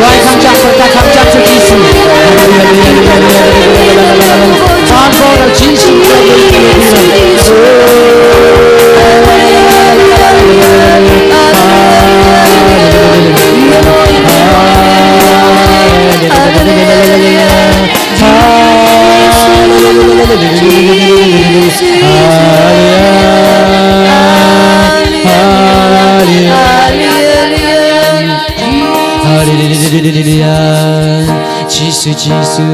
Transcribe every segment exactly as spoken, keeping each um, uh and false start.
Wai kham jam, pyrta kham jam sha Jisu. Haleluya, haleluya, haleluya, haleluya. Thank God, Jisu. Haleluya. Jisu, Jisu.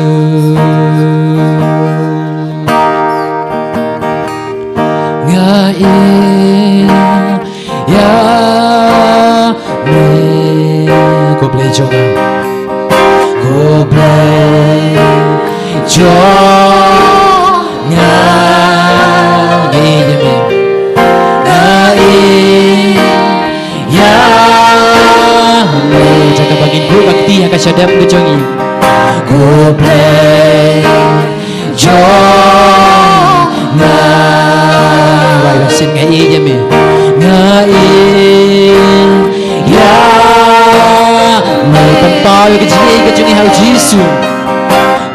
Nga ïeit ïa me. Ko Blei jong nga. Ko Blei jong nga. Nga ïeit ïa me. Nga ïeit ïa me. Jaka ba ngin buh ka kti ha ka shadem ka jong ngi. Ko Blei jong nga. Wai ba sien nga ïeit ïa me. Nga ïeit ïa me. Pynpaw ïa ka jingïeit ka jong ngi ha u Jisu.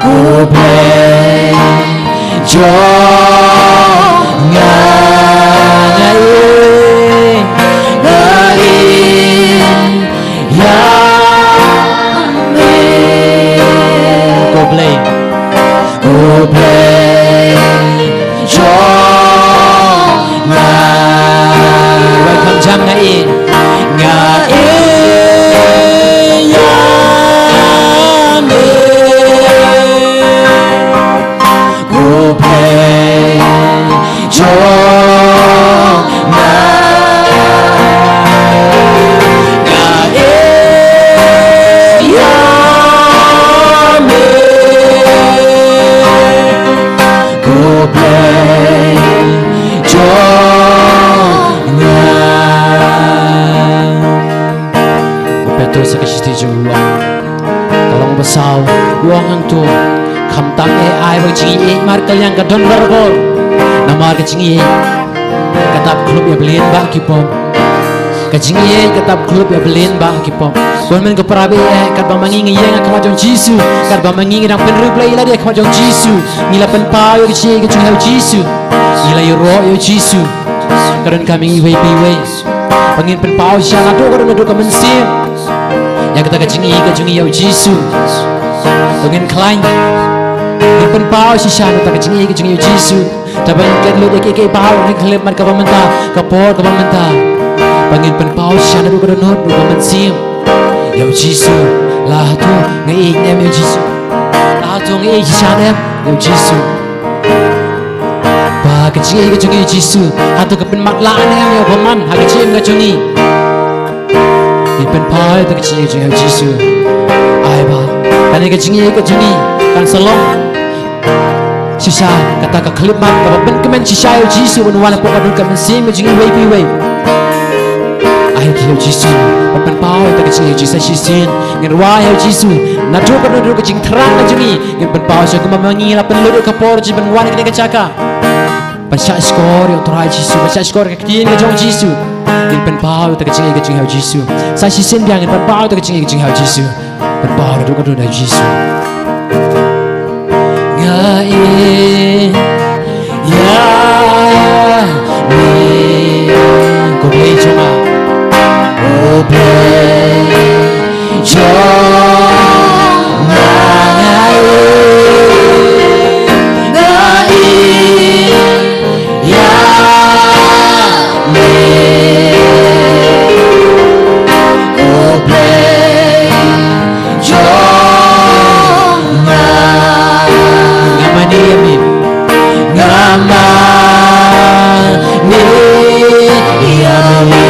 Ko Blei jong nga. Nga ïeit, nga ïeit ïa me. Ko Blei, ko Blei jong nga. Wai kham jam, nga ïeit, nga ïeit ïa me. Ko Blei jong nga. Nga ïeit ïa me. Ko Blei jong nga. U Petrus ha ka shithi jong u, ka lynnong ba saw, u ong hangto: Khamtam eh ai ba ka jingïeit markylliang ka don barabor. Namar ka jingïeit ka tap khlop ïa ba lyngba ki pop. Ka jingïeit ka tap khlop ïa ba lyngba ki pop. Ko hynmen ko para baieit, katba ma ngi ngi ïeng ha khmat jong Jisu, katba ma ngi ngi dang pynriewblei ïa lade ha khmat jong Jisu, ngi la pynpaw ïa ka jingïeit ka jong ngi ha u Jisu. Ngi la ïaroh ïa u Jisu. Ka donkam ïa ngi iwei pa iwei ba ngin pynpaw shisha naduh ka dur naduh ka mynsiem ïa kata ka jingïeit ka jong ngi ïa u Jisu. To ngin khlaiñ, ngin pynpaw shisha na kata ka jingïeit ka jong ngi ïa u Jisu. Te ba ngin klet lut ïa kiei kiei baroh, na ka khyllipmat kaba mynta, ka por kaba mynta, ba ngin pynpaw shisha naduh ka dur naduh ka mynsiem ïa u Jisu. La hato nga ïeit ne em ïa u Jisu? La hato nga ïeit shisha ne em ïa u Jisu? Ba ka jingïeit ka jong ngi ïa u Jisu, hato ka pynmatlah ne em ïa u bymman ha ka jingim ka jong ngi? Ngin pynpaw ïa ka jingïeit ka jong ngi ïa u Jisu. Ai ba kane ka jingïeit ka jong ngi kan sa long shisha kata ka khyllipmat kaba pynkmen shisha ïa u Jisu ban wan hapoh ka dur ka mynsiem ka jong ngi iwei pa iwei. Ai ïa u Jisu ban pynpaw ïa ka jingïeit ka jong ngi ïa u Jisu. Sa shisien ngin rwai ïa u Jisu naduh ka dur naduh ka jingthrang ka jong ngi. Ngin pynpaw shisha kumba ma ngi la pynlut ïa ka por jong ngi ban wan ha kane ka jaka ban shah shkor ïa u Trai Jisu, ban shah shkor ïa ka ktien ka jong u Jisu. Ngin pynpaw ïa ka jingïeit ka jong ngi ha u Jisu. Sa shisien biang ngin pynpaw ïa ka jingïeit ka jong ngi ha u Jisu. Pynpaw naduh ka dur naduh ïa u Jisu. Nga ïeit ïa me. Ko Blei jong nga. Ko Blei jong nga. Nga ïeit, nga ïeit ïa me. Ko Blei jong nga. Nga mane ïa me. Nga mane ïa me.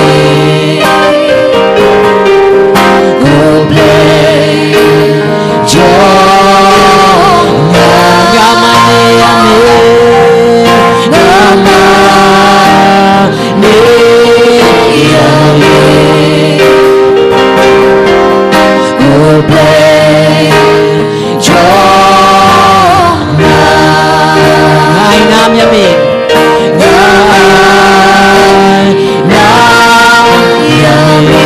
Ko Blei jong nga. Nga mane ïa me. Nga mane ïa me. Ko Blei jong nga. Nga ai nam ïa me. Nga ai nam ïa me.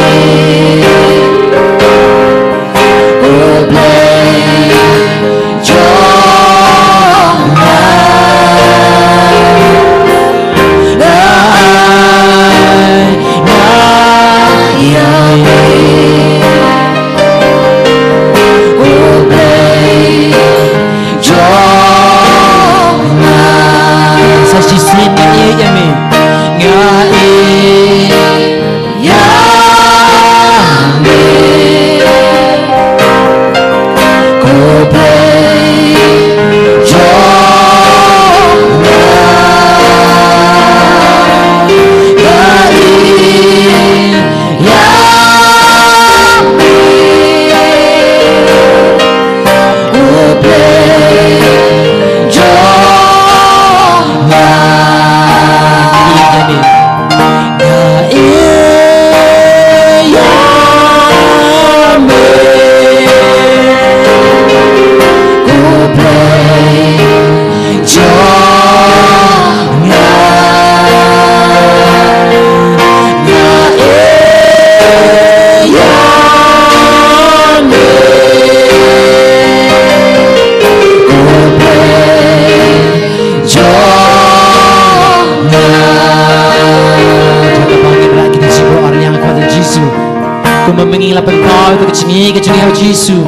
Kumba ma ngi la pynpaw ïa ka jingïeit ka jong ngi ha u Jisu.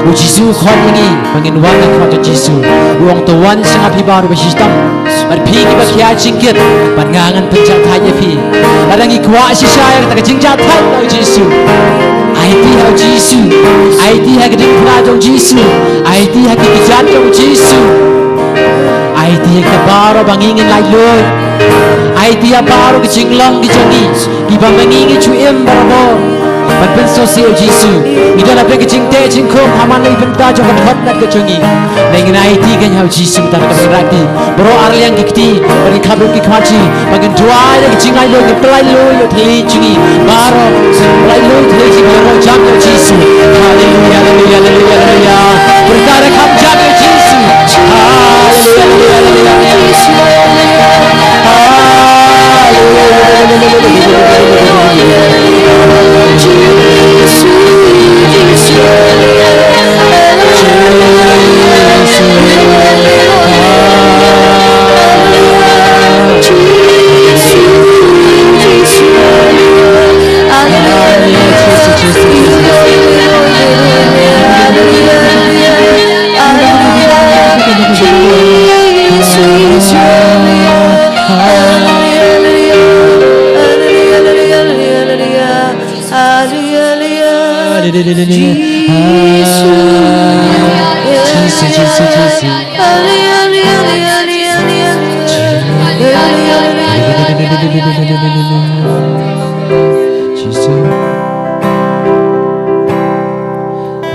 U Jisu u khot ïa ngi ba ngin wan ha khmat jong u Jisu. U ong, to wan sha nga phi baroh ba shitom bad phi kiba khia jingkit, bad nga ngan pynjahthait ïa phi. Lada ngi kwah shisha ïa kata ka jingjahthait na u Jisu, aiti ha u Jisu. Aiti ha ka diengphna jong u Jisu. Aiti ha ki kjat jong u Jisu. Aiti ha kita baroh ba ngi ngin laitluid. Aiti ha baroh ki jinglong ki jong ngi kiba ma ngi ngi ju im barabor ban pynsngewsih ïa u Jisu. Ngi don hapdeng ka jingteh jingkhum ha man la ki bynta jong ka dkhot ka jong ngi. Ngi ngin aiti kein ha u Jisu mynta ka dkhot. Baroh arliang ki kti, ba ngin khap lut ki khmat jong ngi, ba ngin duwai da ka jinglaitluid, ngin pyllait lut ïa u thylliej jong ngi. Baroh pyllait lut ïa u thylliej jong ngi, baroh jam ïa u Jisu. Haleluya, haleluya, haleluya, haleluya. Kita da kham jam ïa u Jisu. Haleluya, haleluya, haleluya.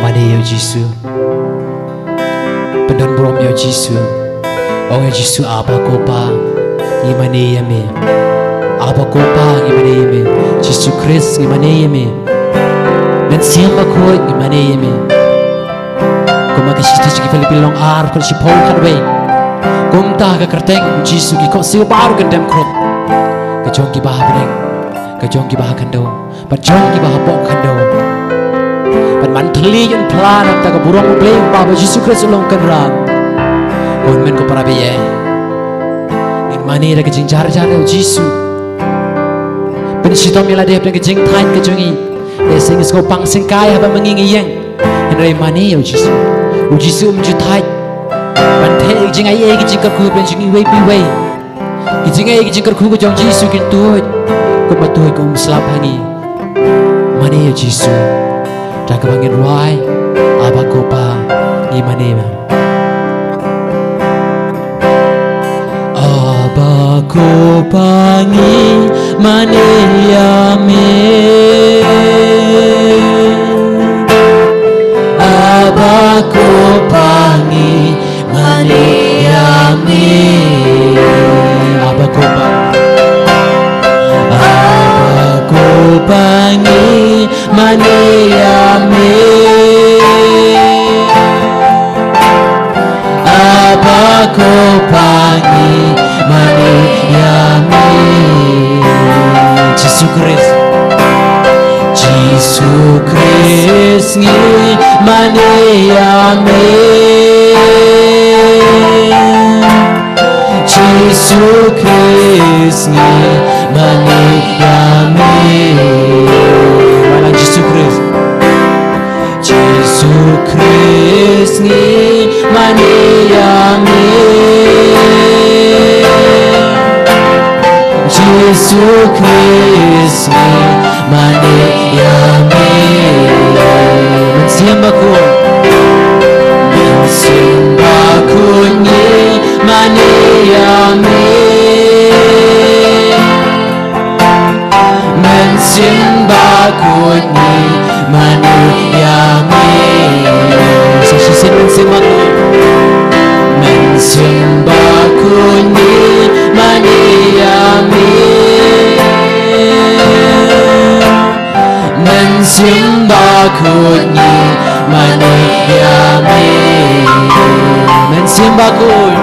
Mane ïa u Jisu. Pyndon burom ïa u Jisu. Ong ïa u Jisu, Aba ko Pa, ngi mane ïa me. Aba ko Pa, ngi mane ïa me. Jisu Khrist, ngi mane ïa me. Mynsiem Bakhuid, ngi mane ïa me. Kumba ka shithi sha ki Philippi lynnong ar, dkhot shiphew khatwei. Kumta ha ka kyrteng u Jisu ki khohsiew baroh kin dem khrup. Ka jong kiba ha bneng, ka jong kiba ha khyndew, bad jong kiba hapoh khyndew. Bad man thylliej un phla na ka bynta ka burom U Blei, uba ba u Jisu Khrist u long Kynrad. Ko hynmen ko para baieit, ngin mane da ka jingjar jar ïa u Jisu. Pynshitom ïa lade hapdeng ka jingthait ka jong ngi. Lehse ngi sngewpang syngkai haba ma ngi ngi ïeng. Hynrei mane ïa u Jisu. U Jisu um ju thait ban theh ïa ki jingaiei ki jingkyrkhu hapdeng jong ngi iwei pa iwei. Ki jingaiei ki jingkyrkhu ka jong u Jisu kin tuid kumba tuid ka umslap ha ngi. Mane ïa u Jisu. Da kaba ngin rwai, Aba ko Pa, ngi mane ïa me. Aba ko Pa, ngi mane ïa me. Aba ko Pa, ngi mane ïa me. Aba ko Pa. Aba ko Pa, ngi mane ïa me. Aba ko Pa, ngi mane ïa me. Jisu Khrist. Jisu Khrist, ngi mane ïa me. Jisu Khrist, ngi mane ïa me. Wala Jisu Khrist. Jisu Khrist, ngi mane ïa me. Jisu Khrist, ngi mane ïa me. Mynsiem Bakhuid. Mynsiem Bakhuid, ngi mane ïa me. Mynsiem Bakhuid, ngi mane ïa me. Sa shisien, Mynsiem Bakhuid. Mynsiem Bakhuid, ngi mane ïa me. Mynsiem Bakhuid, ngi mane ïa me. Mynsiem Bakhuid.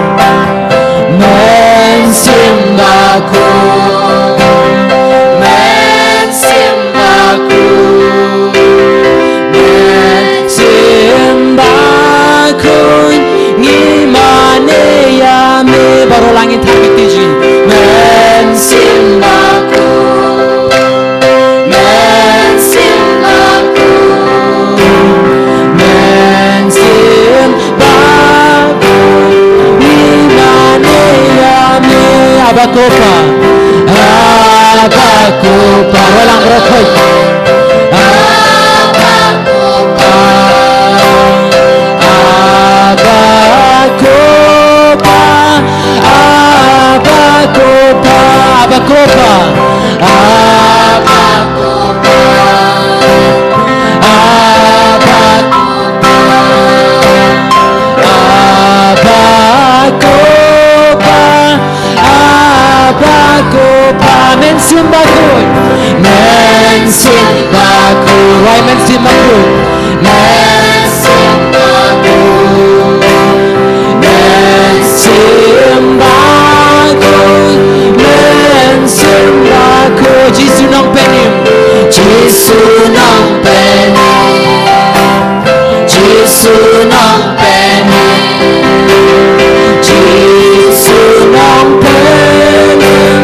Mynsiem Bakhuid. Mynsiem Bakhuid. Mynsiem Bakhuid, ngi mane ïa me. Baroh lang ngin thap ïa kti jong ngi. Mynsiem Bakhuid. Abba Ko Pa, Abba Ko Pa, Abba Ko Pa, Abba Ko Pa, Abba Ko Pa, Abba Ko Pa, Abba Ko Pa. Abba Ko Pa, men shim bakhuid, men shim bakhuid, wai men shim bakhuid, men shim bakhuid, men shim bakhuid, men shim bakhuid. Jisu Nongpynim, Jisu Nongpynim, Jisu Nongpynim. Jisu Nongpynim,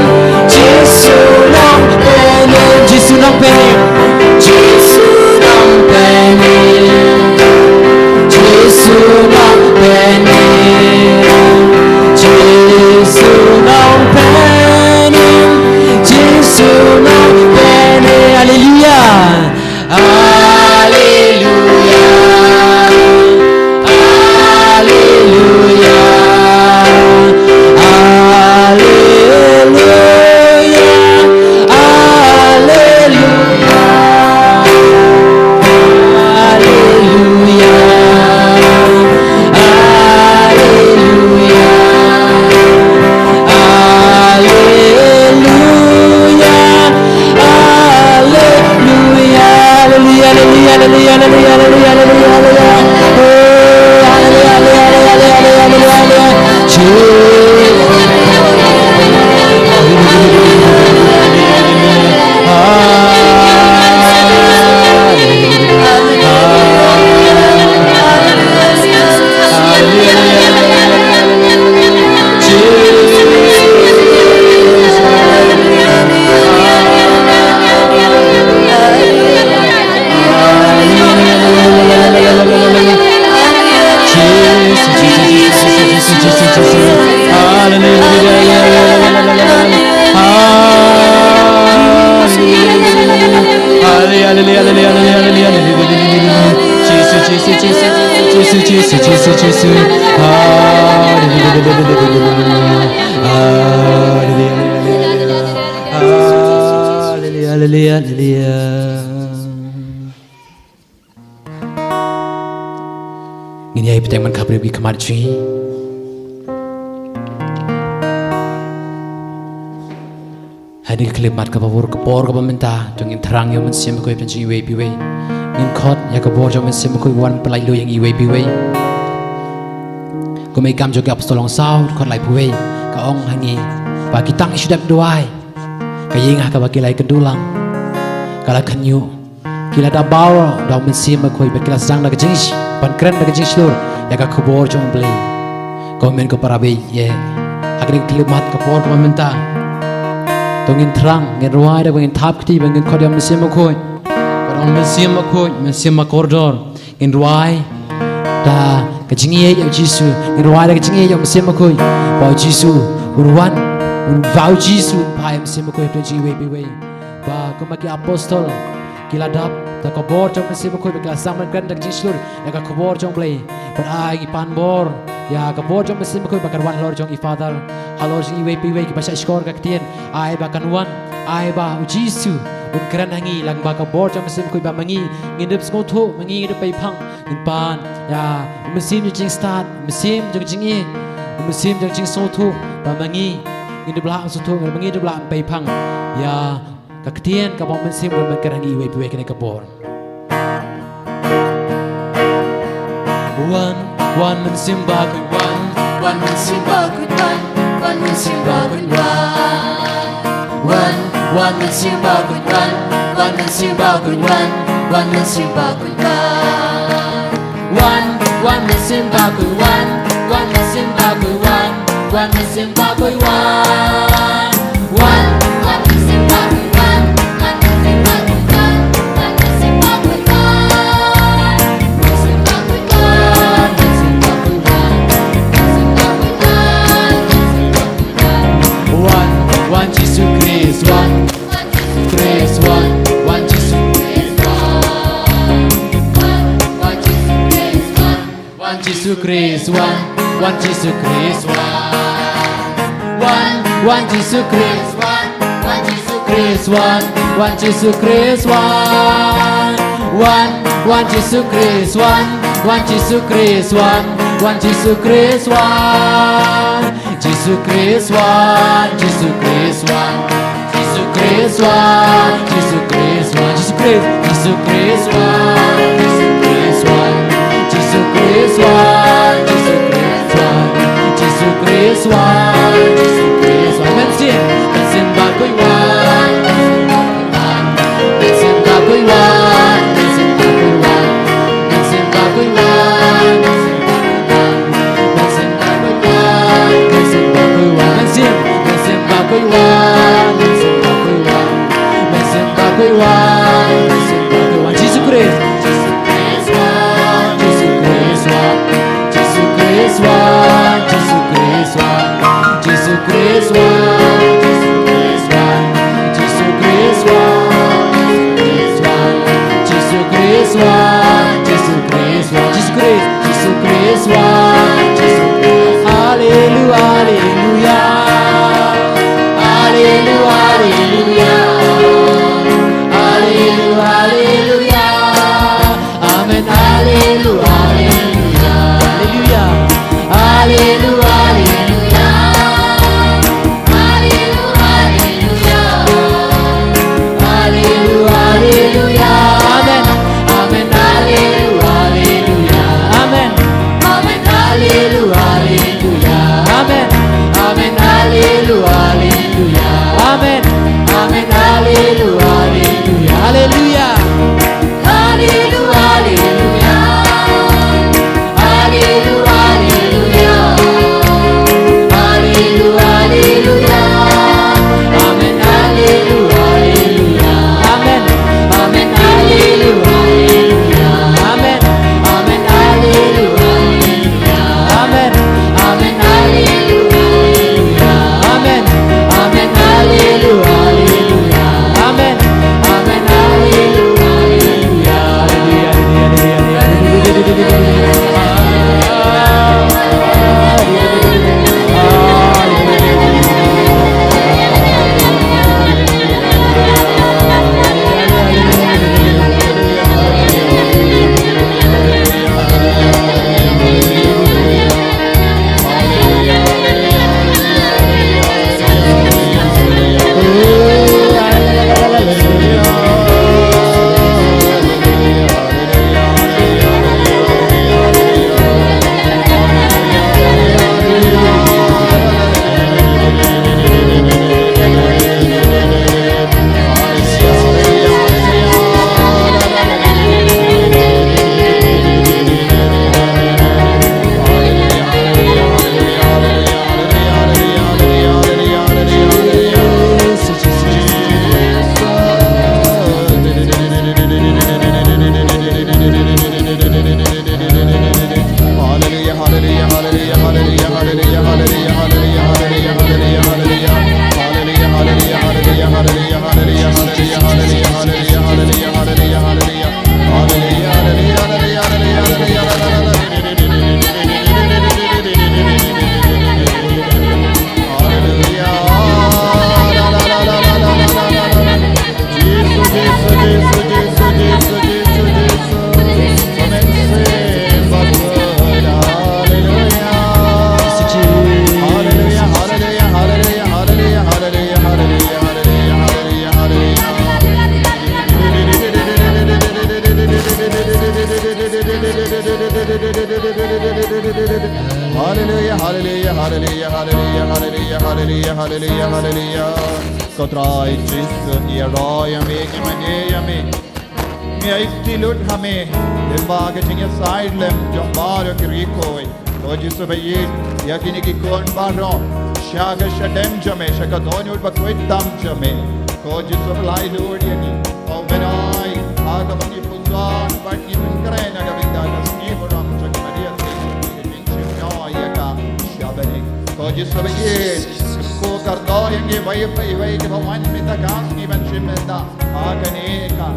Jisu Nongpynim, Jisu Nongpynim, Jisu Nongpynim, Jisu Nongpynim, Jisu Nongpynim, Jisu Nongpynim. Haleluya. Haleluya. Haleluya. Haleluya. Haleluya. Haleluya. Haleluya. Haleluya. Haleluya. Haleluya. Haleluya. Haleluya. Haleluya. Haleluya. Haleluya. Oh, haleluya. Haleluya. Haleluya. Haleluya. Haleluya. Haleluya. Haleluya. Haleluya, haleluya, haleluya. Ngin ïai bteng man khapbriew ki khmat jong ngi. Ha kane ka khyllipmat kaba bun ka por kaba mynta, to ngin thrang ïa u Mynsiem Bakhuid ha pdeng jong ngi iwei pa iwei. Ngin khot ïa ka bor jong u Mynsiem Bakhuid wan pyllait ïa ngi iwei pa iwei. Kum i Kam jong ki Apostol lyngkhot saw dkhot laiphew wei ka ong ha ngi ba ki tang shu dep duwai. Ka ïing ha kaba ki la ïakynduh lang ka la khynñiuh. Ki la da baw da u Mynsiem Bakhuid bad ki la sdang da ka jing, ban kren da ka jingshlur ïa ka khubor jong U Blei. Ko hynmen ko para baieit, ha kane ka khyllipmat ka por kaba mynta, to ngin thrang, ngin rwai da kaba ngin thap kti, ba ngin khot ïa u Mynsiem Bakhuid. Khot ïa u Mynsiem Bakhuid, Mynsiem Bakordor. Ngin rwai da ka jingïeit ïa u Jisu, ngin rwai da ka jingïeit ïa u Mynsiem Bakhuid, ba u Jisu un wan, un, ba u Jisu un phai, Mynsiem Bakhuid ha pdeng jong ngi iwei pa iwei. Ba kumba ki apostol ki la dap da ka bor jong u Mynsiem Bakhuid, ba ki la sdang ban kren da ka jingshlur ïa ka khubor jong U Blei. Bad ai ngi pan bor ïa ka bor jong u Mynsiem Bakhuid ba kan wan halor jong i Father, halor jong ngi iwei pa iwei kiba shah shkor ka ktien. Ai ba kan wan, ai ba u Jisu un kren ha ngi lyngba ka bor jong u Mynsiem Bakhuid, ba ma ngi ngin dep sngewthuh, ma ngi ngin dep peiphang. Ngin pan ïa u mynsiem jong ka jingstad, u mynsiem jong ka jingïeit, u mynsiem jong ka jingsngewthuh, ba ma ngi ngin dep lah sngewthuh, ma ngi dep lah peiphang ïa ka ktien kaba u Mynsiem Bakhuid un kren ha ngi iwei pa iwei ha kane ka por. Wan, wan Mynsiem Bakhuid wan, wan Mynsiem Bakhuid wan, wan Mynsiem Bakhuid wan. Wan, wan Mynsiem Bakhuid wan, wan Mynsiem Bakhuid wan, wan Mynsiem Bakhuid wan. Wan, wan Mynsiem Bakhuid wan, wan Mynsiem Bakhuid wan, wan Mynsiem Bakhuid wan. Wan, wan Mynsiem Bakhuid wan, wan Mynsiem Bakhuid wan, wan Mynsiem Bakhuid wan. Mynsiem Bakhuid wan, Mynsiem Bakhuid wan, Mynsiem Bakhuid wan, Mynsiem Bakhuid wan. Wan, wan Jisu Khrist wan, wan Jisu Khrist wan, Khrist wan, wan Jisu Khrist wan. Wan, wan Jisu Khrist wan, wan Jisu Khrist wan, wan Jisu Khrist wan. Wan, wan Jisu Khrist wan, wan Jisu Khrist wan, wan Jisu Khrist wan. Jisu Khrist wan, Jisu Khrist wan. Jisu Khrist wan, Jisu Khrist wan, Jisu Khrist, Jisu Khrist wan, Jisu Khrist wan, Jisu Khrist wan, Jisu Khrist wan, Jisu Khrist wan, Jisu Khrist wan. Mynsiem, mynsiem bakhuid wan, mynsiem bakhuid wan, mynsiem bakhuid wan, mynsiem bakhuid wan, mynsiem bakhuid wan. Mynsiem bakhuid wan, mynsiem bakhuid wan, mynsiem, mynsiem bakhuid wan, mynsiem bakhuid wan, mynsiem bakhuid wan, mynsiem bakhuid wan. Jisu Khrist, Jisu Khrist wan, Jisu Khrist wan, Jisu Khrist wan, Jisu Khrist wan, Jisu Khrist wan, Jisu Khrist wan, Jisu Khrist wan, Jisu Khrist wan, Jisu Khrist wan, Jisu Khrist wan, Jisu Khrist, Jisu Khrist wan, Jisu Khrist. Haleluya, haleluya. Haleluya, haleluya. Haleluya, haleluya. Amen, haleluya, haleluya. Haleluya. Haleluya, haleluya. Haleluya, haleluya. Haleluya, haleluya. Amen. Amen, haleluya, haleluya. Amen. Amen, haleluya, haleluya. Amen. Amen, haleluya, haleluya. Amen. Amen, haleluya, haleluya. Haleluya. Haleluya, haleluya. Haleluya, haleluya. Haleluya, haleluya. Amen, haleluya, haleluya. Amen. Amen, haleluya, haleluya. Amen. Amen, haleluya, haleluya. Amen. Amen, haleluya, haleluya. Amen. Amen, haleluya, haleluya. Amen. Amen, haleluya, haleluya. Haleluya, haleluya, haleluya, haleluya, haleluya, haleluya, haleluya, haleluya. Ko Trai Jisu, ngi ïaroh ïa me, ngi mane ïa me. Ngi aiti lut ha me lyngba ka jingïasaid lem jong baroh ki riew khuid. Ko Jisu ba ïeit, ïa kine ki khun baroh sha ka shadem jong me, sha ka dohnud ba khuid tam jong me. Ko Jisu ba laitluid ïa ngi. Ko Trai, ha kaba ngi pynjah bad ngi pynkhreh na ka bynta ka sngi burom jong ka Maria Theisotti, ngi shim noh ïa ka sha bneng. Ko Jisu ba ïeit, ko kyrdoh ïa ngi iwei pa iwei kiba wan mynta ka sngi ban shim bynta ha kane ka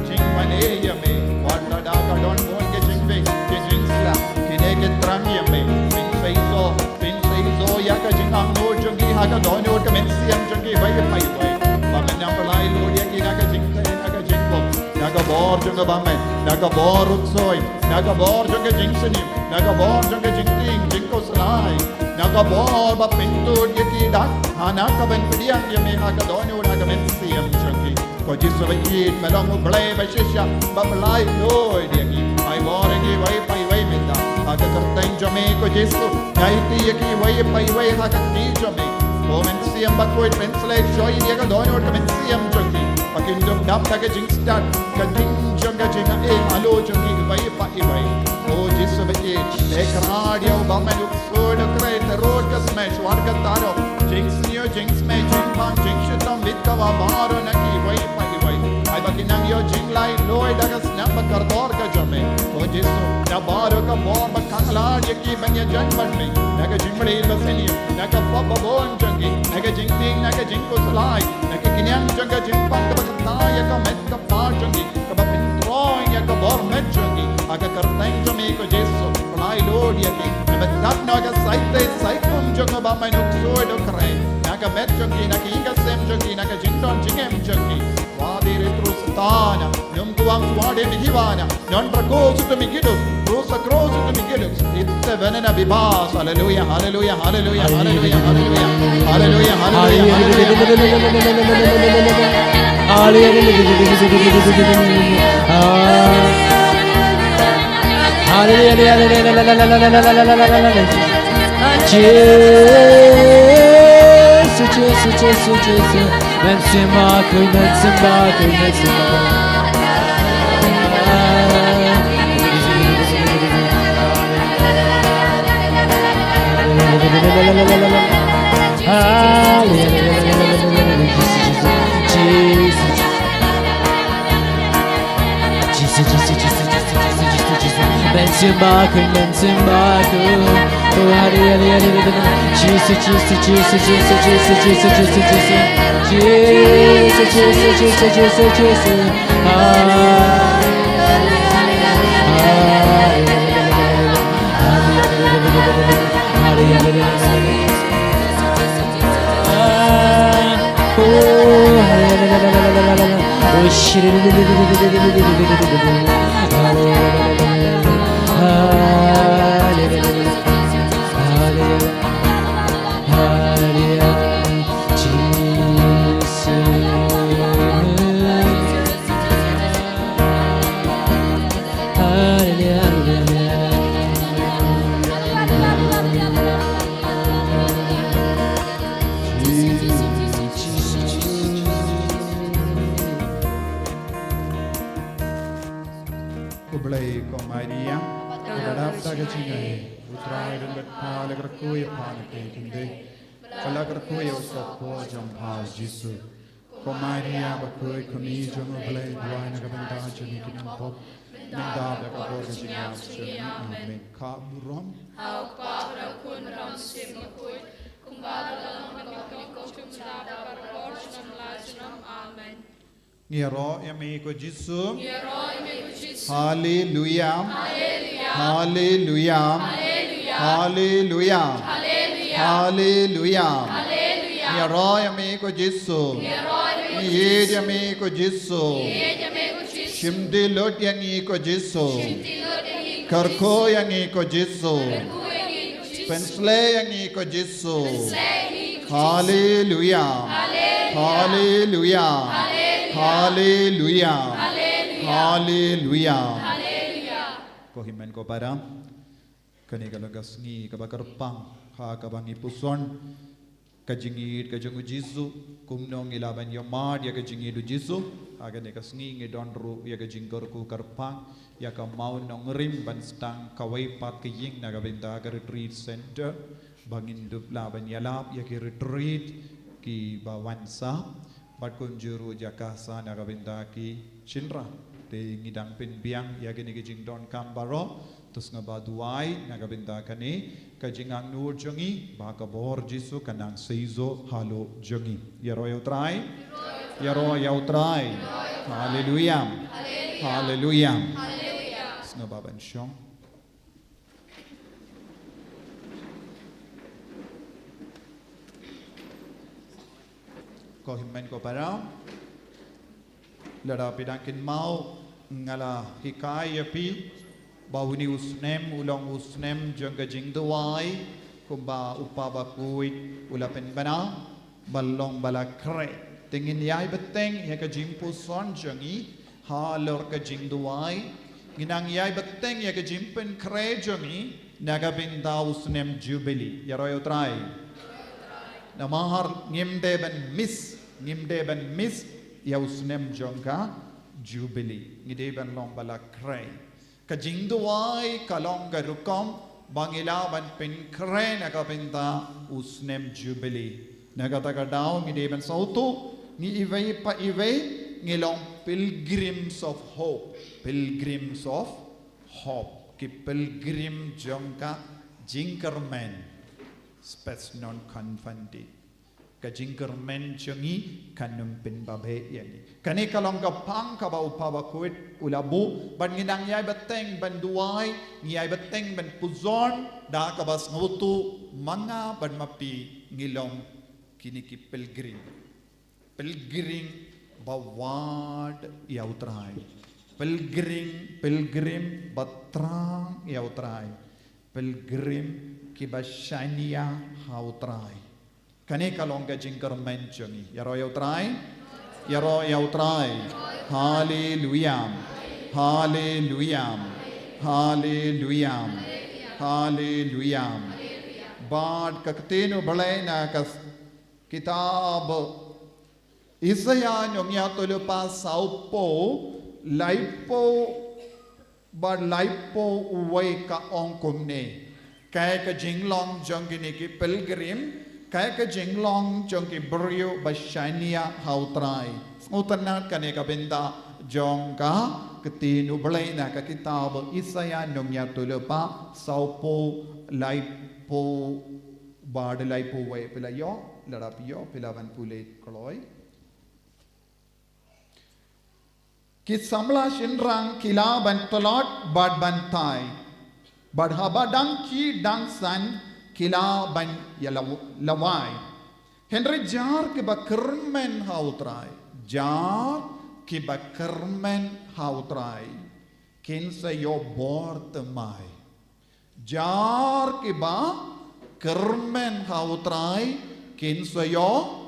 jingmane ïa me. Wat la da ka don bun ki jingpang, ki jingsla, kine Ki thrang ïa me, pynseisoh, pynseisoh ïa ka jingangnud jong ki ha ka dohnud ka mynsiem jong ki iwei pa iwei. Ba men nang pynlait lut ïa ki na ka jingtei, na ka jingkhuslai, na ka bor jong ka bamon, na ka bor u ksuid, na ka bor jong ka jingsniew, na ka bor jong ka jingtieng jingkhuslai, na ka bor ba pyntud ïa ki da ha na ka ban pdiang ïa me ha ka dohnud ha ka mynsiem jong ki. Ko Jisu ba ïeit, me long U Blei ba shisha, ba pynlait lut ïa ngi. Ai bor ïa ngi iwei pa iwei mynta ha ka kyrteng jong me ko Jisu. Nga aiti ïa ki iwei pa iwei ha ka kti jong me. Ko Mynsiem Bakhuid, pynsleh shoi ïa ka dohnud ka mynsiem jong ki. Ba kin ïoh dap da ka jingstad, ka jing jong ka jingaiei halor jong ki iwei pa iwei. Ko Jisu ba ïeit, te kyrpad ïa u bamon, u ksuid, u ksuid, te rud ka smesh, wat ka taro, jingsniew, jingsmeh, jingpang, jingshitom, bit ka ba baroh na ki iwei pa iwei. Ai ba kin nang ïoh jinglait lut da ka snam ba kordor ka jong me. Ko Jisu, da baroh ka bor ba khang lad ïa ki ban ïajan bad me. Na ka jingmrad ba sniew, na ka pop ba bun jong ki, na ka jingtieng, na ka jingkhuslai, na ka kynnoh jong ka jingpang kaba kata ïa ka met ka pa jong ki, kaba pyntroi ïa ka bor met jong ki. Ha ka kyrteng jong me ko Jisu, pynlait lut ïa ki. Naba dap na ka saite saikum jong u bamon, u ksuid, u ksuid, na ka met jong ki, na ka ïing ka sem jong ki, na ka jingdon jingem jong ki. Wat ïa ri tru Satan, nym tuang wat ïa mi ki wana. Ngan rakho sha tu mi ki duk, rakho sha, rakho sha tu mi ki duk. It's seven and a bibas. Hallelujah, hallelujah, hallelujah, hallelujah, hallelujah. Hallelujah, hallelujah, hallelujah. Hallelujah, hallelujah, hallelujah. Jisu, Jisu, Jisu, Jisu. Mynsiem Bakhuid, Mynsiem Bakhuid, Mynsiem Bakhuid. Mynsiem Bakhuid, Mynsiem Bakhuid. Oh, hari, hari, hari, hari, hari. Jisu, Jisu, Jisu, Jisu. Jisu, Jisu, Jisu, Jisu. Ah. Ah. Oh, hari, hari, hari, hari, hari. Oh, shit. Khublei ko Maria, kaba dap da ka jingaiei, U Trai u don bad pha, la kyrkhu ïa pha na ki kynthei, bad la kyrkhu ïa u soh jong pha Jisu. Ko Maria bakhuid, ko Kmie jong U Blei, duwai na ka bynta jong ngi ki nongpop, mynta bad ha ka por ka jingïap jong ngi. Amen. Ka burom ha U Kpa bad ha U Khun bad ha U Mynsiem Bakhuid, kumba la long, kumba la long, kumba la long, bad ha ka por jong la jong. Amen. Ngi ïaroh ïa me ko Jisu. Ngi ïaroh ïa me ko Jisu. Haleluya. Haleluya. Haleluya. Haleluya. Haleluya. Haleluya. Haleluya. Ngi ïaroh ïa me ko Jisu. Ngi ïaroh ïa me ko Jisu. Ngi ïeit ïa me ko Jisu. Ngi ïeit ïa me ko Jisu. Shim dih lut ïa ngi ko Jisu. Shim dih lut ïa ngi ko Jisu. Kyrkhu ïa ngi ko Jisu. Kyrkhu ïa ngi ko Jisu. Pynsleh ïa ngi ko Jisu. Pynsleh ïa ngi ko Jisu. Haleluya. Haleluya. Haleluya. Haleluya. Haleluya. Haleluya. Haleluya. Ko hynmen ko para, kane ka long ka sngi kaba kyrpang ha kaba ngi puson ka jingïeit ka jong u Jisu, kumno ngi lah ban ïohmad ïa ka jingïeit u Jisu. Ha kane ka sngi ngi don ruh ïa ka jingkyrkhu kyrpang ïa ka mawnongrim ban sdang kawei pat ka ïing na ka bynta ka retreat center, ba ngin dup lah ban ïalap ïa ki retreat kiba wan sah, bad kumjuh ruh jaka sah na ka bynta ki shynrang. Te ngi dang pynbiang ïa kine ki jingdonkam baroh, to sngewbha duwai na ka bynta kane ka jingangnud jong ngi, ba ka bor Jisu kan nang seisoh halor jong ngi. Ïaroh ïa U Trai. Ïaroh ïa U Trai. Haleluya. Haleluya. Sngewbha ban shong. Ko hynmen ko para, lada phi dang kynmaw, nga la hikai ïa phi ba une u snem u long u snem jong ka jingduwai, kumba u Papa Bakhuid u la pynbna, ba long ba la khreh. Te ngin ïai bteng ïa ka jingpuson jong ngi halor ka jingduwai. Ngin nang ïai bteng ïa ka jingpynkhreh jong ngi na ka bynta u snem Jubili. Ïaroh ïa u Trai. Namar ngim dei ban miss, ngim dei ban miss ïa u snem jong ka Jubili. Ngi dei ban long ba la khreh. Ka jingduwai ka long ka rukom ba ngi lah ban pynkhreh na ka bynta u snem Jubili. Na kata ka daw ngi dei ban sngewthuh, ngi iwei pa iwei ngi long pilgrims of hope, pilgrims of hope, ki pilgrim jong ka jingkyrmen, spes non confundit. Ka jingkyrmen jong ngi kan ym pynbha bha ïa ngi. Kane ka long ka phang kaba u Papa Bakhuid u la buh, ban ngin nang ïai bteng ban duwai, ngi ïai bteng ban puson, da kaba sngewthuh, ma nga bad ma phi ngi long kine ki pilgrim. Pilgrim ba wad ïa u Trai. Pilgrim, pilgrim ba thrang ïa u Trai. Pilgrim kiba shaniah ha u Trai. Kane ka long ka jingkyrmen jong ngi. Ïaroh ïa u Trai. Ïaroh ïa u Trai. Haleluia. Haleluia. Haleluia. Haleluia. Bad ka ktien u Blei na ka kitab Isaïah nongïathuhlypa sawphew, laiphew bad laiphew wei ka ong kumne. Kaei ka jinglong jong kine ki pilgrim, kaei ka jinglong jong ki briew ba shaniah ha u Trai. Sngewtynnat kane ka bynta jong ka ktien u Blei na ka kitab Isaïah nongïathuhlypa sawphew, laiphew bad laiphew wei. Phi la ïoh, lada phi ïoh phi lah ban pule kloi. Ki samla shynrang ki lah ban tlot bad ban thait, bad haba dang khih dang san ki lah ban ïa law-, lawei. Hynrei jar kiba kyrmen ha u Trai, jar kiba kyrmen ha u Trai, kin sa ïoh bor thymmai. Jar kiba kyrmen ha u Trai, kin sa ïoh.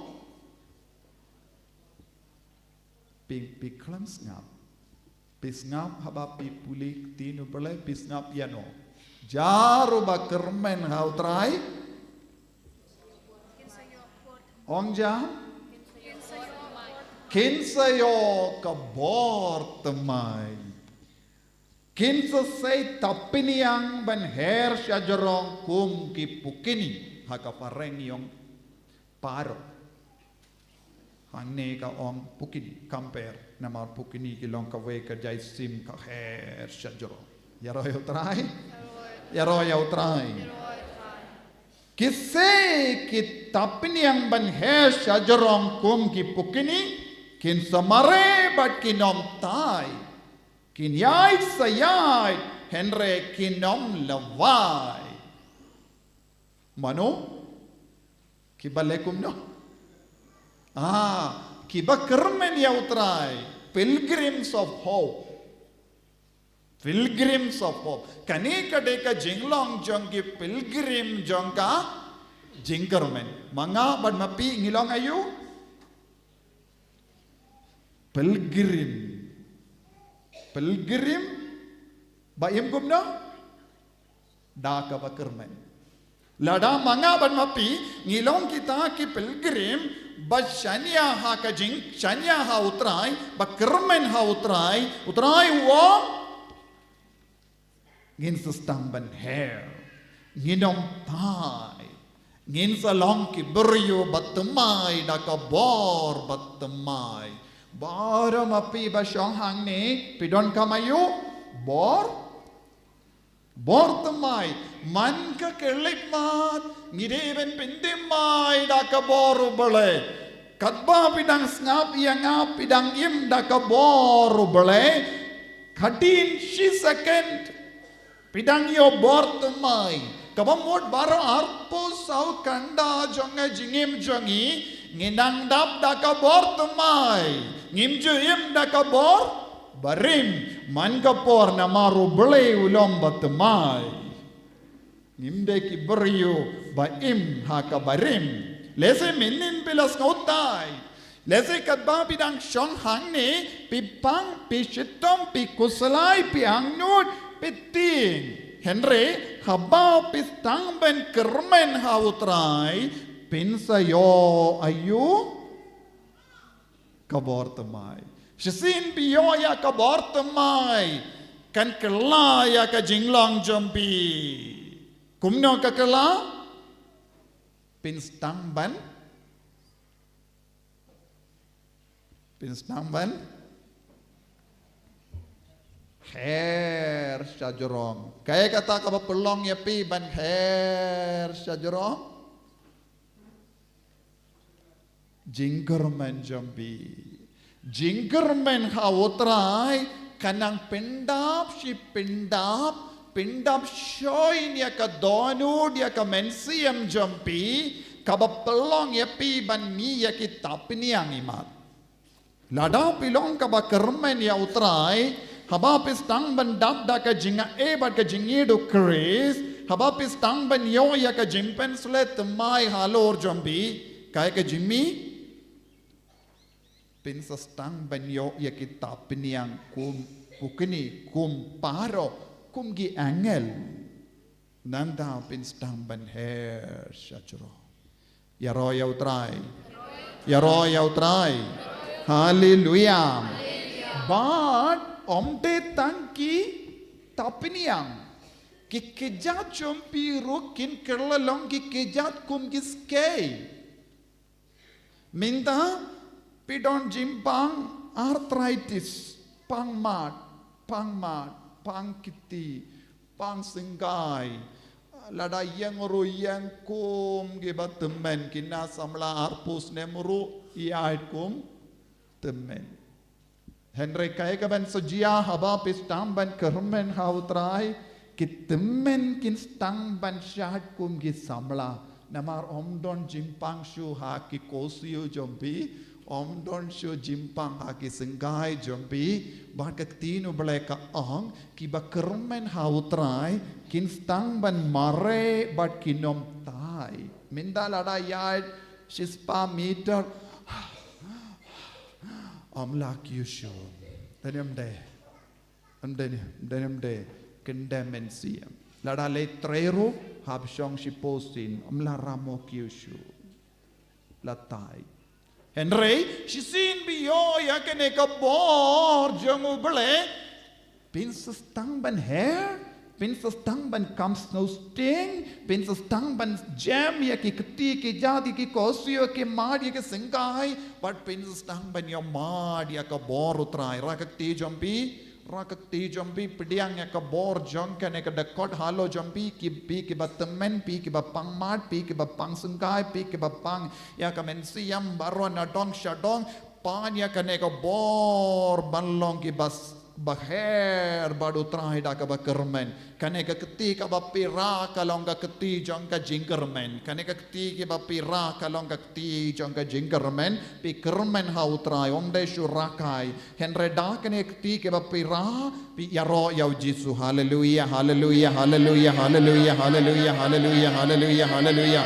Phi, phi khlem sngap. Phi sngap haba phi pule ktien u Blei, phi sngap ïano? Jar uba kyrmen ha u Trai. Ong jam? Kin sa ïoh ka bor thymmai. Kin sa sei thapniang ban her sha jrong kum ki pukini, ha ka phareng ïong parrot. Hangne ka ong pukini, compare, namar pukini ki long kawei ka jait sim ka her sha jrong. Ïaroh ïa u Trai. Ïaroh ïa u Trai. Ki sei ki thapniang ban her sha jrong kum ki pukini, kin sa mareh bad kin ym thait. Kin ïaid sa ïaid, hynrei kin ym lawei. Mano? Kiba leh kumno? Ah, kiba kyrmen ïa u Trai, pilgrims of hope. Pilgrims of hope. Kane ka dei ka jinglong jong ki pilgrim jong ka jingkyrmen. Ma nga bad ma phi ngi long aïu? Pilgrim. Pilgrim ba im kumno? Da kaba kyrmen. Lada ma nga bad ma phi ngi long kita ki pilgrim ba shaniah ha ka jing, shaniah ha u Trai, ba kyrmen ha u Trai, u Trai u ong, ngin sa sdang ban her, ngin ym thait, ngin sa long ki briew ba thymmai da ka bor ba thymmai. Baroh ma phi ba shong hangne, phi donkam aïu? Bor. Bor thymmai. Man ka khyllipmat ngi dei ban pynthymmai da ka bor u Blei. Katba phi dang sngap ïa nga, phi dang im da ka bor u Blei, hadien shi second phi dang ïoh bor thymmai. Kaba mut baroh arphew saw kynda jong ka jingim jong ngi, Ngi nang dap da ka bor thymmai. Ngim ju im da ka bor barim. Man ka por namar U Blei u long ba thymmai. Ngim dei ki briew ba im ha ka barim. Lehse mynnin phi la sngewthuh. Lehse katba phi dang shong hangne, phi pang, phi shitom, phi khuslai, phi angnud, phi tieng. Hynrei haba phi sdang ban kyrmen ha U Trai, phin sa ïoh aïu? Ka bor thymmai. Shisien phi ïoh ïa ka bor thymmai, kan kylla ïa ka jinglong jong phi. Kumno ka kylla? Phin sdang ban, phin sdang ban her shajrong. Kaei kata kaba pynlong ïa phi ban her shajrong? Jingkyrmen jong phi. Jingkyrmen ha U Trai kan nang pyndap shi pyndap, pyndap shuh ïa ka dohnud, ïa ka mynsiem jong phi, kaba pynlong ïa phi ban mih ïa ki tapniang imat. Lada phi long kaba kyrmen ïa U Trai, haba phi sdang ban dap da ka jingaiei bad ka jingïeit U Khrist, haba phi sdang ban ïoh ïa ka jingpynshlur thymmai halor jong phi, kaei ka jingmih? Phin sa sdang ban ïoh ïa ki tapniang kum pukni, kum paralok, kum ki angel. Nangta phin sdang ban her shajrong. Ïaroh ïa U Trai. Ïaroh ïa U Trai. Haleluia. Bad ym dei tang ki tapniang. Ki kjat jong phi ruh kin kylla long ki kjat kum ki skei. Mynta phi don jingpang arthritis, pang mad, pang mad, pang kti, pang syngkai. Lada ïeng ruh ïeng kum kiba tymmen, kine samla arphew snem ruh ïaid kum tymmen. Hynrei kaei kaban sa jia haba phi sdang ban kyrmen ha U Trai, ki tymmen kin sdang ban shad kum ki samla. Namar ym don jingpang shuh ha ki kosiew jong phi, ym don shuh jingpang ha ki syngkai jong phi, bad ka ktien U Blei ka ong, kiba kyrmen ha U Trai kin sdang ban mareh bad kin ym tai. Mynta lada ïaid shispah meter, ym lah kiew shuh. Dei ne ym dei? Ym dei ne, ym dei ne ym dei? Kyndem mynsiem. Lada leit trei ruh, hap shong shiphew sien, ym lah ram mo kiew shuh. La tai. Hynrei shisien phi ïoh ïa kane ka bor jong U Blei, phin sa sdang ban her, phin sa sdang ban kam sngewsting, phin sa sdang ban jem ïa ki kti ki jat, ïa ki kosiew, ïa ki mad, ïa ki syngkai, bad phin sa sdang ban ïohmad ïa ka bor U Trai. Ra ka kti jong phi, ra ka kti jong phi, pdiang ïa ka bor jong kane ka dkhot halor jong phi, ki, phi kiba tymmen, phi kiba pang mad, phi kiba pang syngkai, phi kiba pang ïa ka mynsiem baroh nadong shadong, pan ïa kane ka bor ban long kiba s-, ba her bad U Trai da kaba kyrmen. Kane ka kti kaba phi rah ka long ka kti jong ka jingkyrmen. Kane ka kti kaba phi rah ka long ka kti jong ka jingkyrmen. Phi kyrmen ha U Trai, ym dei shu rah kai. Hynrei da kane ka kti kaba phi rah, phi ïaroh ïa U Jisu. Haleluia, haleluia, haleluia, haleluia, haleluia, haleluia, haleluia, haleluia.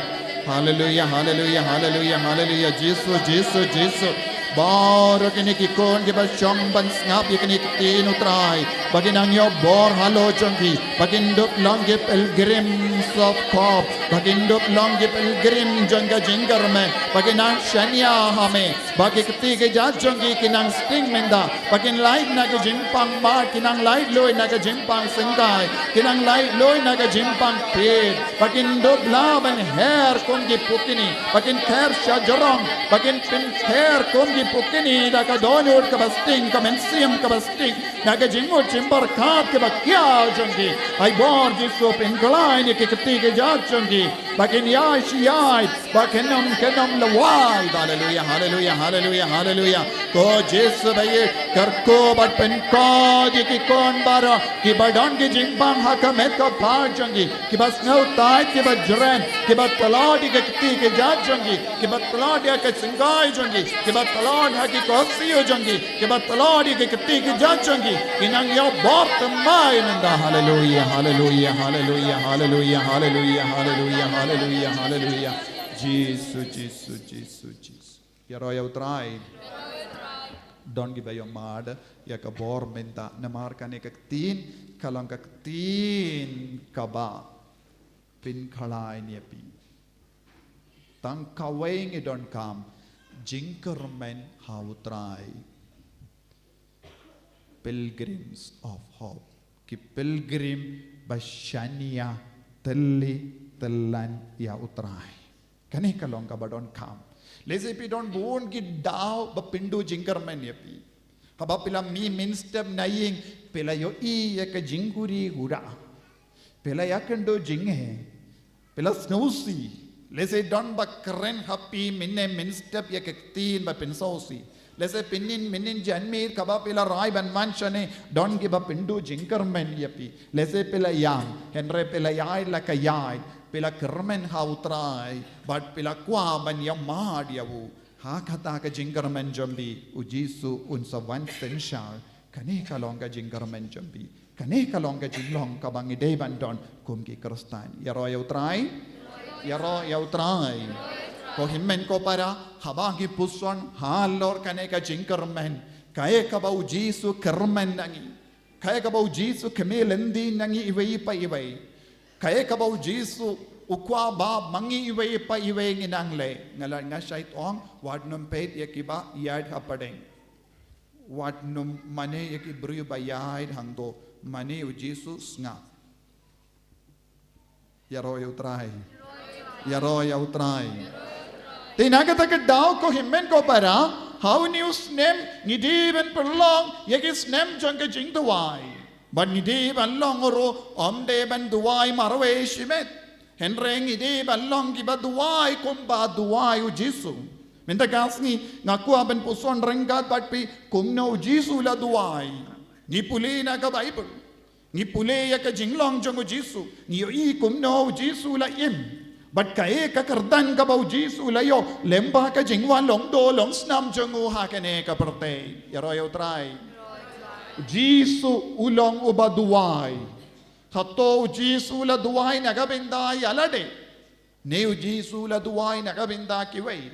Haleluia, haleluia, haleluia, haleluia. Jisu, Jisu, Jisu. Baroh kine ki khun kiba shong ban sngap ïa kine ki ktien U Trai, ba kin nang ïoh bor halor jong ki, ba kin dup long ki pilgrims of hope, ba kin dup long ki pilgrim jong ka jingkyrmen, ba kin nang shaniah ha me, ba ki kti ki jait jong ki kin nang sting mynta, ba kin lait na ka jingpang mad, kin nang lait lut na ka jingpang syngkai, kin nang lait lut na ka jingpang pit, ba kin dup lah ban her kum ki pukni, ba kin her shajrong, ba kin pynher kum ki pukni da ka dohnud kaba sting, ka mynsiem kaba sting, na ka jingmut jingpyrkhat kaba khia jong ki. Ai bor Jisu, pynkylla ïa ki kti ki jait jong ki. Ba kin ïaid shi ïaid, ba kin ym, kin ym lawei. Haleluia, haleluia, haleluia, haleluia. Ko Jisu ba ïa kyrkhu bad pynkhuid ïa ki khun baroh kiba don ki jingbam ha ka met ka phad jong ki, kiba sngewtied, kiba jrem, kiba tlot ïa ka kti ka jait jong ki, kiba tlot ïa ka jingïeit jong ki, kiba tlot ha ki khohsiew jong ki, kiba tlot ïa ka kti ka jait jong ki, ki nang ïoh bor thymmai mynta. Haleluia, haleluia, haleluia, haleluia, haleluia, haleluia, haleluia, haleluia. Jisu, Jisu, Jisu, Jisu. Ïaroh ïa U Trai. Don kiba ïohmad ïa ka bor mynta namar kane ka ktien ka long ka ktien kaba pynkhlaiñ ïa phi. Tang kawei ngi donkam, jingkyrmen ha U Trai. Pilgrims of hope. Ki pilgrim ba shaniah tylli tyllan ïa U Trai. Kane ka long kaba donkam. Lehse phi don bun ki daw ba pynduh jingkyrmen ïa phi. Haba phi la mih mynstep na ïing, phi la ïohi ïa ka jingkuri kura. Phi la ïakynduh jingeh. Phi la sngewsih. Lehse don ba kren ha phi mynne mynstep ïa ka ktien ba pynsngewsih. Lehse pynnin mynnin janmiet kaba phi la rai ban wan shane, don kiba pynduh jingkyrmen ïa phi. Lehse phi la ïam, hynrei phi la ïaid la ka ïaid, phi la kyrmen ha U Trai, bad phi la kwah ban ïamad ïa u. Ha kata ka jingkyrmen jong phi, U Jisu un sa wan synshar. Kane ka long ka jingkyrmen jong phi. Kane ka long ka jinglong kaba ngi dei ban don kum ki Khristan. Ïaroh ïa U Trai. Ïaroh ïa U Trai. Ko hynmen ko para, haba ngi puson halor kane ka jingkyrmen, kaei kaba U Jisu kyrmen na ngi? Kaei kaba U Jisu kyrmen lynti na ngi iwei pa iwei? Kaei kaba U Jisu u kwah ba ma ngi iwei pa iwei ngin nang leh? Nga la, nga shait ong, wat nym peit ïa kiba ïaid hapdeng. Wat nym mane ïa ki briew ba ïaid hangto, mane U Jisu sngap. Ïaroh ïa U Trai. Ïaroh ïa U Trai. Te na kata ka daw, ko hynmen ko para, ha une u snem ngi dei ban pynlong ïa ki snem jong ka jingduwai. Bad ngi dei ban long ruh, ym dei ban duwai marwei shimet. Hynrei ngi dei ban long kiba duwai kumba duwai U Jisu. Mynta ka sngi nga kwah ban puson ryngkat bad phi kumno U Jisu u la duwai. Ngi pule na ka Baibl, ngi pule ïa ka jinglong jong U Jisu, ngi ïohi kumno U Jisu u la im. Bad kaei ka kyrdan kaba U Jisu u la ïoh lyngba ka jingwan long doh long snam jong u ha kane ka pyrthei. Ïaroh ïa U Trai. U Jisu u long uba duwai. Hato U Jisu u la duwai na ka bynta ïa lade? Ne U Jisu u la duwai na ka bynta kiwei?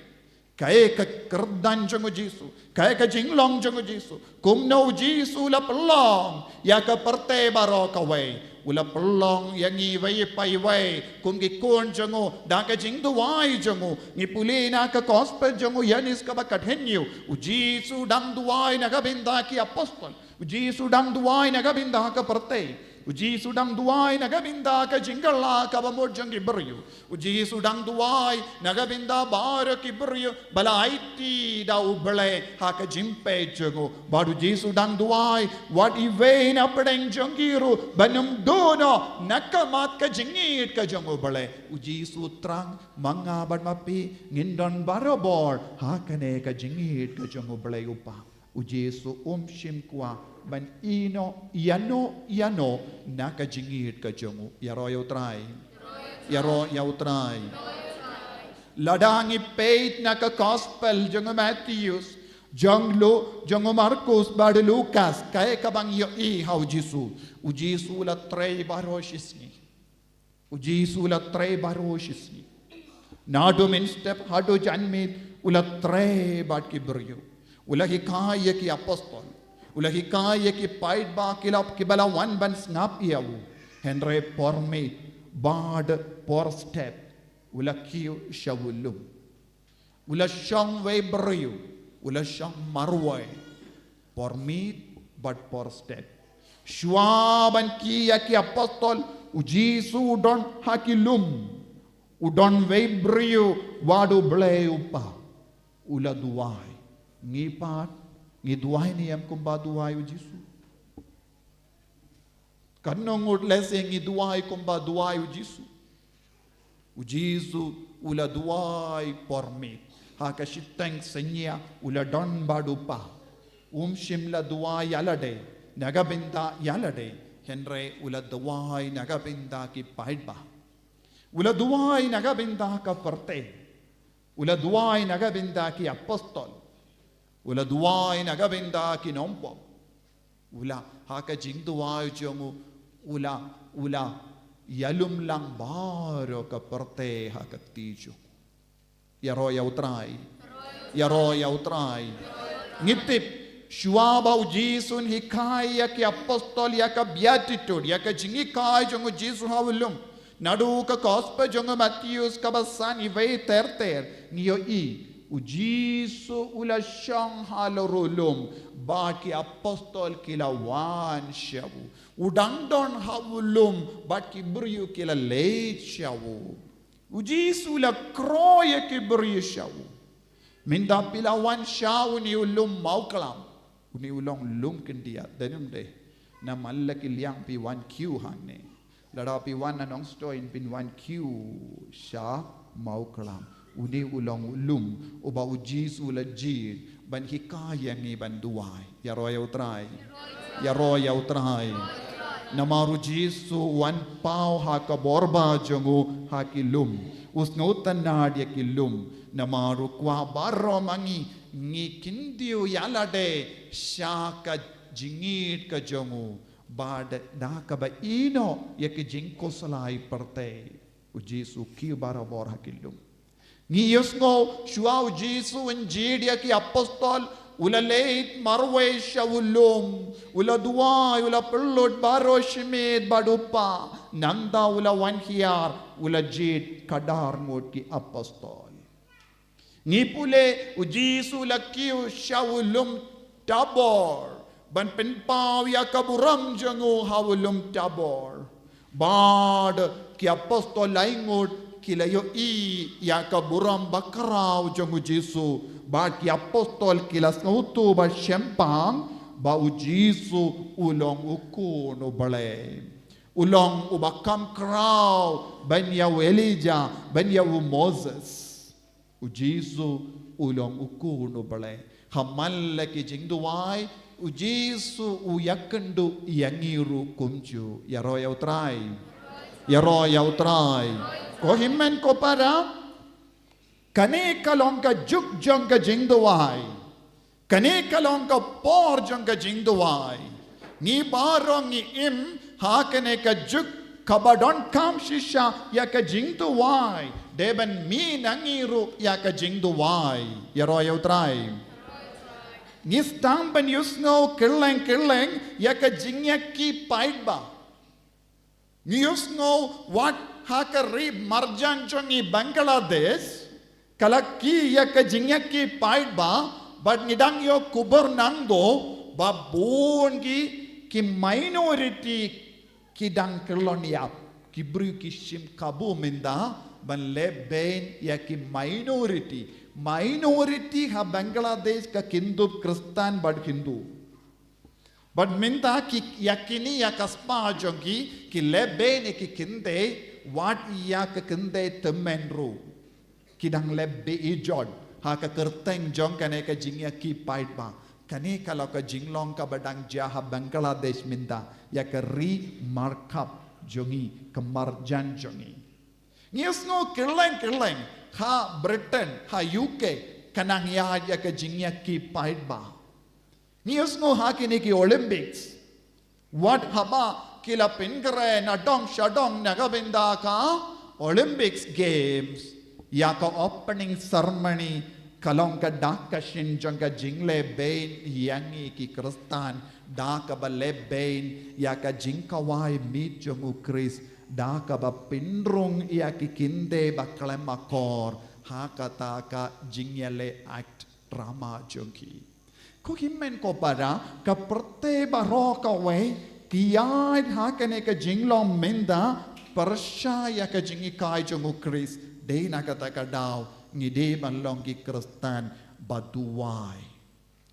Kaei ka kyrdan jong U Jisu? Kaei ka jinglong jong U Jisu? Kumno U Jisu u la pynlong ïa ka pyrthei baroh kawei? U la pynlong ïa ngi iwei pa iwei kum ki khun jong u da ka jingduwai jong u. Ngi pule na ka gospel jong u Ïoannis kaba khathynñiew, U Jisu u dang duwai na ka bynta ki apostol. U Jisu u dang duwai na ka bynta ka pyrthei. U Jisu u dang duwai na ka bynta ka jingkylla kaba mut jong ki briew. U Jisu u dang duwai na ka bynta baroh ki briew ba la aiti da U Blei ha ka jingpeit jong u. Bad U Jisu u dang duwai wat iwei na pdeng jong ki ruh ban ym duh noh na ka mat ka jingïeit ka jong U Blei. U Jisu u thrang ma nga bad ma phi ngin don barabor ha kane ka jingïeit ka jong U Blei U Kpa. U Jisu um shym kwah ban ïehnoh ïano ïano na ka jingïeit ka jong u. Ïaroh ïa U Trai. Ïaroh ïa U Trai. Lada ngi peit na ka gospel jong u Mathaios, jong u Lu-, jong u Markos bad u Lukas, kaei kaba ngi ïohi ha U Jisu? U Jisu u la trei baroh shisngi. U Jisu u la trei baroh shisngi. Naduh mynstep haduh janmiet u la trei bad ki briew. U la hikai ïa ki apostol. U la hikai ïa ki paidbah ki la, kiba la wan ban sngap ïa u. Hynrei por miet bad por step u la kiew sha u lum. U la shong wei briew, u la shong marwei. Por miet bad por step. Shuwa ban kiew ïa ki apostol, U Jisu u don ha ki lum. U don wei briew wat U Blei U Kpa. U la duwai. Ngi pat, ngi duwai ne em kumba duwai U Jisu? Katno ngut lehse ngi duwai kumba duwai U Jisu? U Jisu u la duwai por miet. Ha ka shiteng synñia u la don bad u Kpa. Um shym la duwai ïa lade na ka bynta ïa lade, hynrei u la duwai na ka bynta ki paidbah. U la duwai na ka bynta ka pyrthei. U la duwai na ka bynta ki apostol. U la duwai na ka bynta ki nongpop. U la, ha ka jingduwai jong u, u la, u la ïalum lang baroh ka pyrthei ha ka kti jong u. Ïaroh ïa u Trai. Ïaroh ïa u Trai. Ngi tip, shuwa ba u Jisu un hikai ïa ki apostol ïa ka beatitude, ïa ka jinghikai jong u Jisu ha u lum. Naduh ka gospel jong u Mathaios kaba san, iwei ter ter, ngi ïohi u Jisu u la shong halor u lum bad ki apostol ki la wan sha u. U dang don ha u lum bad ki briew ki la leit sha u. U Jisu u la khroh ïa ki briew sha u. Mynta phi la wan sha une u lum Mawklam. Une u long lum khyndiat, dei ne ym dei? Namar la ki liang phi wan kiew hangne. Lada phi wan na Nongstoiñ phin wan kiew sha Mawklam. Une u long u lum uba u Jisu u la jied ban hikai ïa ngi ban duwai. Ïaroh ïa u Trai. Ïaroh ïa u Trai. Namar u Jisu u wan paw ha ka bor ba jong u ha ki lum. U sngewtynnad ïa ki lum. Namar u kwah baroh ma ngi ngi kyntiew ïa lade sha ka jingïeit ka jong u. Bad da kaba ïehnoh ïa ki jingkhuslai pyrthei. U Jisu u kiew barabor ha ki lum. Ngi ïohsngew shuwa u Jisu un jied ïa ki apostol, u la leit marwei sha u lum, u la duwai, u la pynlut baroh shi miet bad u Kpa, nangta u la wan hiar, u la jied khadar ngut ki apostol. Ngi pule u Jisu u la kiew sha u lum Tabor ban pynpaw ïa ka burom jong u ha u lum Tabor. Bad ki apostol laingut ki la ïohi ïa ka burom bakhraw jong u Jisu. Bad ki apostol ki la sngewthuh ba shemphang ba u Jisu u long u Khun u Blei. U long uba kham khraw ban ïa u Elijah, ban ïa u Moses. U Jisu u long u Khun u Blei. Ha man la ki jingduwai, u Jisu u ïakynduh ïa ngi ruh kumjuh. Ïaroh ïa u Trai. Ïaroh ïa u Trai. Ko hynmen ko para, kane ka long ka juk jong ka jingduwai. Kane ka long ka por jong ka jingduwai. Ngi baroh ngi im ha kane ka juk kaba donkam shisha ïa ka jingduwai. Dei ban mih na ngi ruh ïa ka jingduwai. Ïaroh ïa u Trai. Ngi sdang ban ïohsngew kylleng kylleng ïa ka jingïakhih paidbah. Ngi ïohsngew wat ha ka ri marjan jong ngi Bangladesh, ka la khih ïa ka jingïakhih paidbah, bad ngi dang ïoh khubor nangto ba bun ki, ki minority ki dang kyllon ïap, ki briew ki shim kabu mynta ban leh beiñ ïa ki minority. Minority ha Bangladesh ka kynthup Khristan bad Hindu. Bad mynta ki ïa kine ïa ka spah jong ki, ki leh beiñ ïa ki kynthei, wat ïa ka kynthei tymmen ruh. Ki dang leh beiñ ijot ha ka kyrteng jong kane ka jingïakhih paidbah. Kane ka long ka jinglong kaba dang jia ha Bangladesh mynta, ïa ka ri markhap jong ngi, ka marjan jong ngi. Ngi ïohsngew kylleng kylleng ha Britain, ha U K, ka nang ïaid ïa ka jingïakhih paidbah. Ngi ïohsngew ha kine ki Olympics. Wat haba ki la pynkhreh na dong sha dong na ka bynta ka Olympics Games. Ïa ka opening ceremony ka long ka dak ka shin jong ka jingleh beiñ ïa ngi ki Khristan, da kaba leh beiñ ïa ka jingkhawai miet jong u Khrist, da kaba pynrung ïa ki kynthei ba khlem akor ha kata ka jingïaleh act drama jong ki. Ko hynmen ko para, ka pyrthei baroh kawei ki ïaid ha kane ka jinglong mynta pyrshah ïa ka jinghikai jong u Khrist. Dei na kata ka daw ngi dei ban long ki Khristan ba duwai.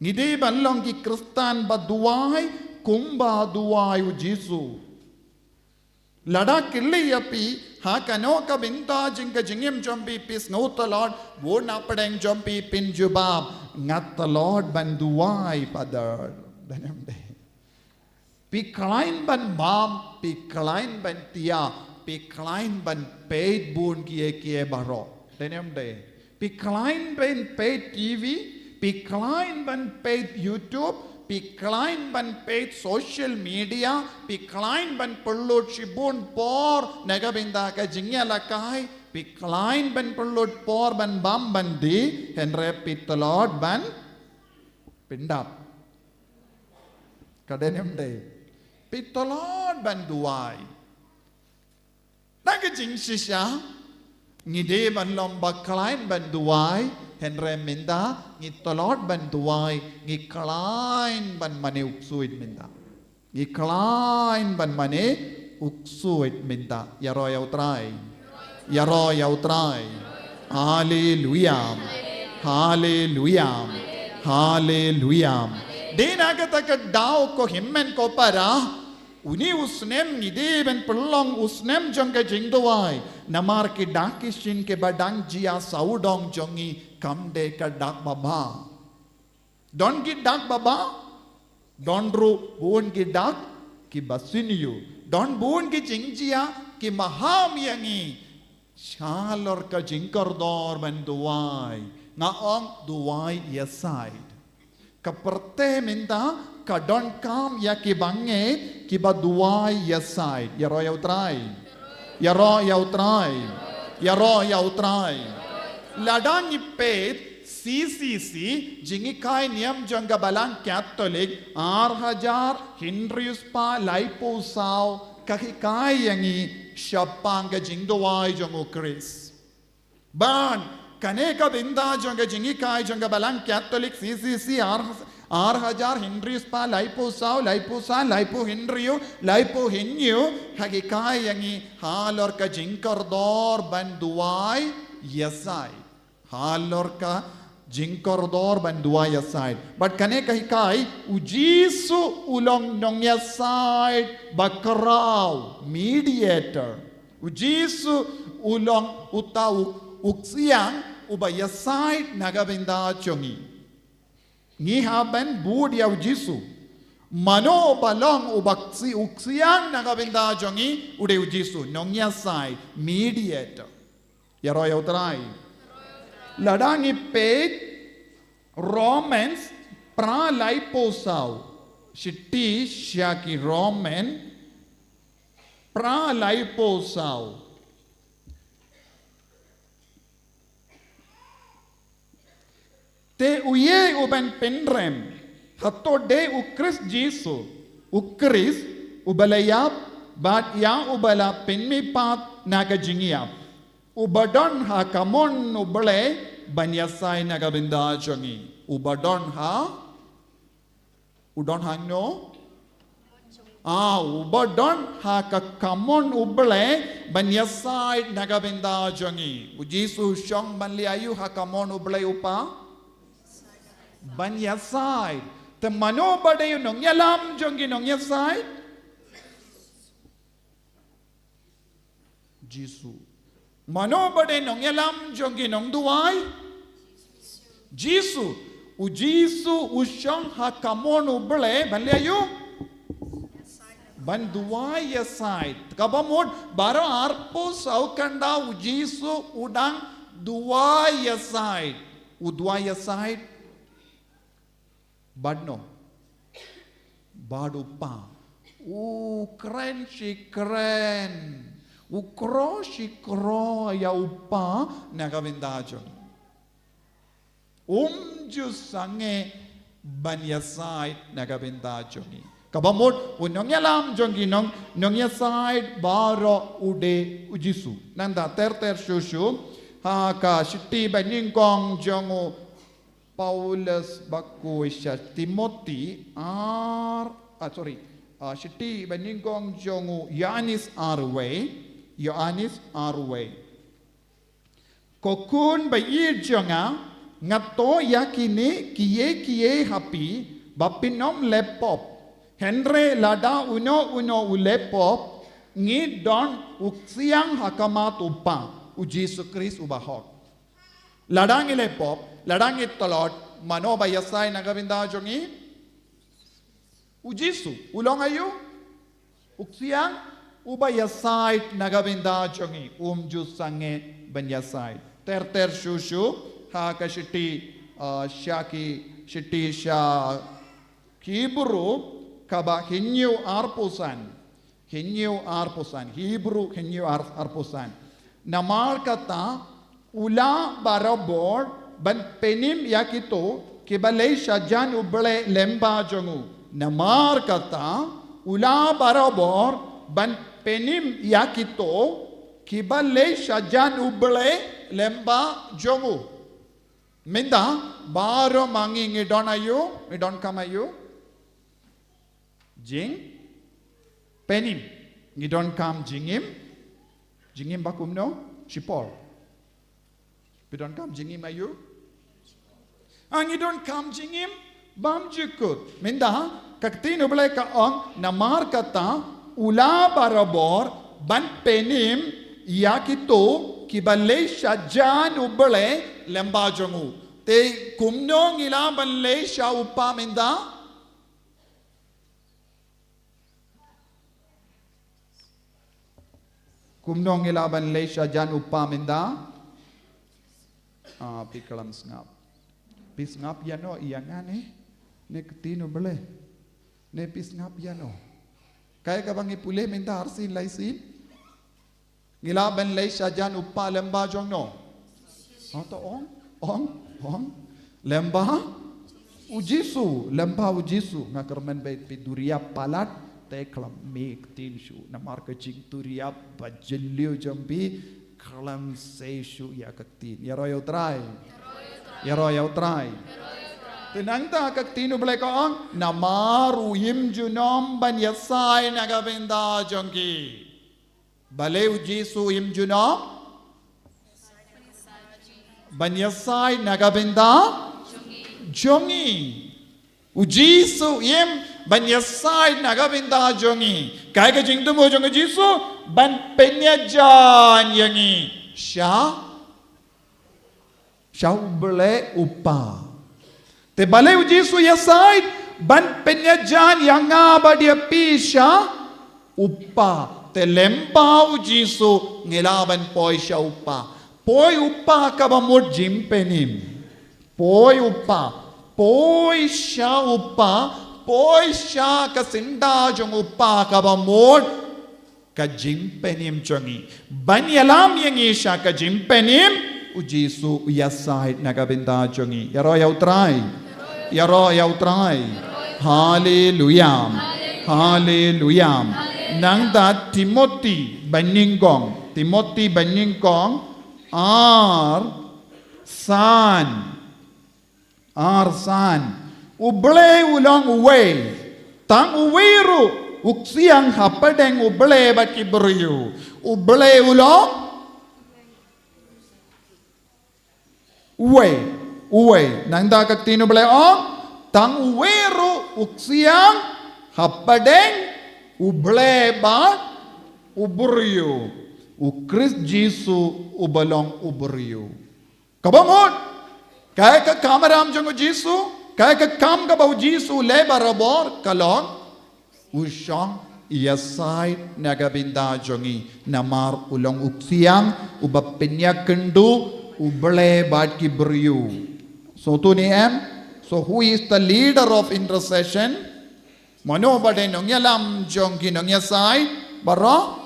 Ngi dei ban long ki Khristan ba duwai kumba duwai u Jisu. Lada kylli ïa phi Ha kano ka bynta jong ka jingim jong phi phi sngew tlot, bun na pdeng jong phi pynjubab, nga tlot ban duwai, Father. Dei ne em dei? Phi khlaiñ ban bam, phi khlaiñ ban tia, phi khlaiñ ban peit bun kiei kiei baroh. Dei ne em dei? Phi khlaiñ ban peit T V, phi khlaiñ ban peit YouTube, phi khlaiñ ban peit social media, phi khlaiñ ban pynlut shibun por na ka bynta ka jingïalehkai, phi khlaiñ ban pynlut por ban bam ban die, hynrei phi tlot ban pyndap. Ka dei ne em dei? Phi tlot ban duwai. Na ka jingshisha, ngi dei ban long ba khlaiñ ban duwai, hynrei mynta ngi tlot ban duwai, ngi khlaiñ ban mane u ksuid mynta. Ngi khlaiñ ban mane u ksuid mynta. Ïaroh ïa U Trai. Ïaroh ïa U Trai. Haleluia. Haleluia. Haleluia. Dei na kata ka daw ko hynmen ko para, une u snem ngi dei ban pynlong u snem jong ka jingduwai. Namar ki dak ki shin kiba dang jia sawdong jong ngi kam dei ka dak babha. Don ki dak babha, don ruh bun ki dak kiba sniew. Don bun ki jingjia ki maham ïa ngi. Shalor ka jingkordor ban duwai, nga ong duwai ïasaid. Ka pyrthei mynta ka donkam ïa kiba ngeit, kiba duwai ïasaid. Ïaroh ïa U Trai. Ïaroh ïa U Trai. Ïaroh ïa U Trai. Lada ngi peit C C C, jinghikai niam jong ka Balang Katholik, ar hajar hynriew spah laiphew saw, ka hikai ïa ngi shaphang ka jingduwai jong U Khrist. Bad kane ka bynta jong ka jinghikai jong ka Balang Katholik C C C ar, ar hajar hynriew spah laiphew saw, laiphew san, laiphew hynriew, laiphew hynñiew, ka hikai ïa ngi halor ka jingkordor ban duwai ïasaid. Halor ka jingkordor ban duwai ïasaid. Bad kane ka hikai, U Jisu u long nongïasaid bakhraw, mediator. U Jisu u long uta u, u ksiang uba ïasaid na ka bynta jong ngi. Ngi hap ban bud ïa U Jisu. Mano ba long uba ksi-, u ksiang na ka bynta jong ngi, u dei U Jisu, nongïasaid, mediator. Ïaroh ïa U Trai. Lada ngi peit Romans phra laiphew saw. Shithi sha ki Roman phra laiphew saw. Te uei uban pynrem, hato dei U Khrist Jisu, U Khrist, uba la ïap, bad ïa uba la pynmihpat na ka jingïap, uba don ha kamon U Blei ban ïasaid na ka bynta jong ngi. Uba don ha U don hangno? Ah, uba don ha ka kamon U Blei ban ïasaid na ka bynta jong ngi. U Jisu u shong ban leh aïu ha kamon U Blei u Kpa? Ban ïasaid. Te mano ba dei u nongïalam jong ki nongïasaid? Jisu. Mano ba dei nongïalam jong ki nongduwai? Jisu. U Jisu u shong ha kamon U Blei ban leh aïu? Ban duwai ïasaid. Kaba mut baroh arphew saw kynta U Jisu u dang duwai ïasaid. U duwai ïasaid bad no? Bad U Kpa. U kren shi kren. U khroh shi khroh ïa U Kpa na ka bynta jong ngi. Um ju sangeh ban ïasaid na ka bynta jong ngi. Kaba mut u nongïalam jong ki nong, nongïasaid baroh u dei U Jisu. Nangta ter ter shuh shuh ha ka shithi banyngkong jong u Paulus bakhuid sha Timothy ar, ah, sorry, ah, shithi banyngkong jong u Ïoannis arwei, Ïoannis arwei. Ko khun ba ïeit jong nga, nga thoh ïa kine kiei kiei ha phi ba phin ym leh pop. Hynrei lada uno uno u leh pop, Ngi don u ksiang ha khmat u Kpa, u Jisu Khrist u bahok. Lada ngi leh pop, lada ngi tlot, mano ba ïasaid na ka bynta jong ngi? U Jisu, u long aïu? U ksiang, u ba ïasaid na ka bynta jong ngi, um ju sangeh ban ïasaid. Ter ter shuh shuh, ha ka shithi, ah, sha ki, shithi sha ki Hebru, kaba hynñiew arphew san. Hynñiew arphew san, Hebru hynñiew ar-, arphew san. Namar kata, u lah barabor ban pynim ïa kito kiba leit sha jan U Blei lyngba jong u. Namar kata, u lah barabor ban pynim ïa kito kiba leit sha jan U Blei lyngba jong u. Mynta, baroh ma ngi ngi don aïu, ngi donkam aïu? Jingpynim. Ngi donkam jingim. Jingim ba kumno? Shipor. Phi donkam jingim aïu? Ah, ngi donkam jingim bymjukut. Mynta, ka ktien U Blei ka ong, namar kata, u lah barabor ban pynim ïa kito kiba leit sha jan U Blei lyngba jong u. Te kumno ngi lah ban leit sha u Kpa mynta? Kumno ngi lah ban leit sha jan u Kpa mynta? Ah, phi khlem sngap. Phi sngap ïano ïa nga ne? Ne ktien U Blei. Ne phi sngap ïano? Kaei kaba ngi pule mynta arsien laisien. Ngi lah ban leit sha jan u Kpa lyngba jong no? Hangta ong, ong, ong. Lyngba u Jisu, lyngba u Jisu. Nga kyrmen ba phi duriap palat, te khlem mih ktien shuh. Namar ka jingduriap ba jylliew jong phi, khlem sei shuh ïa ka ktien. Ïaroh ïa U Trai. Ïaroh ïa U Trai. Te nangta ka ktien U Blei ka ong, namar u im junom ban ïasaid na ka bynta jong ki. Balei u Jisu u im junom? Ban ïasaid na ka bynta jong ngi. U Jisu u im ban ïasaid na ka bynta jong ngi. Kaei ka jingthmu jong u Jisu? Ban pynïajan ïa ngi sha sha U Blei u Kpa. Te balei u Jisu u ïasaid? Ban pynïajan ïa nga bad ïa phi sha u Kpa. Te lyngba u Jisu ngi lah ban poi sha u Kpa. Poi u Kpa kaba mut jingpynim. Poi u Kpa. Poi sha u Kpa. Poi sha ka syndah jong u Kpa kaba mut ka jingpynim jong ngi. Ban ïalam ïa ngi sha ka jingpynim, u Jisu u ïasaid na ka bynta jong ngi. Ïaroh ïa U Trai. Ïaroh ïa U Trai. Haleluya. Haleluya. Nangta Timothy ba nyngkong. Timothy ba nyngkong. Ar san. Ar san. U Blei u long uwei. Tang uwei ruh u ksiang hapdeng U Blei bad ki briew. U Blei u long uwei. Uwei. Nangta ka ktien U Blei ong, tang uwei ruh u ksiang hapdeng U Blei bad u briew. U Khrist Jisu uba long u briew. Kaba mut, kaei ka kamram jong u Jisu, kaei ka kam kaba u Jisu u leh barabor, ka long u shong ïasaid na ka bynta jong ngi, namar u long u ksiang uba pynïakynduh U Blei bad ki briew. So to ne em, so who is the leader of intercession? Mano ba dei nongïalam jong ki nongïasaid baroh?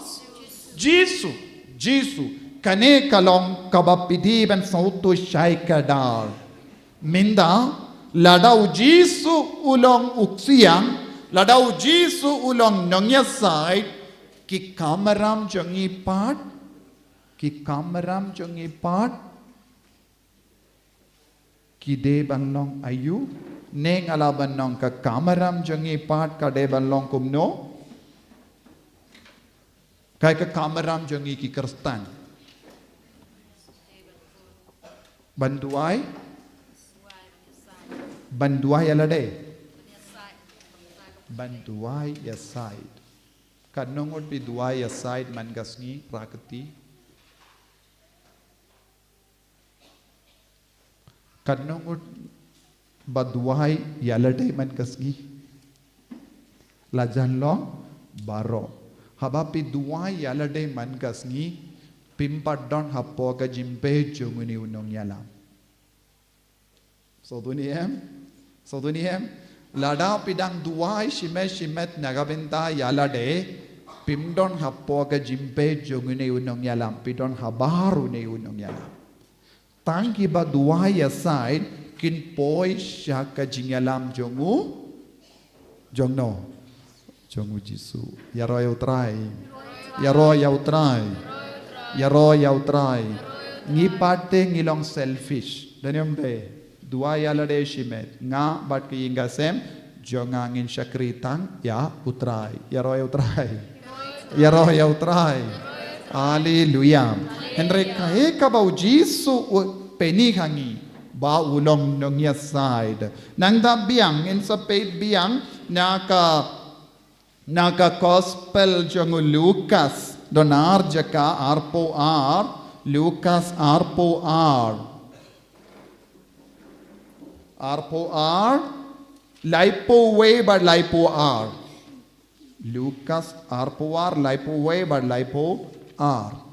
Jisu. Jisu. Kane ka long kaba phi dei ban sngewthuh shai kdar. Mynta, lada u Jisu u long u ksiang, lada u Jisu u long nongïasaid, ki kamram jong ngi pat, ki kamram jong ngi pat, ki dei ban long aïu? Ne nga lah ban ong ka kamram jong ngi pat ka dei ban long kumno? Kaei ka kamram jong ngi ki Khristan? Ban duwai? Ban duwai ïa lade? Ban duwai ïasaid. Katno ngut phi duwai ïa side man ka sngi, Prakti? Katno ngut ba duwai ïa lade man ka sngi? La jan long baroh. Haba phi duwai ïa lade man ka sngi, phim pat don hapoh ka jingpeit jong une u nongïalam. Sngewthuh ne em? Sngewthuh ne em? Lada phi dang duwai shimet shimet na ka bynta ïa lade, phim don hapoh ka jingpeit jong une u nongïalam, phi don habar une u nongïalam. Tang kiba duwai ïa side kin poi sha ka jingïalam jong u, jong no? Jong u Jisu. Ïaroh ïa u Trai. Ïaroh ïa u Trai. Ïaroh ïa u Trai. Ngi pat te ngi long selfish. Dang ym dei. Duwai ïa lade shimet. Nga bad ka ïing ka sem jong nga ngin shakri tang ïa u Trai. Ïaroh ïa u Trai. Ïaroh ïa u Trai. Haleluia. Hynrei kaei kaba u Jisu u pyni ha ngi ba u long nongïasaid? Nangta biang, ngin sa peit biang na ka, na ka gospel jong u Lukas, don ar jaka, arphew ar, Lukas arphew ar. Arphew ar, laiphew wei bad laiphew ar. Lukas arphew ar, laiphew wei bad laiphew ar.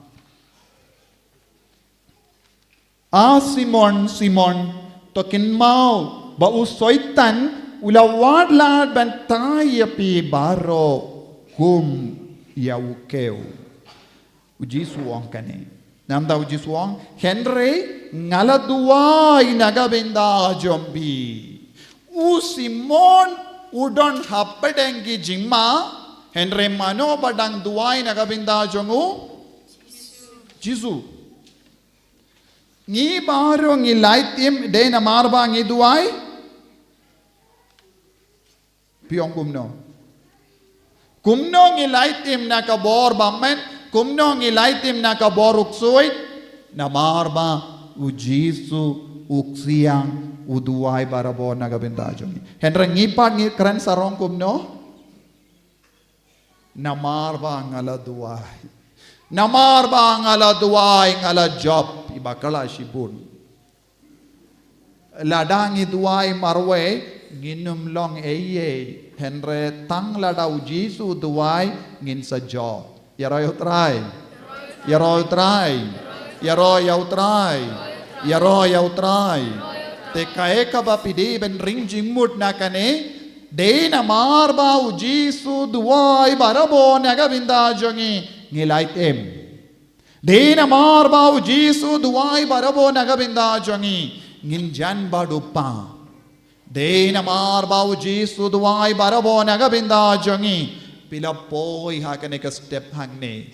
A Simon, Simon, to kynmaw ba u Soitan u la wad lad ban tai ïa phi baroh kum ïa u kiew. U Jisu u ong kane. Namar u Jisu u ong, hynrei nga la duwai na ka bynta jong phi. U Simon u don hapdeng ki jingma, hynrei mano ba dang duwai na ka bynta jong u? Jisu. Ngi baroh ngi lait im, dei namar ba ngi duwai? Phi ong kumno? Kumno ngi lait im na ka bor ba men, kumno ngi lait im na ka bor u ksuid? Namar ba u Jisu u ksiang u duwai barabor na ka bynta jong ngi. Hynrei ngi pat ngi kren sarong kumno? Namar ba nga la duwai. Namar ba nga la duwai, nga la jop, i bakla shibun. Lada ngi duwai marwei, ngin ym long ei ei. Hynrei tang lada u Jisu duwai, ngin sa jop. Ïaroh ïa u Trai. Ïaroh ïa u Trai. Ïaroh ïa u Trai. Ïaroh ïa u Trai. Te kaei kaba phi dei ban ring jingmut na kane, dei namar ba u Jisu duwai barabor na ka bynta jong ngi, ngi lait im. Dei namar ba u Jisu duwai barabor na ka bynta jong ngi, ngin jan bad u Pa. Dei namar ba u Jisu duwai barabor na ka bynta jong ngi, phi la poi ha kane ka step hangne.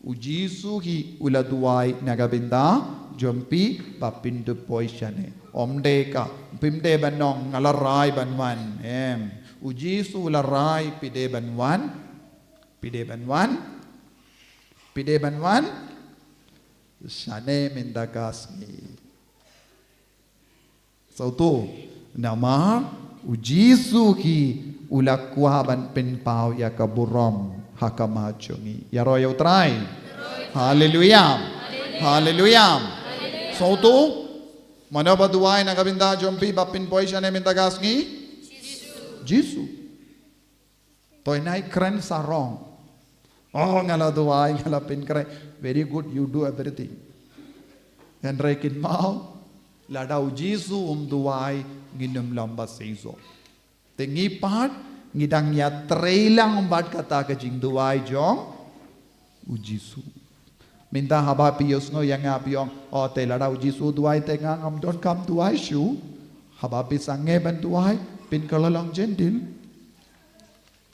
U Jisu hi u la duwai na ka bynta jong phi ba phin dup poi shane. Ym dei ka, phim dei ban ong nga la rai ban wan. Em. U Jisu u la rai phi dei ban wan. Phi dei ban wan. Phi dei ban wan shane mynta ka sngi. Sngewthuh, namar u Jisu hi u la kwah ban pynpaw ïa ka burom ha khmat jong ngi. Ïaroh ïa u Trai. Haleluia. Haleluia. Sngewthuh, mano ba duwai na ka bynta jong phi ba phin poi shane mynta ka sngi? Jisu. To ynda i kren sarong. Oh, nga la duwai, nga la pynkhreh. Very good, you do everything. Hynrei kynmaw, lada u Jisu um duwai, ngin ym long ba seisoh. Te ngi pat, ngi dang ïatrei lang bad kata ka jingduwai jong u Jisu. Mynta haba phi ïohsngew ïa nga phi ong, oh, te lada u Jisu duwai te nga ngam donkam duwai shuh. Haba phi sangeh ban duwai, phin kylla long Jentil.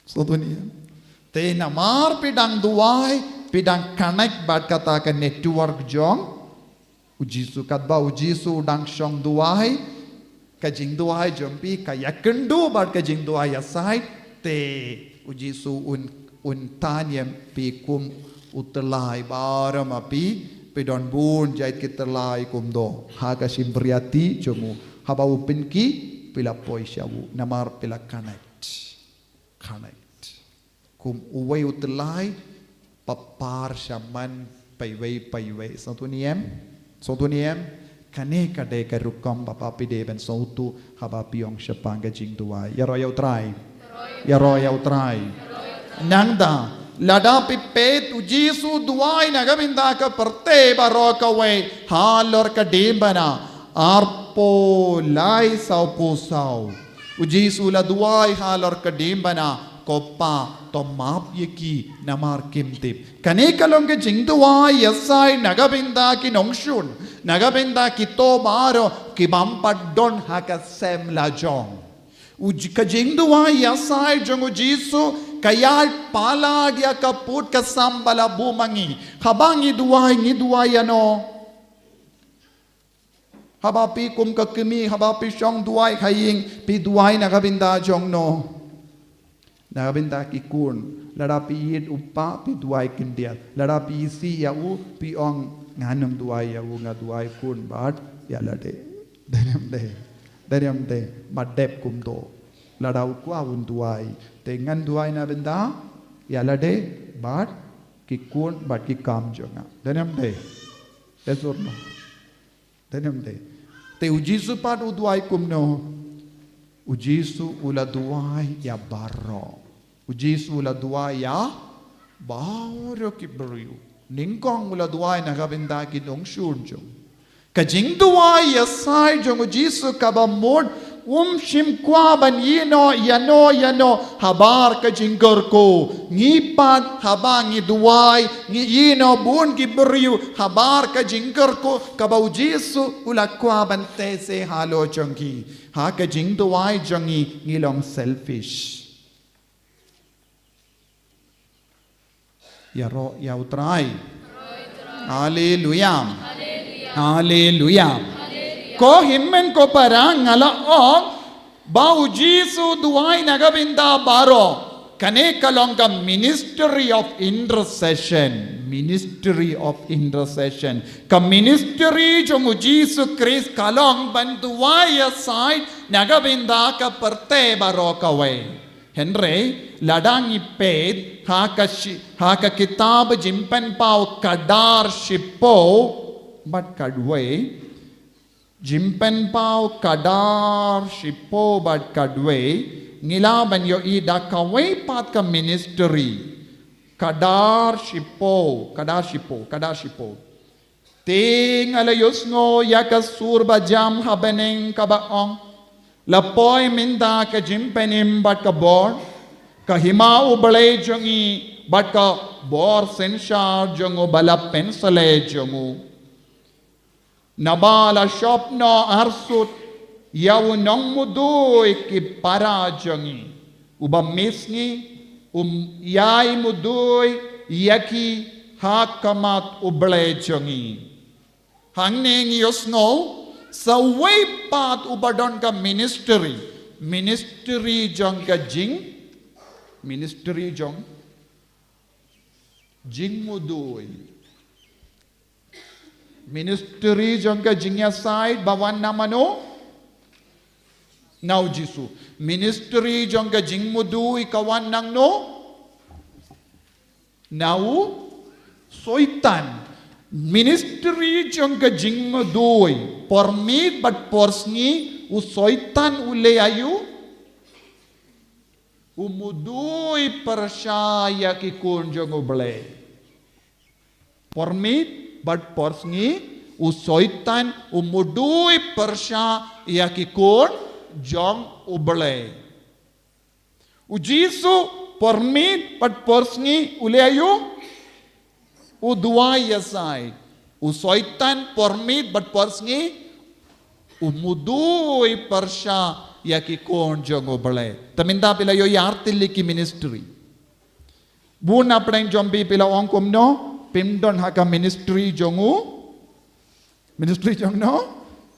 Sngewthuh ne em? Te namar phi dang duwai, phi dang connect bad kata ka network jong u Jisu, katba u Jisu u dang shong duwai, ka jingduwai jong phi ka ïakynduh bad ka jingduwai ïasaid, te u Jisu un, un tan ïa phi kum u tyllai baroh ma phi, phi don bun jait ki tyllai kumto ha ka shympriahti jong u, haba u pynkhih phi la poi sha u namar phi la connect. Connect. Kum uwei u tyllai, ba par shaman paiwei paiwei. Sngewthuh ne em? Sngewthuh ne em? Kane ka dei ka rukom ba phi dei ban sngewthuh haba phi ong shaphang ka jingduwai. Ïaroh ïa u Trai. Ïaroh ïa u Trai. Nangta, lada phi peit u Jisu u duwai na ka bynta ka pyrthei baroh kawei, halor ka diengphna arphew lai sawphew saw. U Jisu u la duwai halor ka diengphna, ko Pa, to map ïa ki namar kim tip. Kane ka long ka jingduwai ïasaid na ka bynta ki nongshun, na ka bynta kito baroh ki bym pat don ha ka sem lajong. U Ji-, ka jingduwai ïasaid jong u Jisu ka ïaid palat ïa ka pud ka sam ba la buh ma ngi. Haba ngi duwai, ngi duwai ïa no? Haba phi kum ka kmie, haba phi shong duwai ha ïing, phi duwai na ka bynta jong no? Na ka bynta ki khun. Lada phi ïeit u pa, phi duwai khyndiat. Lada phi isih ïa u, phi ong, ngan ym duwai ïa u, nga duwai khun bad ïa lade. Dei ne em dei? Dei ne em dei? Ym dei kumto. Lada u kwah un duwai, te ngan duwai na bynta ïa lade bad ki khun bad ki kam jong nga. Dei ne em dei? Yes or no? Dei ne em dei? Te u Jisu pat u duwai kumno? U Jisu u la duwai ïa baroh. U Jisu u la duwai ïa baroh ki briew. Nyngkong u la duwai na ka bynta ki nongshun jong u. Ka jingduwai ïasaid jong u Jisu kaba mut, um shym kwah ban ïehnoh ïano ïano habar ka jingkyrkhu. Ngi pat haba ngi duwai, ngi ïehnoh bun ki briew habar ka jingkyrkhu kaba u Jisu u la kwah ban teh se halor jong ki. Ha ka jingduwai jong ngi, ngi long selfish. Ïaroh ïa u Trai. Haleluya. Haleluya. Ko hynmen ko para, nga la ong ba u Jisu u duwai na ka bynta baroh. Kane ka long ka ministry of intercession. Ministry of intercession. Ka ministry jong u Jisu Khrist ka long ban duwai ïasaid na ka bynta ka pyrthei baroh kawei. Hynrei, lada ngi peit, ha ka shi-, ha ka kitab Jingpynpaw khatar shiphew, bad khatwei, Jingpynpaw khatar shiphew bad khatwei, ngi lah ban ïohi da kawei pat ka ministry. Khatar shiphew, khatar shiphew, khatar shiphew. Te nga la ïohsngew ïa ka sur ba jam ha bneng kaba ong, la poi mynta ka jingpynim bad ka bor, ka hima U Blei jong ngi, bad ka bor synshar jong u ba la pynshlei jong u. Naba la shop noh arsut ïa u nongmudui ki para jong ngi, uba mih sngi, um ïai mudui ïa ki ha khmat U Blei jong ngi. Hangne ngi ïohsngew sa uwei pat uba don ka ministry, ministry jong ka jing, ministry jong jingmudui. Ministry jong ka jingïasaid ba wan na mano? Na u Jisu. Ministry jong ka jingmudui ka wan nangno? Na u Soitan. Ministry jong ka jingmudui. Por miet bad por sngi u Soitan u leh aïu? U mudui pyrshah ïa ki khun jong U Blei. Por miet bad por sngi, u Soitan u mudui pyrshah ïa ki khun jong U Blei. U Jisu por miet bad por sngi u leh aïu? U duwai ïasaid. U Soitan por miet bad por sngi u mudui pyrshah ïa ki khun jong U Blei. Te mynta phi la ïoh ïa artylli ki ministry. Bun na pdeng jong phi phi la ong kumno, phim don ha ka ministry jong u. Ministry jong no?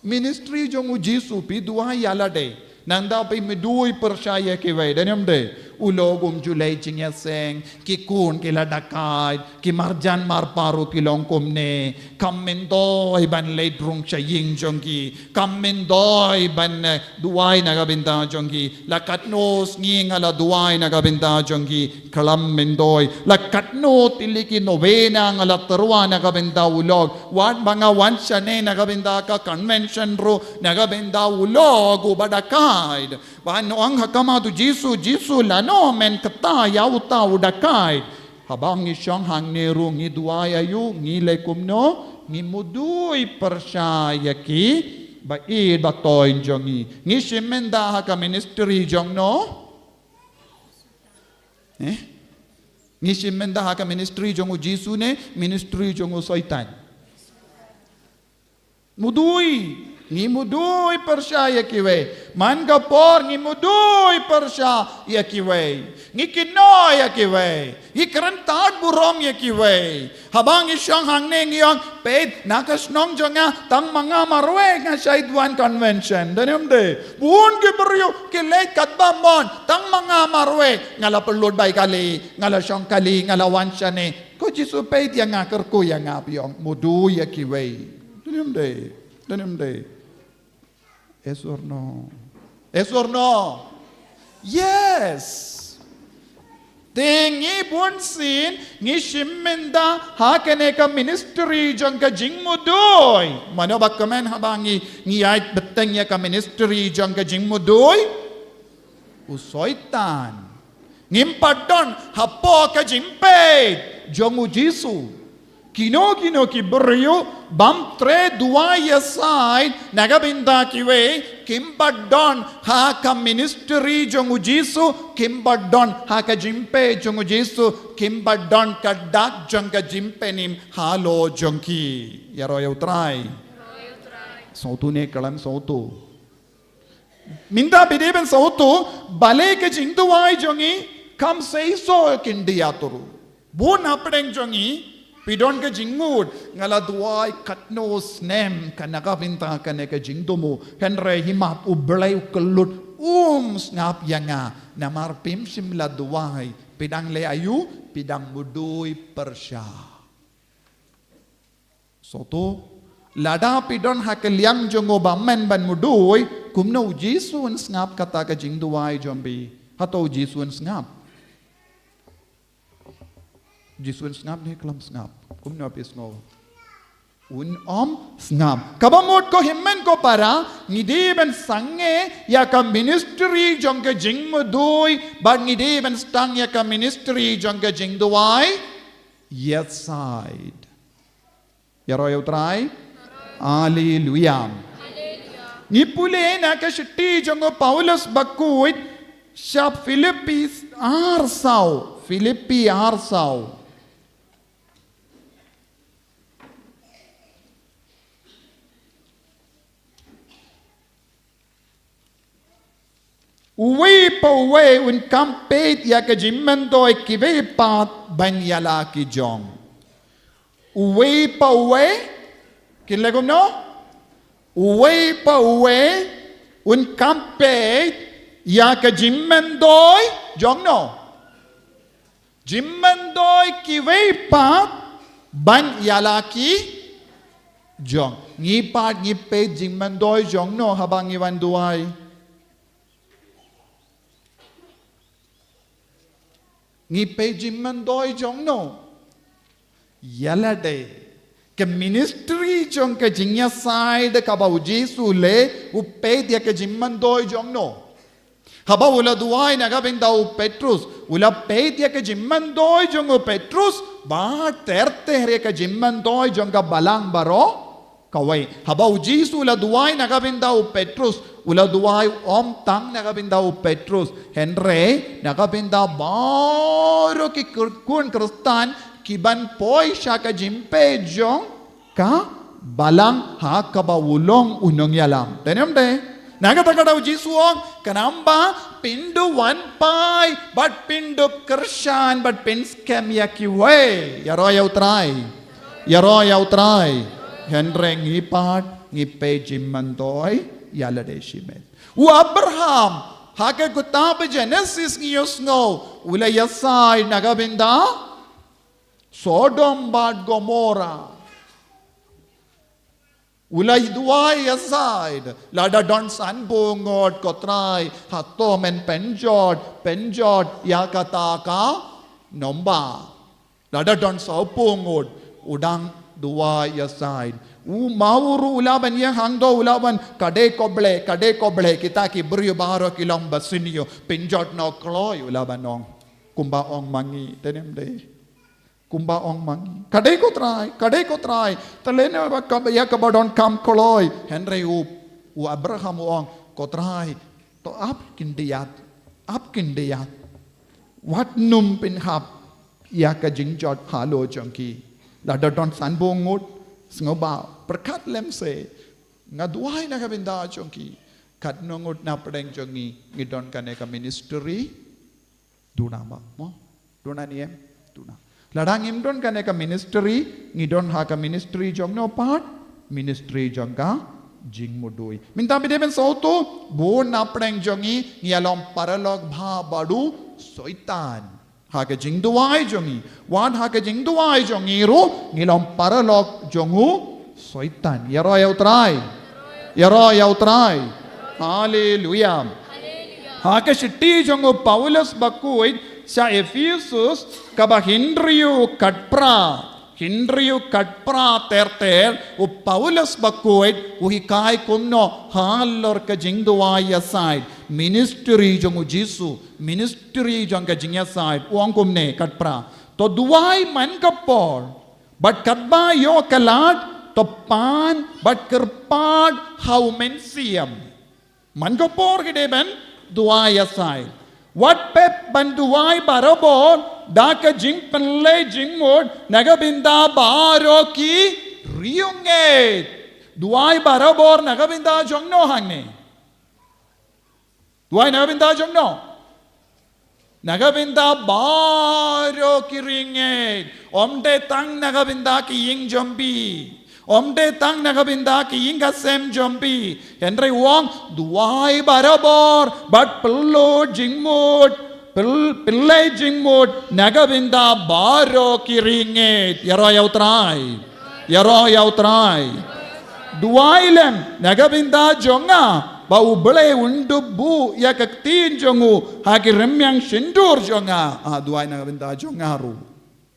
Ministry jong u Jisu, phi duwai ïa lade. Nangta phi mudui pyrshah ïa kiwei, dei ne em dei? U lok um ju leit jingïaseng, ki khun ki la dakaid, ki marjan marpa ruh ki long kumne, kam myntoi ban leit rung sha ïing jong ki, kam myntoi ban, eh, duwai na ka bynta jong ki, la katno sngi nga la duwai na ka bynta jong ki, khlem myntoi, la katno tylli ki novena nga la tyrwa na ka bynta u lok, wat ba nga wan shane na ka bynta ka convention ruh, na ka bynta u lok uba dakaid. Ban ong ha khmat u Jisu, Jisu lano men kata ïa uta u dakaid. Haba ngi shong hangne ruh ngi duwai ïa u, ngi leh kumno, ngi mudui pyrshah ïa ki, ba ïeit ba thoiñ jong ngi. Ngi shim mynta ha ka ministry jong no? Eh? Ngi shim mynta ha ka ministry jong u Jisu ne, ministry jong u Soitan? Mudui, ngi mudui pyrshah ïa kiwei. Man ka por ngi mudui pyrshah ïa kiwei. Ngi kynnoh ïa kiwei. Ngi kren tad burom ïa kiwei. Haba ngi shong hangne ngi ong, peit, na ka shnong jong nga, tang ma nga marwei nga shait wan convention. Don ne em de? Bun ki briew ki leit katba mon, tang ma nga marwei nga la pynlut bai kali, nga la shong kali, nga la wan shane. Ko Jisu, peit ïa nga, kyrkhu ïa nga, phi ong, mudui ïa kiwei. Don ne em de? Don ne em de? Yes or no? Yes or no? Yes. Te ngi bunsien ngi shim mynta ha kane ka ministry jong ka jingmudui. Mano ba kmen haba ngi, ngi ïaid bteng ïa ka ministry jong ka jingmudui? U Soitan. Ngim pat don hapoh ka jingpeit jong u Jisu. Kino kino ki briew bym treh duwai ïasaid na ka bynta kiwei, kim pat don ha ka ministry jong u Jisu, kim pat don ha ka jingpeit jong u Jisu, kim pat don ka dak jong ka jingpynim halor jong ki. Ïaroh ïa u Trai. Sngewthuh ne khlem sngewthuh? Mynta phi dei ban sngewthuh, balei ka jingduwai jong ngi kam seisoh khyndiat ruh. Bun hapdeng jong ngi, phi don ka jingmut, nga la duwai katno snem ka na ka bynta kane ka jingthmu, hynrei hi map U Blei u kyllut, um sngap ïa nga. Namar phim shym la duwai, phi dang leh aïu, phi dang mudui pyrshah. Sngewthuh, lada phi don ha ka liang jong u bymman ban mudui, kumno u Jisu un sngap kata ka jingduwai jong phi? Hato u Jisu un sngap? U Jisu un sngap ne khlem sngap? Kumno phi sngew? Un ym sngap. Kaba mut ko hynmen ko para, ngi dei ban sangeh ïa ka ministry jong ka jingmudui, bad ngi dei ban sdang ïa ka ministry jong ka jingduwai ïasaid. Ïaroh ïa u Trai. Haleluia. Ngi pule na ka shithi jong u Paulus bakhuid sha Philippi arsaw. Philippi arsaw. Uwei pa uwei un kam peit ïa ka jingmyntoi kiwei pat ban ïa la ki jong. Uwei pa uwei, kin leh kumno? Uwei pa uwei un kam peit ïa ka jingmyntoi jong no? Jingmyntoi kiwei pat ban ïa la ki jong. Ngi pat ngi peit jingmyntoi jong no haba ngi wan duwai? Ngi peit jingmyntoi jong no? Ïa lade. Ka ministry jong ka jingïasaid kaba u Jisu u leh, u peit ïa ka jingmyntoi jong no? Haba u la duwai na ka bynta u Petrus, u la peit ïa ka jingmyntoi jong u Petrus, bad ter ter ïa ka jingmyntoi jong ka balang baroh kawei. Haba u Jisu u la duwai na ka bynta u Petrus, u la duwai ym tang na ka bynta u Petrus, hynrei na ka bynta baroh ki khun Khristan kiban poi sha ka jingpeit jong ka balang ha kaba u long u nongïalam. Te ne em de? Na kata ka daw u Jisu u ong, khnang ba phin duwan phai bad phin dup kyrshan bad phin skhem ïa kiwei. Ïaroh ïa u Trai. Ïaroh ïa u Trai. Hynrei ngi pat ngi peit jingmyntoi ïa lade shimet. U Abraham Ha ka kitab Genesis ngi ïohsngew, u la ïasaid na ka bynta Sodom bad Gomorrah. U la duwai ïasaid, lada don sanphew ngut, ko Trai, hato men pynjot, pynjot ïa kata ka nomba. Lada don sawphew ngut, u dang duwai ïasaid. U maw ruh u lah ban ïeng hangto, u lah ban, ka dei ko Blei, ka dei ko Blei, kita ki briew baroh ki long ba sniew, pynjot noh kloi, u lah ban ong. Kumba ong ma ngi, te ne em dei. Kumba ong ma ngi, ka dei ko Trai, ka dei ko Trai. Te lane ba ka, ïa kaba donkam kloi. Hynrei u, u Abraham u ong, ko Trai, to ap khyndiat, ap khyndiat. Wat nym pynhap ïa ka jingjot halor jong ki. Lada don sanphew ngut, sngewbha pyrkhat lem se. Nga duwai na ka bynta jong ki. Katno ngut na pdeng jong ngi, ngi don kane ka ministry? Duna ba, mo? Duna ne em? Duna. Lada ngim don kane ka ministry, ngi don ha ka ministry jong no pat? Ministry jong ka jingmudui. Mynta phi dei ban sngewthuh, bun na pdeng jong ngi, ngi ïalong paralok bha bad u Soitan. Ha ka jingduwai jong ngi. Wat ha ka jingduwai jong ngi ruh, ngi long paralok jong u Soitan. Ïaroh ïa u Trai. Ïaroh ïa u Trai. Haleluia. Ha ka shithi jong u Paulus bakhuid sha Ephesus kaba hynriew khatphra. Hynriew khatphra ter ter, u Paulus bakhuid u hikai kumno halor ka jingduwai ïasaid. Ministry jong u Jisu, ministry jong ka jingïasaid. U ong kumne, khatphra. To duwai man ka por. Bad katba ïoh ka lad, to pan bad kyrpad ha u Mynsiem. Man ka por ki dei ban duwai ïasaid. Wat pep ban duwai barabor da ka jingpynleit jingmut na ka bynta baroh ki riewngeit. Duwai barabor na ka bynta jong no hangne? Duwai na ka bynta jong no? Na ka bynta baroh ki riewngeit. Ym dei tang na ka bynta ki ïing jong phi. Ym dei tang na ka bynta ki ïing ka sem jong phi. Hynrei u ong, duwai barabor bad pynlut jingmut, pyl-, pynleit jingmut na ka bynta baroh ki riewngeit. Ïaroh ïa u Trai. Ïaroh ïa u Trai. Duwai lem na ka bynta jong nga, ba u Blei un da buh ïa ka ktien jong u ha ki rmiang shyntur jong nga. Ah, duwai na ka bynta jong nga ruh.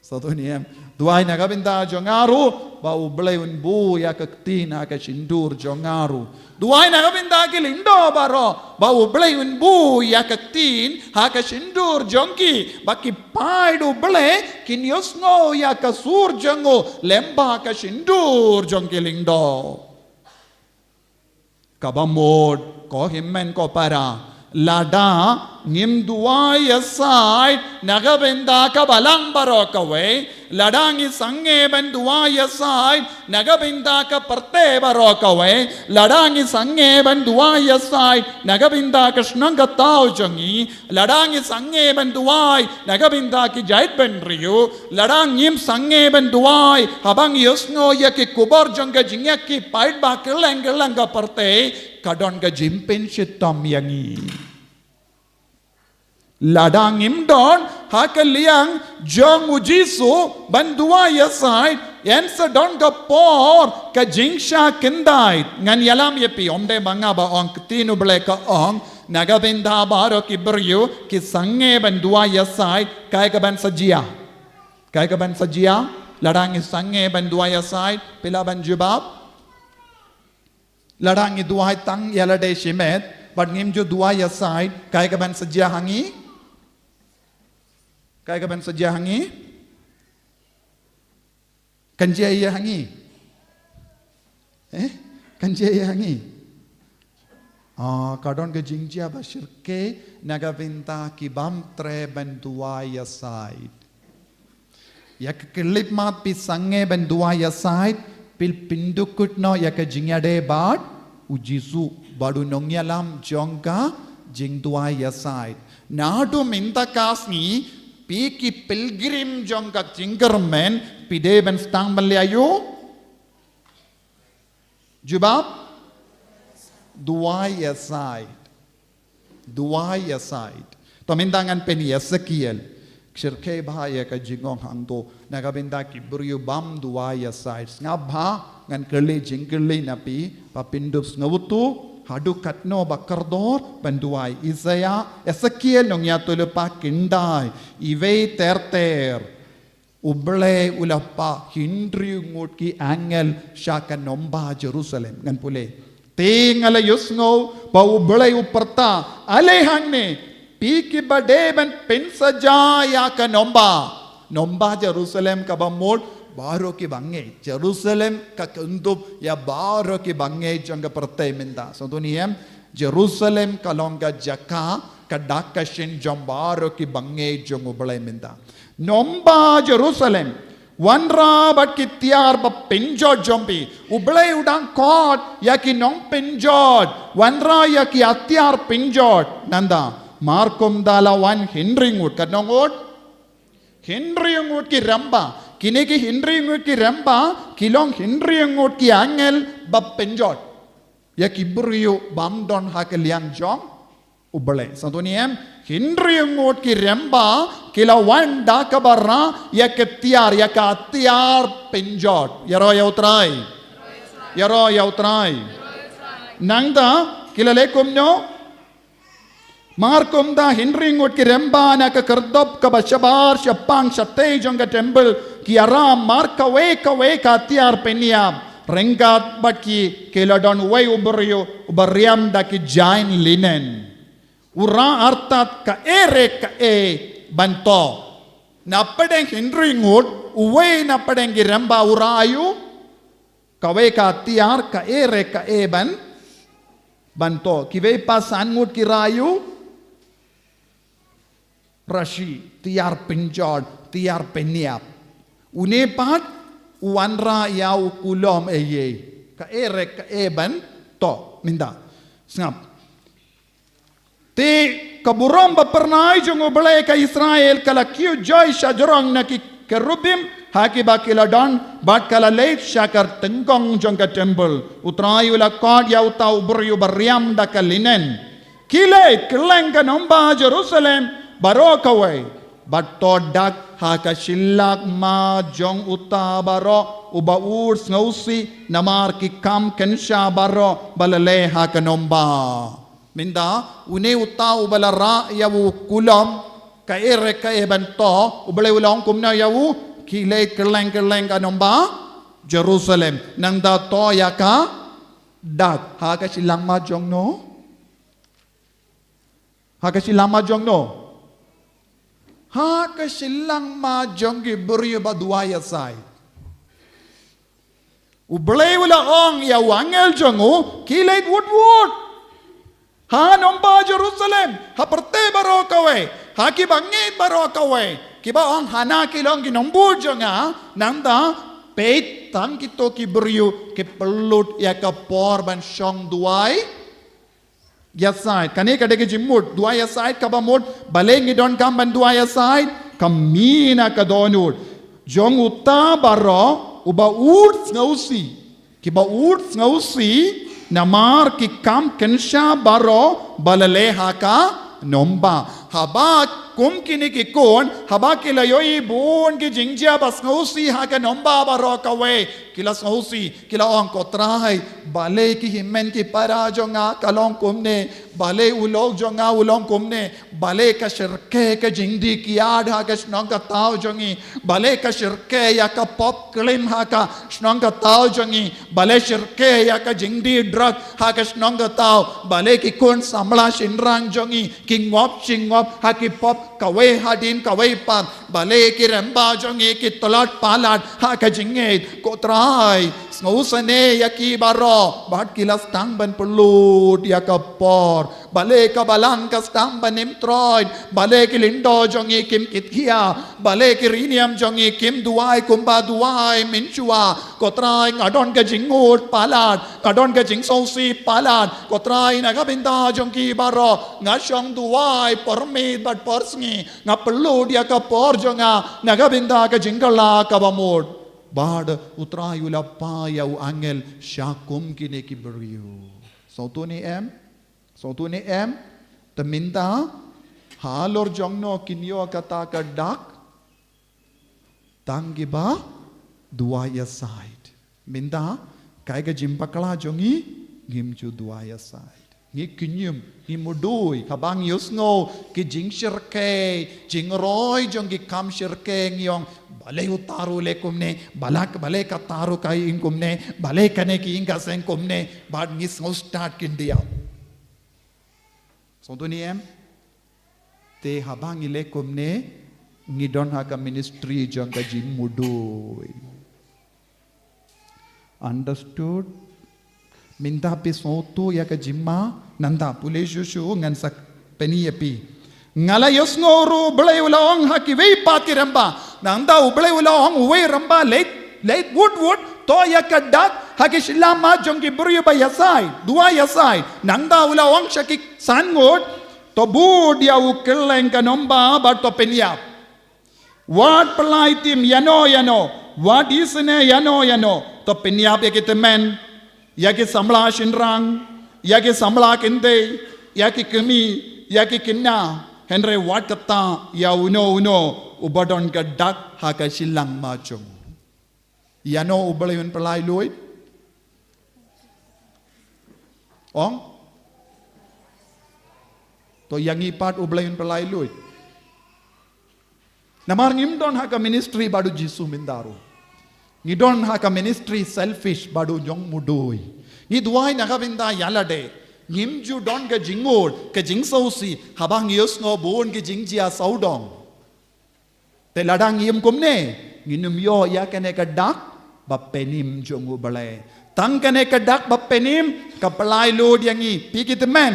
Sngewthuh ne em? Duwai na ka bynta jong nga ruh, ba u Blei un buh ïa ka ktien ha ka shyntur jong nga ruh. Duwai na ka bynta ki lyngdoh baroh, ba u Blei un buh ïa ka ktien ha ka shyntur jong ki, ba ki paid u Blei kin ïohsngew ïa ka sur jong u lem bad ka shyntur jong ki lyngdoh. Kaba mut, ko hynmen ko para, lada ngim duwai ïasaid na ka bynta ka balang baroh kawei, lada ngi sangeh ban duwai ïasaid na ka bynta ka pyrthei baroh kawei, lada ngi sangeh ban duwai ïasaid na ka bynta ka shnong ka thaw jong ngi, lada ngi sangeh ban duwai na ka bynta ki jaitbynriew, lada ngim sangeh ban duwai haba ngi ïohsngew ïa ki khubor jong ka jingïakhih paidbah kylleng kylleng ka pyrthei, ka don ka jingpynshitom ïa ngi. Lada ngim don ha ka liang jong u Jisu ban duwai ïasaid, yn sa don ka por ka jingshah khyndai. Ngan ïalam ïa phi, ym dei ma nga ba ong, ka ktien u Blei ka ong, na ka bynta baroh ki briew ki sangeh ban duwai ïasaid, kaei kaban sa jia? Kaei kaban sa jia lada ngi sangeh ban duwai ïasaid? Phi lah ban jubab. Lada ngi duwai tang ïa lade shimet bad ngim ju duwai ïasaid, kaei kaban sa jia ha ngi? Kaei kaban sa jia ha ngi? Kan jia ïa ha ngi? Eh? Kan jia ïa ha ngi? Ah, ka don ka jingjia ba shyrkhei na ka bynta ki bym treh ban duwai ïasaid. Ïa ka khyllipmat phi sangeh ban duwai ïasaid, phi pynduh kut noh ïa ka jingïadei bad u Jisu bad u nongïalam jong ka jingduwai ïasaid. Naduh mynta ka sngi, phi ki pilgrim jong ka jingkyrmen, phi dei ban sdang ban leh aïu? Jubab? Duwai ïasaid. Duwai ïasaid. To mynta ngan pyn ïa Esekiel. Shyrkhei bha ïa ka jingong hangto. Na ka bynta ki briew bym duwai ïasaid. Sngap bha, ngan kylli jingkylli na phi, ba phin dup sngewthuh haduh katno ba kordor ban duwai. Isaïah, Esekiel nongïathuhlypa khyndai, iwei ter ter. U Blei u la phah hynriew ngut ki angel sha ka nongbah Jerusalem. Ngan pule. Te nga la ïohsngew ba U Blei u pyrta, ale hangne, phi kiba dei ban pynsaja ïa ka nongbah. Nongbah Jerusalem kaba mut baroh kiba ngeit. Jerusalem ka kyndup ïa baroh kiba ngeit jong ka pyrthei mynta. Sngewthuh ne em, Jerusalem ka long ka jaka ka dak ka shin jong baroh kiba ngeit jong U Blei mynta. Nongbah Jerusalem, wanrah bad ki tiar ba pynjot jong phi. U Blei u dang khot ïa ki nongpynjot, wanrah ïa ki atiar pynjot. Nangta, mar kumta la wan hynriew ngut, katno ngut? Hynriew ngut ki rangbah. Kine ki hynriew ngut ki rangbah ki long hynriew ngut ki angel ba pynjot ïa ki briew bym don ha ka liang jong U Blei. Sngewthuh ne em, hynriew ngut ki rangbah ki la wan da kaba rah ïa ka tiar, ïa ka tiar pynjot. Ïaroh ïa U Trai. Ïaroh ïa U Trai. Nangta ki la leh kumno? Mar kumta hynriew ngut ki rangbah na ka khyrdop kaba shabar shapang shatei jong ka temple ki ïarap mar kawei kawei ka tiar pynïap ryngkat bad ki, ki la don uwei u briew uba riam da ki jaiñ linen. U rah artat kaei re kaei ban thoh. Na pdeng hynriew ngut, uwei na pdeng ki rangbah u rah aïu? Kawei ka tiar kaei re kaei ban, ban thoh. Kiwei pat san ngut ki rah aïu? Rashi, tiar pynjot, tiar pynïap. Une pat u wanrah ïa u kulom eiei. Kaei re kaei ban thoh. Mynta, sngap. Te ka burom ba phyrnai jong U Blei ka Israel ka la kiew joi shajrong na ki kerubim ha kiba ki la don bad ka la leit sha ka tyngkong jong ka temple. U Trai u la khot ïa uta u briew uba riam da ka linen. Ki leit kylleng ka nongbah Jerusalem baroh kawei bad thoh dak ha ka shilak ma jong uta baroh uba ud sngewsih namar ki kam kynsha baroh ba la leh ha ka nongbah. Mynta une uta uba la rah ïa u kulom kaei re kaei ban thoh, U Blei u la ong kumno ïa u? Ki leit kylleng kylleng ka nongbah Jerusalem. Nangta thoh ïa ka dak ha ka shilak ma jong no? Ha ka shilak ma jong no? Ha ka shilak ma jong ki briew ba duwai ïasaid. U Blei u la ong ïa u angel jong u, ki leit wut wut ha nongbah Jerusalem, ha pyrthei baroh kawei, ha kiba ngeit baroh kawei. Kiba ong hana ki long ki nongbud jong nga, nangta peit tang kito ki briew ki pynlut ïa ka por ban shong duwai ïasaid. Kane ka dei ka jingmut duwai ïasaid kaba mut, balei ngi donkam ban duwai ïasaid? Ka mih na ka dohnud jong uta baroh uba ud sngewsih. Kiba ud sngewsih namar ki kam kynsha baroh ba la leh ha ka nongbah. Haba kum kine ki khun, haba ki la ïohi bun ki jingjia ba sngewsih ha ka nongbah baroh kawei, ki la sngewsih, ki la ong, ko Trai, balei ki hynmen ki para jong nga ka long kumne, balei u lok jong nga u long kumne, balei ka shyrkhei ka jingdih kiad ha ka shnong ka thaw jong ngi, balei ka shyrkhei ïa ka pop klim ha ka shnong ka thaw jong ngi, balei shyrkhei ïa ka jingdih drug ha ka shnong ka thaw, balei ki khun samla shynrang jong ngi ki ngop shi ngop ha ki pop kawei hadien kawei pat, balei ki rangbah jong ngi ki tlot palat ha ka jingngeit. Ko Trai, sngewsih ne ïa ki baroh, bad ki la sdang ban pynlut ïa ka por. Balei ka balang ka sdang ban im troiñ, balei ki lyngdoh jong ngi kim kitkhia, balei ki rynïam jong ngi kim duwai kumba duwai mynshuwa. Ko Trai, nga don ka jingngud palat, nga don ka jingsngewsih palat. Ko Trai, na ka bynta jong ki baroh nga shong duwai por miet bad por sngi, nga pynlut ïa ka por jong nga na ka bynta ka jingkylla kaba mut. Bad U Trai u la phah ïa u angel sha kum kine ki briew. Sngewthuh ne em? Sngewthuh ne em? Te mynta halor jong no kin ïoh kata ka dak? Tang kiba duwai ïasaid. Mynta kaei ka jingbakla jong ngi? Ngim ju duwai ïasaid. Ngi kynjum, ngi mudui, haba ngi ïohsngew ki jingshyrkhei, jingroi jong ki kam shyrkhei, ngi ong, balei uta ruh u leh kumne, balak, balei kata ruh ka ïing kumne, balei kane ka ïing ka seng kumne, bad ngi sngew stad khyndiat. Sngewthuh ne em? Te haba ngi leh kumne, ngi don ha ka ministry jong ka jingmudui. Understood? Mynta phi sngewthuh ïa ka jingma? Nangta pule shuh shuh, ngan sa pyni ïa phi. Nga la ïohsngew ruh U Blei u la ong ha kiwei pat ki rangbah, nangta U Blei u la ong, uwei u rangbah, leit, leit wut wut, thoh ïa ka dak ha ki shyllangmat jong ki briew ba ïasaid, duwai ïasaid. Nangta u la ong sha ki san ngut, to bud ïa u kylleng ka nomba bad to pynïap. Wat pynlait tim ïano ïano, wat isynei ïano ïano, to pynïap ïa ki tymmen, ïa ki samla shynrang, ïa ki samla kynthei, ïa ki kmie, ïa ki khynnah, hynrei wat kata ïa uno uno uba don ka dak ha ka shyllangmat jong u. Ïano U Blei un pynlait luid? Ong? To ïa ngi pat U Blei un pynlait luid. Namar ngim don ha ka ministry bad u Jisu mynta ruh. Ngi don ha ka ministry selfish bad u jong mudui. Ngi duwai na ka bynta ïa lade. Ngim ju don ka jingngud, ka jingsngewsih, haba ngi ïohsngew bun ki jingjia sawdong. Te lada ngi im kumne, ngin ym ïoh ïa kane ka dak bapynïap jong U Blei. Tang kane ka dak bapynïap ka pynlait luid ïa ngi, phi ki tymmen,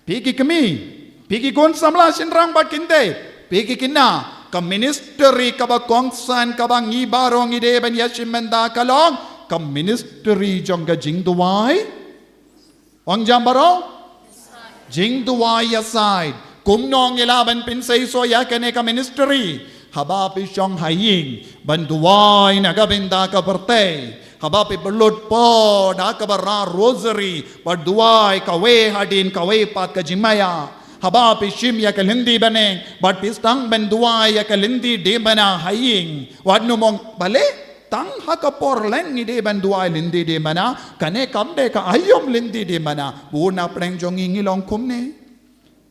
phi ki kmie, phi ki khun samla shynrang bad kynthei, phi ki khynnah, ka ministry kaba kongsan kaba ngi baroh ngi dei ban ïashim bynta ka long ka ministry jong ka jingduwai. Ong jam baroh? Jingduwai ïasaid. Kumno ngi lah ban pynseisoh ïa kane ka ministry? Haba phi shong ha ïing ban duwai na ka bynta ka pyrthei, haba phi pynlut por da kaba rah rosary bad duwai kawei hadien kawei pat ka jingmaïa, haba phi shim ïa ka lynti bneng bad phi sdang ban duwai ïa ka lynti dymana ha ïing, wat nym ong balei? Tang ha ka por leng ngi dei ban duwai lynti dymana, kane kam dei ka aïom lynti dymana. Bun na pdeng jong ngi ngi long kumne.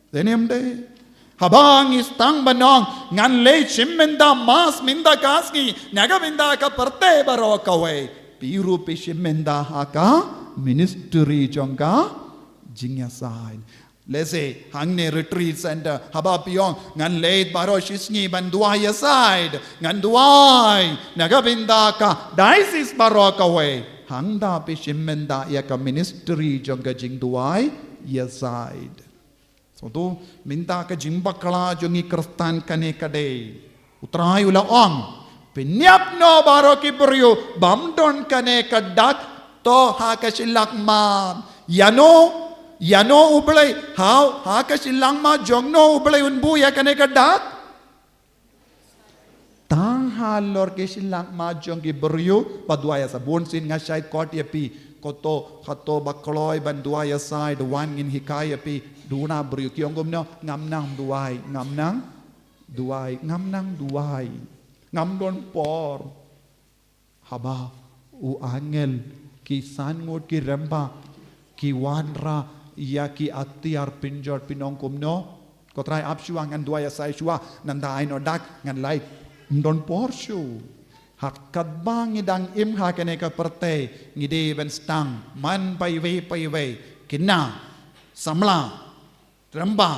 Dei ne ym dei? Haba ngi sdang ban ong ngan leit shim bynta mass mynta ka sngi na ka bynta ka pyrthei baroh kawei, phi ruh phi shim bynta ha ka ministry jong ka jingïasaid. Lehse hangne retreat center, haba phi ong ngan leit baroh shi sngi ban duwai ïasaid, ngan duwai na ka bynta ka diocese baroh kawei, hangta phi shim bynta ïa ka ministry jong ka jingduwai ïasaid. Sngewthuh, mynta ka jingbakla jong ngi Khristan kane ka dei. U Trai u la ong, pynïap noh baroh ki briew bym don kane ka dak, to ha ka shyllangmat. Ïano, ïano U Blei, ha, ha ka shyllangmat jong no U Blei un buh ïa kane ka dak? Tang halor ki shyllangmat jong ki briew ba duwai ïasaid. Bun sien nga shait kot ïa phi, kato, kato ba kloi ban duwai ïasaid, wan ngin hikai ïa phi. Duna briew ki ong kumno, ngam nang duwai, ngam nang duwai, ngam nang duwai. Ngam don por. Haba u angel, ki san ngut ki rangbah ki wanrah ïa ki atiar pynjot, phin ong kumno? Ko Trai, ap shuwa, ngan duwai ïasaid shuwa, nangta ai noh dak ngan leit. Ym don por shuh. Ha katba ngi dang im ha kane ka pyrthei, ngi dei ban sdang man paiwei paiwei, khynnah, samla, rangbah,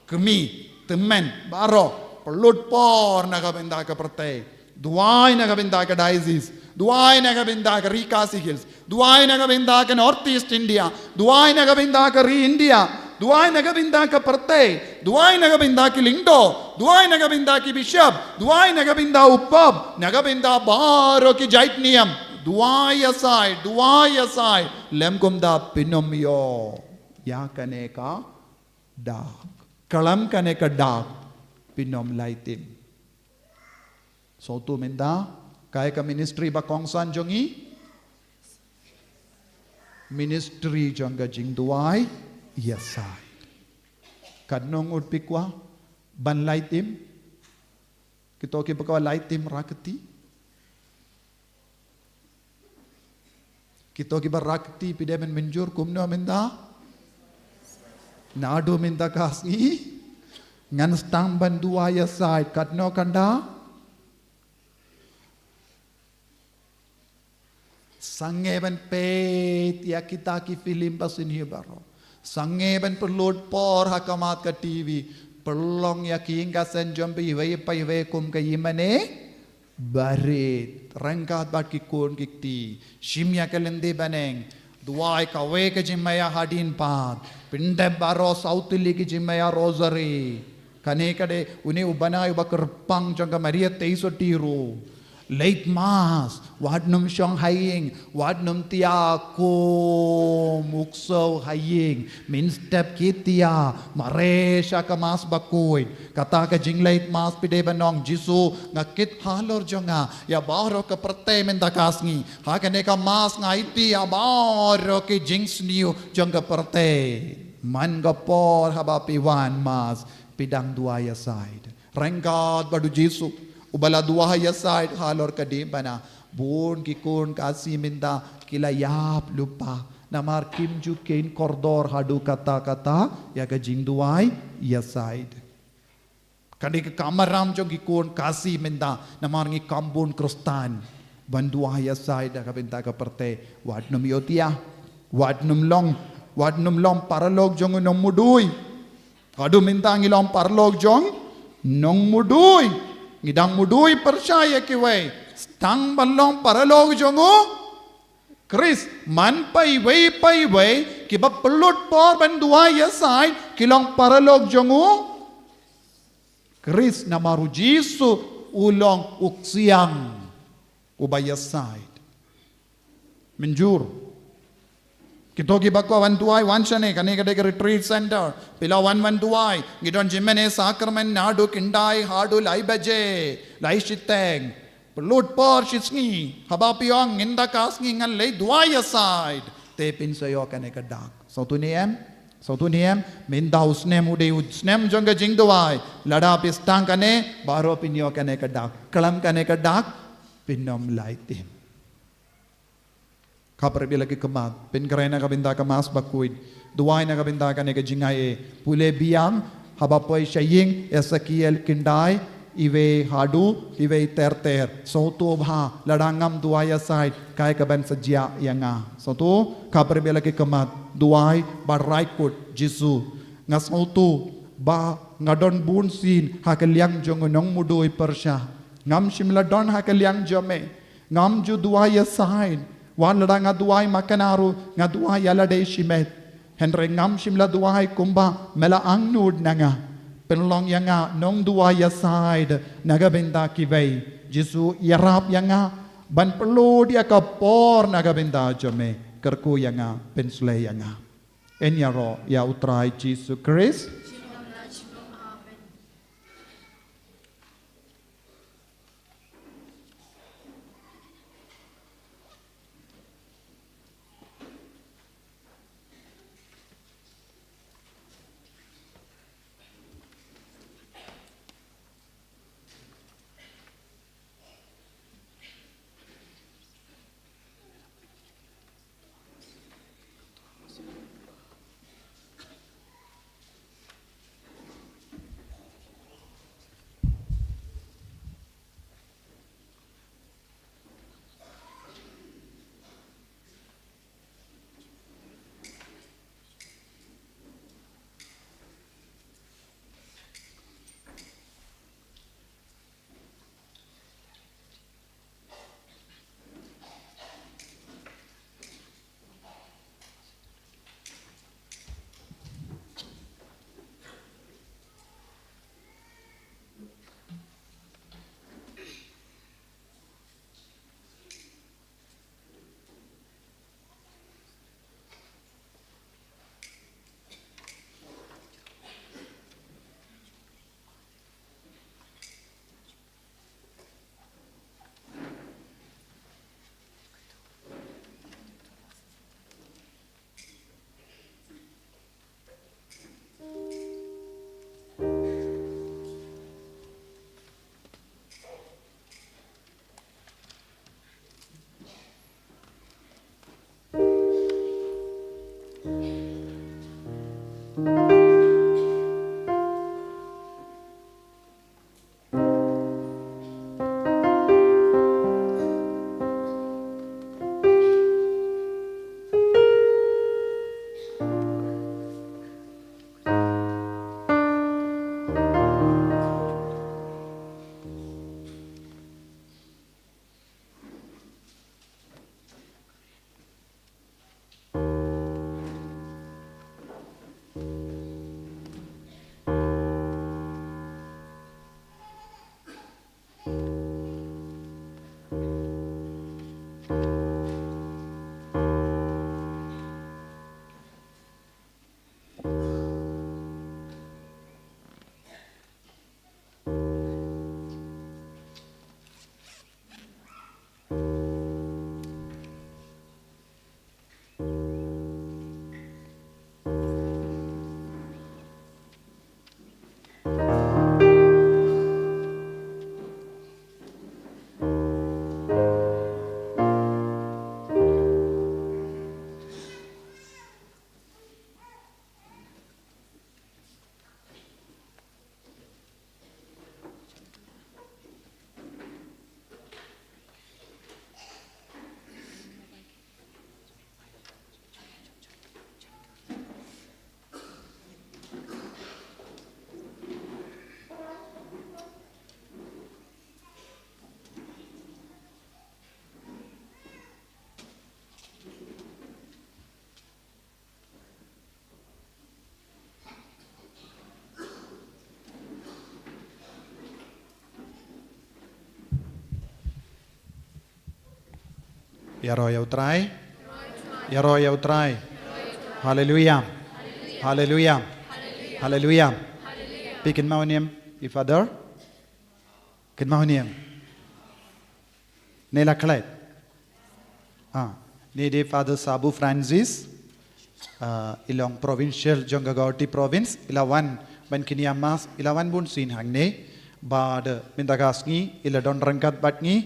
kmie, tymmen, baroh, pynlut por na ka bynta ka pyrthei. Duwai na ka bynta ka diocese, duwai na ka bynta ka Ri Khasi Hills, duwai na ka bynta ka North East India, duwai na ka bynta ka ri India, duwai na ka bynta ka pyrthei, duwai na ka bynta ki lyngdoh, duwai na ka bynta ki bishop, duwai na ka bynta u pope, na ka bynta baroh ki jait niam. Duwai ïasaid, duwai ïasaid, lym kumta phin ym ïoh ïa kane ka dak. Khlem kane ka dak phin ym lait tim. Sngewthuh mynta, kaei ka ministry ba kongsan jong ngi? Ministry jong ka jingduwai ïasaid. Katno ngut phi kwah ban lait im? Kito kiba kwah lait im, rakti. Kito kiba rakti, phi dei ban mynjur kumno mynta? Naduh mynta ka sngi ngan sdang ban duwai ïasaid. Katno kynda? Sangeh ban peit ïa kita ki film ba sngewbha baroh. Sangeh ban pynlut por ha khmat ka T V. Pynlong ïa ki ïing ka seng jong phi iwei pa iwei kum ka ïingmane barit. Ryngkat bad ki khun ki kti. Shim ïa ka lynti bneng. Duwai kawei ka jingmaïa hadien pat. Pyndep baroh saw tylli ki jingmaïa rosary. Kane ka dei une u bnai uba kyrpang jong ka Maria Theisotti ruh. Leit mass, wat nym shong ha ïing, wat nym tia kum u ksew ha ïing, mynstep ki tia, mareh sha ka mass bakhuid. Kata ka jingleit mass phi dei ban ong, Jisu, nga kit halor jong nga ïa baroh ka pyrthei mynta ka sngi. Ha kane ka mass nga aiti ïa baroh ki jingsniew jong ka pyrthei. Man ka por haba phi wan mass, phi dang duwai ïasaid. Ryngkat bad u Jisu uba la duwai ïasaid halor ka diengphna. Bun ki khun Khasi mynta ki la ïap lypa namar kim ju kheiñ kordor haduh katta katta ïa ka jingduwai ïasaid. Kane ka kamram jong ki khun Khasi mynta namar ngi kam bun Khristan ban duwai ïasaid ha ka bynta ka pyrthei. Wat nym ïoh tia, wat nym long, wat nym long paralok jong u nongmudui. Haduh mynta ngi long paralok jong u nongmudui. Ngi dang mudui pyrshah ïa kiwei. Sdang ban long paralok jong u Khrist. Man pa iwei pa iwei kiba pynlut por ban duwai ïasaid ki long paralok jong u Khrist namar u Jisu u long u ksiang uba ïasaid. Mynjur. Kito kiba kwah wan duwai, wan shane, kane ka dei ka retreat center. Phi la wan wan duwai. Ngi don jingmane sakramen naduh khyndai haduh lai baje, lai shiteng. Pynlut por shi sngi, haba phi ong, mynta ka sngi ngan leit duwai ïasaid, te phin sa ïoh kane ka dak. Sngewthuh ne em? Sngewthuh ne em? Mynta u snem u dei u snem jong ka jingduwai. Lada phi sdang kane, baroh phin ïoh kane ka dak. Khlem kane ka dak, phin ym lait im. Khapra biang la ki khmat, pynkhreh na ka bynta ka mass bakhuid. Duwai na ka bynta kane ka jingai. Pule biang, haba poi sha ïing, Esekiel khyndai, iwei haduh iwei ter ter. Sngewthuh bha, lada ngam duwai ïasaid, kaei kaban sa jia ïa nga. Sngewthuh, khapra biang la ki khmat, duwai, ba rai kut, Jisu. Nga sngewthuh, ba nga don bun sien, ha ka liang jong u nongmudui pyrshah. Ngam shym la don ha ka liang jong me. Ngam ju duwai ïasaid. Wat lada nga duwai makna ruh, nga duwai ïa lade shimet. Hynrei ngam shym la duwai kumba me la angnud na nga. Pynlong ïa nga nongduwai ïasaid na ka bynta kiwei. Jisu, ïarap ïa nga ban pynlut ïa ka por na ka bynta jong me. Kyrkhu ïa nga, pynshlei ïa nga. Yn ïaroh ïa u Trai Jisu Khrist. Ïaroh ïa U Trai. Ïaroh ïa U Trai. Haleluia. Haleluia. Haleluia. Phi kynmaw ïa u niam i Father? Kynmaw ïa u niam? Ne la klet? Ah, ne dei Father Sabu Francis. Ah, i long provincial jong ka Guwahati province, i la wan ban kynïa mass, i la wan bun sien hangne. Bad mynta ka sngi i la don ryngkat bad ngi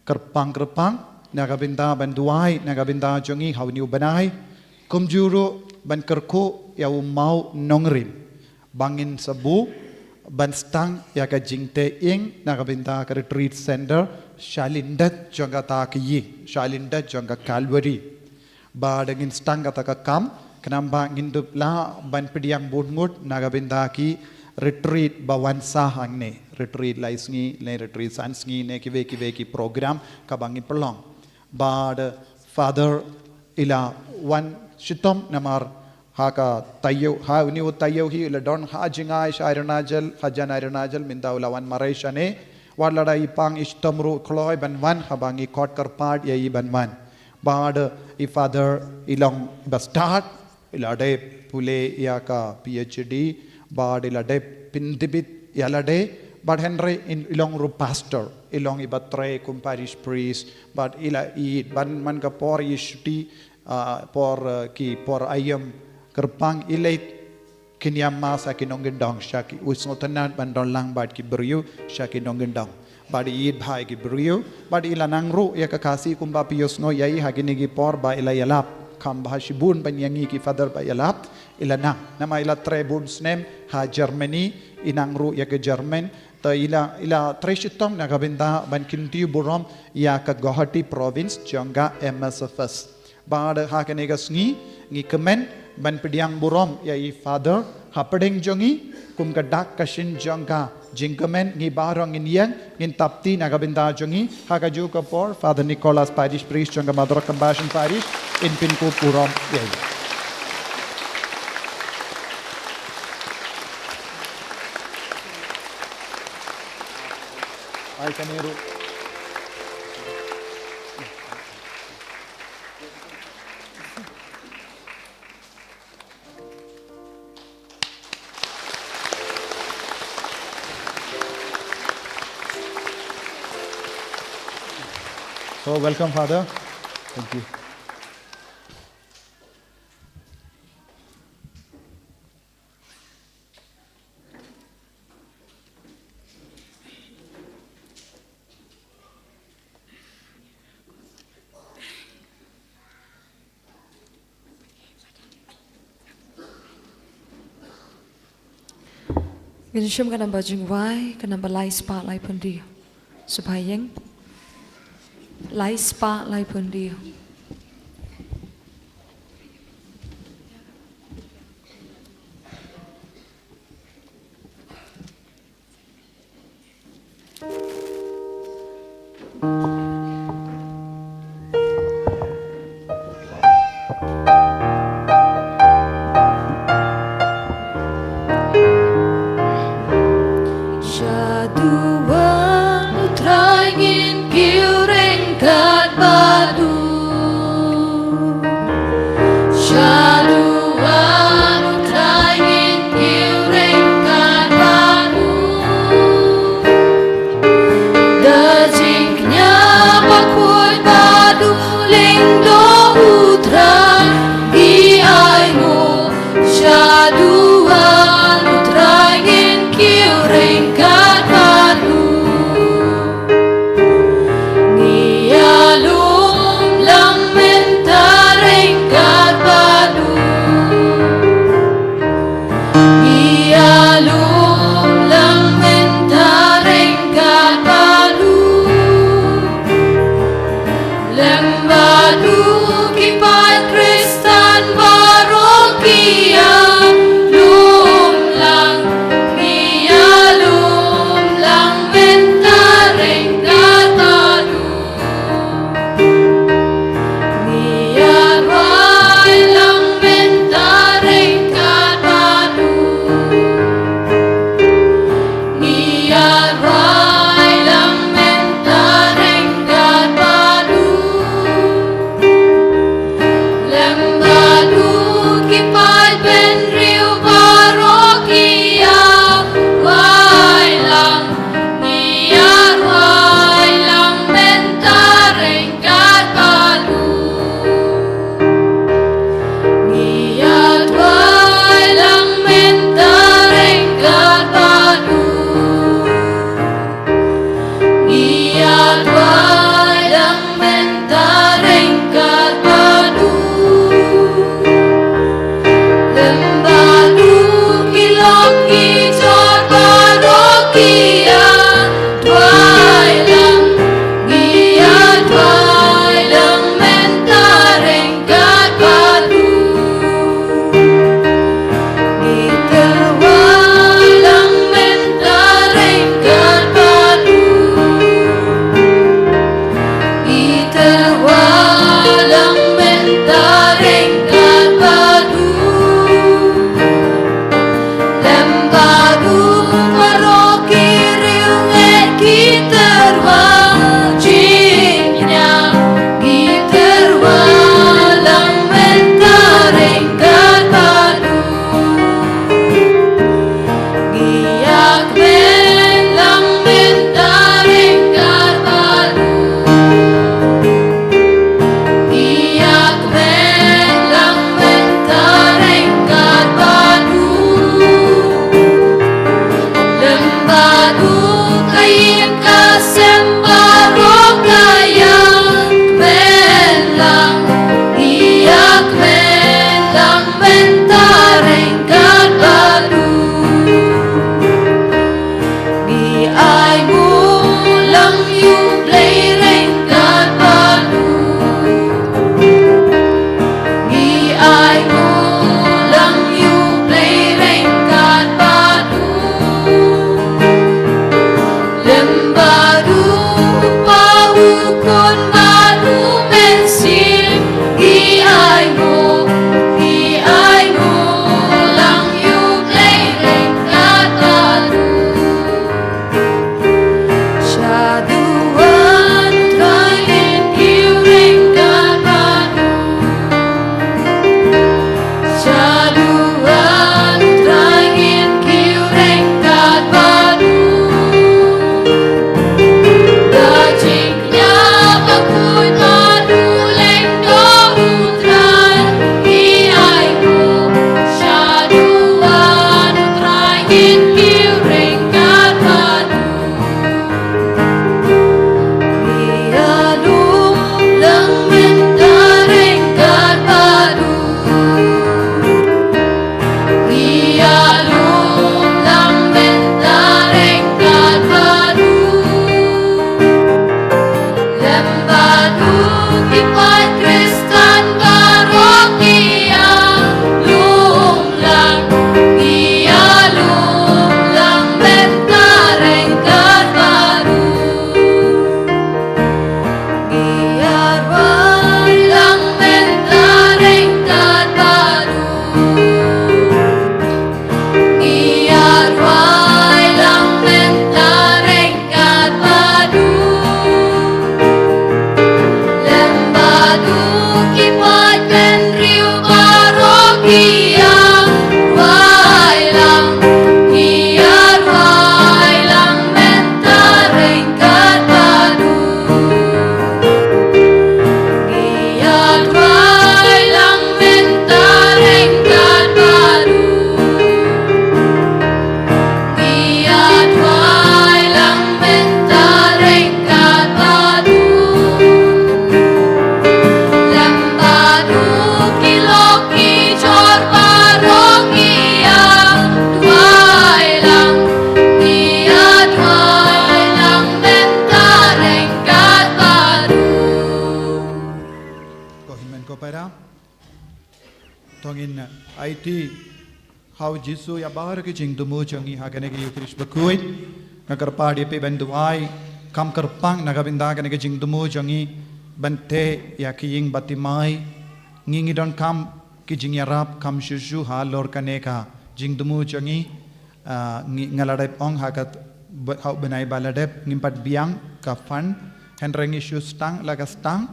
kyrpang kyrpang na ka bynta ban duwai na ka bynta jong ngi ha une u bnai. Kumjuh ruh ban kyrkhu ïa u maw nongrim ba ngin sa buh ban sdang ïa ka jingtei ïing na ka bynta ka retreat center sha lyndet jong kata ka ïing, sha lyndet jong ka Calvary. Bad ngin sdang kata ka kam khnang ba ngin dup lah ban pdiang bun ngut na ka bynta ki retreat ba wan sa hangne, retreat lai sngi ne retreat san sngi ne kiwei kiwei ki program kaba ngin pynlong. Bad Father i la wan shitom namar ha ka taïew, ha une u taïew hi i la don ha jngai sha Arunachal, hajan Arunachal, mynta u la wan marei shane. Wat lada i pang i shitom ruh kloi ban wan, haba ngi khot kyrpad ïa i ban wan. Bad i Father i long i ba stad, i la dep pule ïa ka PhD, bad i la dep pyntbit ïa lade, bad hynrei i long ruh pastor, i long i ba trei kum parish priest, bad i la ïeit ban man ka por i shuti, ah, por, eh, ki por aïom kyrpang i leit kynïa mass ha ki nongkyndong sha ki, u sngewtynnat ban don lang bad ki briew sha ki nongkyndong. Bad i ïeit bha ïa ki briew, bad i la nang ruh ïa ka Khasi kumba phi ïohsngew ïa i ha kine ki por ba i la ïalap. Kham bha shibun ban ïa ngi ki Father ba ïalap, i la nang. Namar i la trei bun snem ha Germany, i nang ruh ïa ka German. Te i la, i la trei shitom na ka bynta ban kyntiew burom ïa ka Guwahati province jong ka M S F S. Bad ha kane ka sngi ngi kmen ban pdiang burom ïa i Father hapdeng jong ngi, kum ka dak ka shin jong ka jingkmen, ngi baroh ngin ïeng, ngin tap kti na ka bynta jong ngi. Ha kajuh ka por Father Nicholas, Parish Priest jong ka Mother of Compassion Parish, in pynkup burom ïa i. Ai kane ruh. So, welcome, Father. Thank you. Ngin shim ka namba jingwai, ka namba lai spah laiphew hynriew. Sngewbha ïeng. Lai spah laiphew hynriew. Sha duwan U Trai ngin kiew ryngkat bad u. Sha duwan U Trai ngin kiew ryngkat bad u. Da jingkñia bakhuid bad u, lyngdoh U Trai ngi ainguh. Sha duwan U Trai ngin kiew ryngkat bad u. Ngi ïalum lang mynta ryngkat bad u. Ngi ïalum lang mynta ryngkat bad u. Lem bad u ki paid Khristan baroh ki ïalum. Duwai lang mynta ryngkat bad u. Lem bad u ki lok ki jor baroh ki ïa duwai lang. Ngi ïa duwai lang mynta ryngkat bad u. Ngi tyrwa lang mynta ryngkat bad u. Ngi tyrwa lang mynta ryngkat bad u. Lem bad u baroh ki riewngeit ki tyrwa jingïaid. Ngi tyrwa lang mynta ryngkat bad u. Ngi ïa kmen lang mynta ryngkat bad u. Ngi ïa kmen lang mynta ryngkat bad u. Lem bad u ka ïing ka sem baroh ka ïa kmen lang. Ngi ïa kmen lang mynta ryngkat bad u. Ngi ai nguh lang ïa u Blei ryngkat bad u. Ngi ai nguh lang ïa u Blei ryngkat bad u. Lem bad u Kpa, u Khun bad u Mynsiem. Ngi ai nguh, ngi ai nguh lang ïa u Blei ryngkat bad u. Sha duwan Trai ngin kiew ryngkat bad u. Sha duwan Trai ngin kiew ryngkat bad u. Da jingkñia bakhuid bad u lyngdoh u Trai, ngi ai nguh. Sha duwan Trai ngin kiew ryngkat bad u. Ngi ïa lum lang mynta ryngkat bad u. Ngi ïa lum lang mynta ryngkat bad u. Lem bad u ki paid Khristan baroh ki ïa lum lang, ngi ïa lum lang mynta ryngkat bad u. Ngi ïa rwai lang mynta ryngkat bad u. Ngi ïa rwai lang mynta ryngkat bad u. Lem bad u ki paid bynriew baroh ki ïa rwai lang. Ngi ïa rwai lang mynta ryngkat bad u. Ngi ïa rwai lang mynta ryngkat bad u. Ngi ïa rwai lang mynta ryngkat bad u. Lem bad u ki lok ki jor baroh ngi ïa rwai lang. Ngi ïa rwai lang mynta ryngkat bad u. Ko hynmen ko para. To ngin aiti ha u Jisu ïa baroh ki jingthmu jong ngi ha kane ka Eucharist bakhuid. Nga kyrpad ïa phi ban duwai kham kyrpang na ka bynta kane ka jingthmu jong ngi ban teh ïa ka ïing Bartimai. Ngi ngi donkam ki jingïarap kham shuh shuh halor kane ka jingthmu jong ngi. Ah, ngi, nga la dep ong ha ka, ha u bnai ba la dep ngim pat biang ka fund, hynrei ngi shu sdang la ka sdang,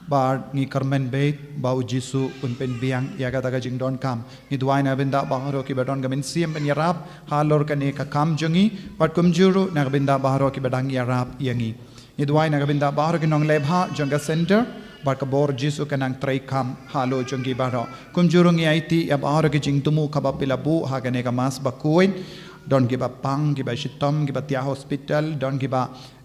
bad ngi kyrmen beit ba u Jisu un pynbiang ïa kata ka jingdonkam. Ngi duwai na ka bynta baroh kiba don ka mynsiem ban ïarap halor kane ka kam jong ngi, bad kumjuh ruh na ka bynta baroh kiba dang ïarap ïa ngi. Ngi duwai na ka bynta baroh ki nongleh bha jong ka center, bad ka bor Jisu kan nang treikam halor jong ki baroh. Kumjuh ruh ngi aiti ïa baroh ki jingthmu kaba phi la buh ha kane ka Mass bakhuid. Don kiba pang, kiba shitom, kiba thiah hospital, don kiba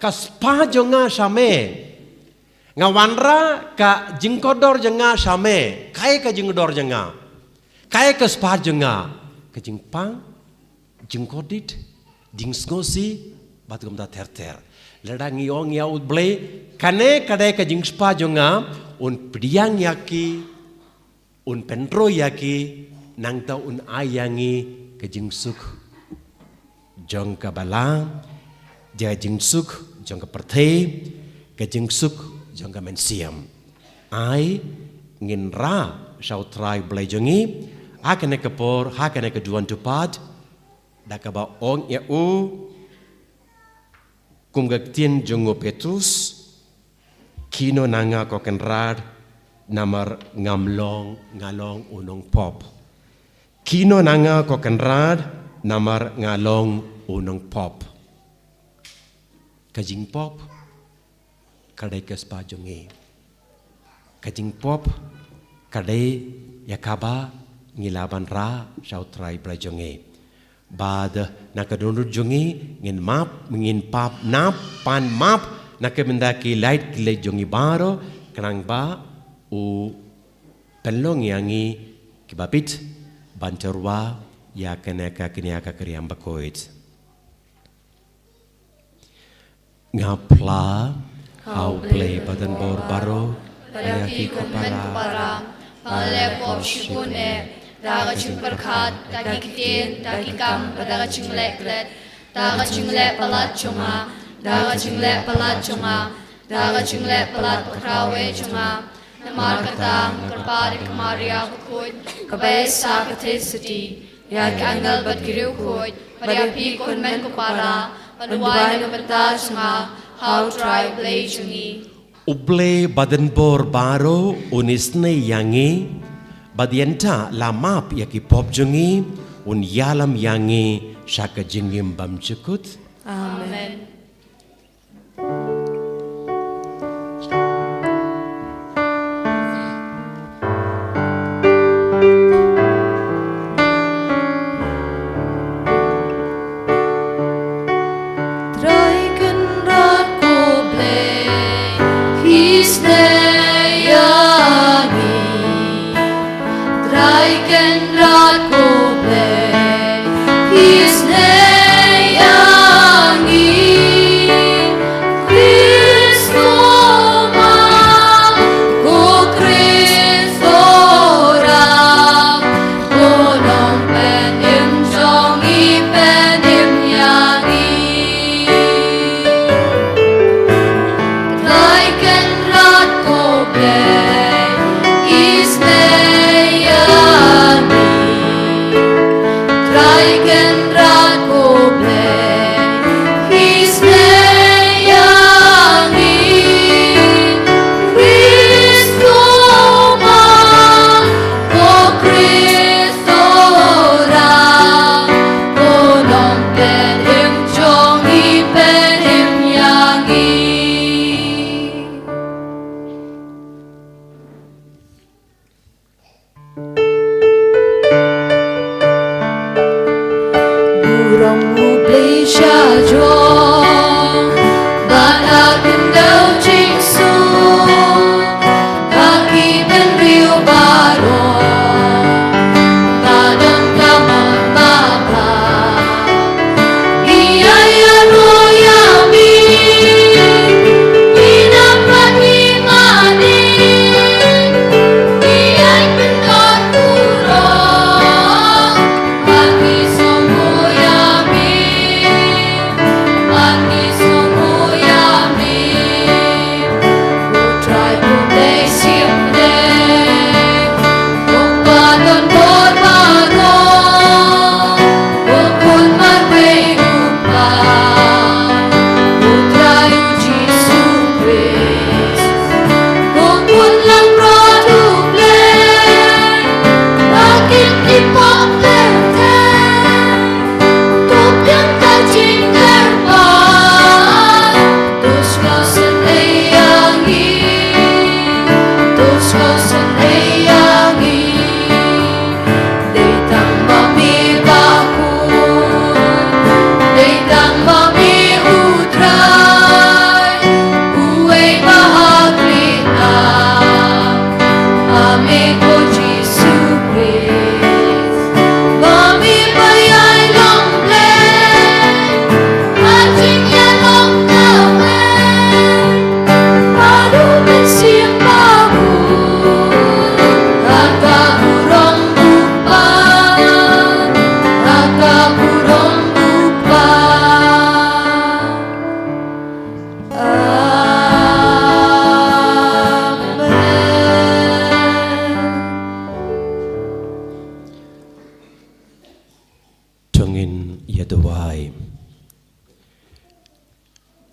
Ka spah jong nga sha me. Nga wanrah ka jingkordor jong nga sha me. Kaei ka jingkordor jong nga? Kaei ka spah jong nga? Ka jingpang, jingkordit, jingsngewsih, bad kumta ter ter. Lada ngi ong ïa U Blei, kane ka dei ka jingspah jong nga, un pdiang ïa ki, un pynroi ïa ki, nangta un ai ïa ngi ka jingsuk jong ka balang, ka jingsuk jong ka pyrthei, ka jingsuk jong ka mynsiem. Ai, ngin rah sha U Trai Blei jong ngi ha kane ka por, ha kane ka duwan dupat, da kaba ong ïa u, kum ka ktien jong u Petrus, kino na nga ko Kynrad, namar ngam long, nga long u nongpop. Kino na nga ko Kynrad, namar nga long u nongpop. Ka jingpop ka dei ka spah jong ngi. Ka jingpop ka dei ïa kaba ngi lah ban rah sha U Trai Blei jong ngi. Bad na ka dohnud jong ngi ngin map, ngin pap, nap, pan map na ka bynta ki lait ki leit jong ngi baroh, khnang ba u pynlong ïa ngi kiba bit ban tyrwa ïa kane ka kñia ka kñia bakhuid. Nga phla ha U Blei Badonbor baroh, bad ïa phi ko para, ba la pop shibun eh, da ka jingpyrkhat, da ki ktien, da ki kam, bad da ka jingleh klet, da ka jingleh palat jong nga, da ka jingleh palat jong nga, da ka jingleh palat bakhraw eh jong nga. Namar kata nga kyrpad ïa ka Maria bakhuid, kaba ïaisah ka theisotti, ïa ki angel bad ki riewkhuid, bad ïa phi ko hynmen ko para, ban duwai na ka bynta jong nga ha U Trai Blei jong ngi. U Blei Badonbor baroh un isynei ïa ngi, bad ïa nta la map ïa ki pop jong ngi, un ïalam ïa ngi sha ka jingim bymjukut. Amen. Trai Kynrad ko Blei, isynei ïa ngi. Trai Kynrad ko Blei, isynei ïa ngi. Khrist kumne, ko Khrist Trai, ko Nongpynim jong ngi, pynim ïa ngi. Trai Kynrad ko Blei, isynei ïa ngi.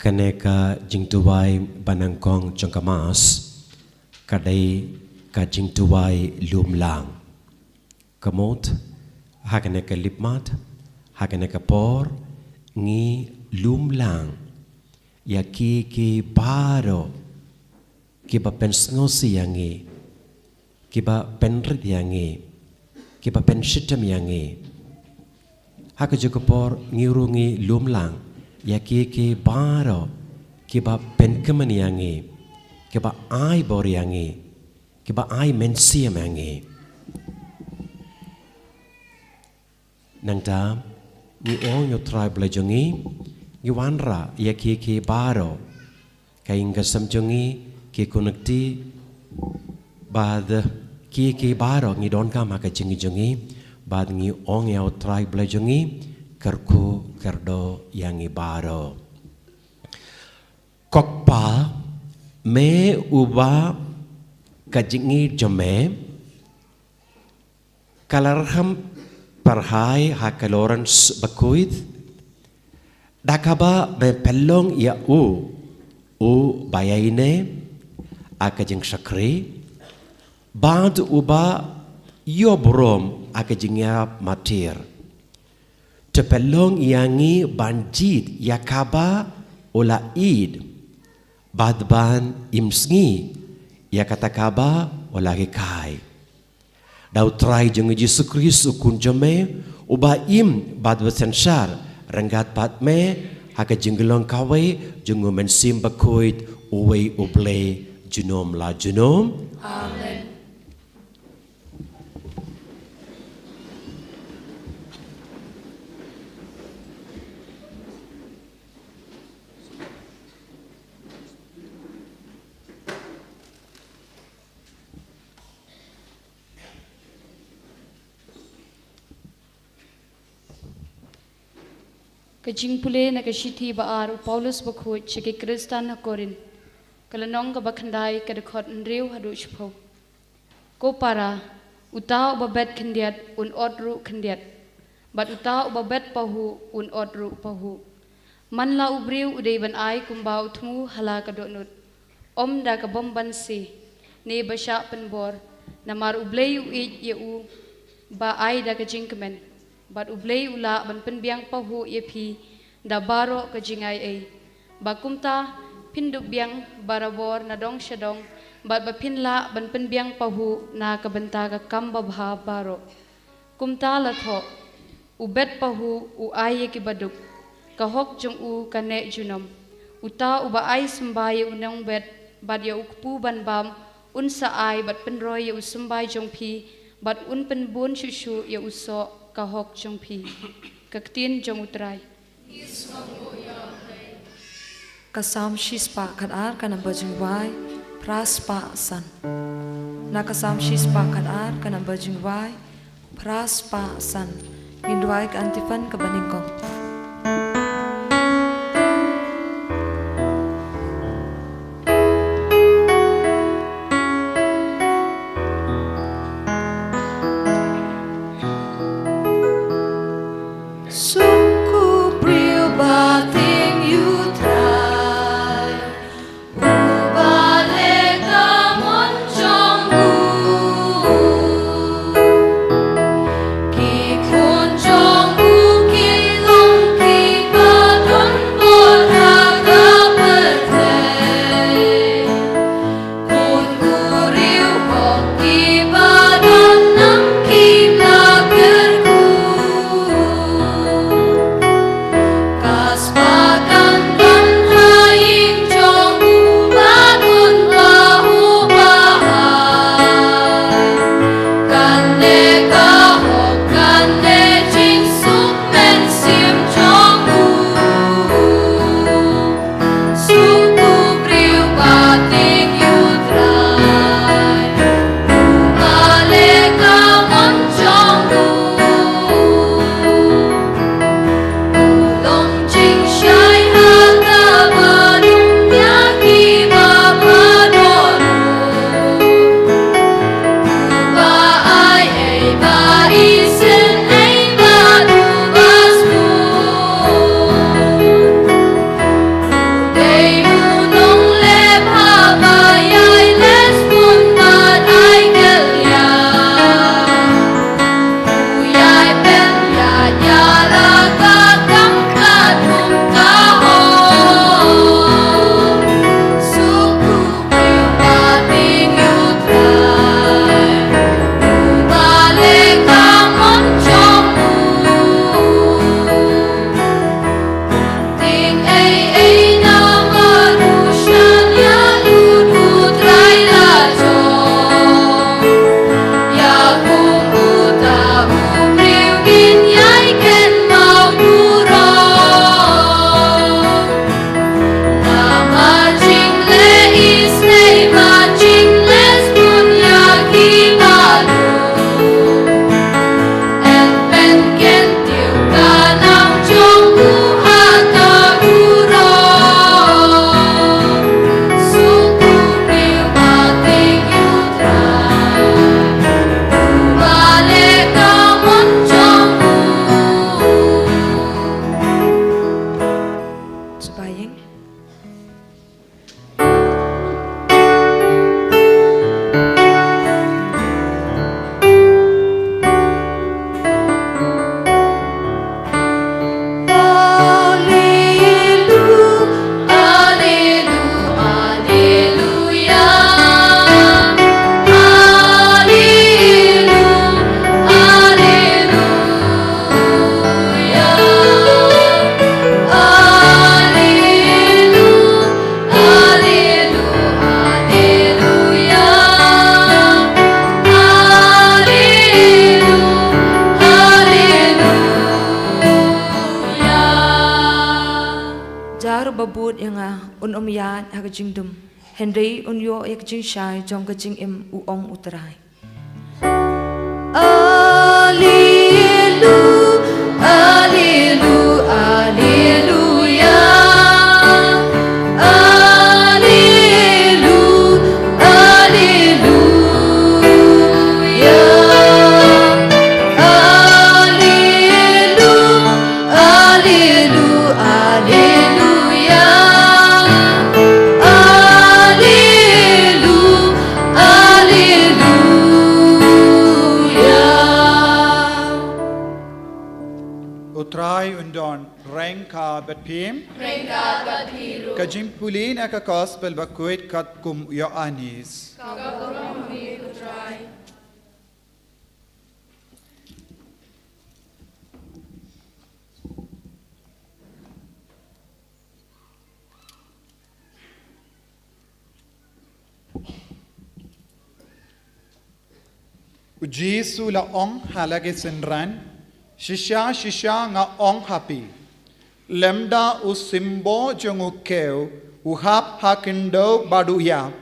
Kane ka jingduwai ba nyngkong jong ka Mass ka dei ka jingduwai lum lang. Ka mut, ha kane ka lipmat, ha kane ka por, ngi lum lang ïa kiei kiei baroh kiba pynsngewsih ïa ngi, kiba pynrit ïa ngi, kiba pynshitom ïa ngi. Ha kajuh ka por ngi ruh ngi lum lang ïa kiei kiei baroh kiba pynkmen ïa ngi, kiba ai bor ïa ngi, kiba ai mynsiem ïa ngi. Nangta ngi ong ïa U Trai Blei jong ngi, ngi wanrah ïa kiei kiei baroh, ka ïing ka sem jong ngi, ki khun kti, bad kiei kiei baroh ngi donkam ha ka jingim jong ngi, bad ngi ong ïa U Trai Blei jong ngi, kyrkhu kyrdoh ïa ngi baroh. Ko Kpa, me uba ka jingïeit jong me ka la rkham pyrhai ha ka Lawrence bakhuid, da kaba me pynlong ïa u, u ba ïaineh ha ka jingshakri, bad uba ïoh burom ha ka jingïap martir. To pynlong ïa ngi ban jied ïa kaba u la ïeit, bad ban im sngi ïa kata kaba u la hikai. Da U Trai jong ngi Jisu Khrist U Khun jong me, uba im bad ba synshar ryngkat bad me ha ka jinglong kawei jong U Mynsiem Bakhuid, uwei U Blei junom la junom. Amen. Ka jingpule na ka shithi ba ar u Paulus bakhuid sha ki Khristan ha Korinth, ka lynnong kaba khyndai, ka dkhot hynriew haduh shiphew. Ko para, uta uba bet khyndiat un ot ruh khyndiat, bad uta uba bet pahuh un ot ruh pahuh. Man la u briew u dei ban ai kumba u thmu ha la ka dohnud, ym da ka bymbanse ne ba shah pynbor, namar U Blei u ïeit ïa u ba ai da ka jingkmen, bad U Blei u lah ban pynbiang pahuh ïa phi da baroh ka jingai ei. Ba kumta phin dup biang barabor na dong sha dong, bad ba phin lah ban pynbiang pahuh na ka bynta ka kam babha baroh. Kumta la thoh, u bet pahuh u ai ïa ki baduk, ka hok jong u ka neh junom. Uta uba ai symbai ïa u nongbet bad ïa u kpu ban bam, un sa ai bad pynroi ïa u symbai jong phi, bad un pynbun shuh shuh ïa u soh ka hok jong phi. Ka ktien jong U Trai. Ka Salm shispah khatar, ka number jingduwai phra spah san. Na ka Salm shispah khatar, ka number jingduwai phra spah san. Ngin duwai ka antiphon kaba nyngkong. Suk u briew ba tieng ïa U Trai, uba leh ka mon jong u. Ki khun jong u kin long ba bud ïa nga un ym ïaid ha ka jingdum, hynrei un ïoh ïa ka jingshai jong ka jingim, u ong U Trai. Alelu, alelu, aleluya. Alelu, aleluya. Alelu, alelu, aleluya. Alelu, aleluya. U Trai un don ryngkat bad phi. Ryngkat bad phi ruh. Ka jingpule na ka Gospel bakhuid katkum u Ïoannis. Ka burom ïa phi, U Trai. U Jisu u la ong ha la ki synran, shisha shisha nga ong ha phi, lymda u symboo jong u khiew u hap ha khyndew bad u ïap,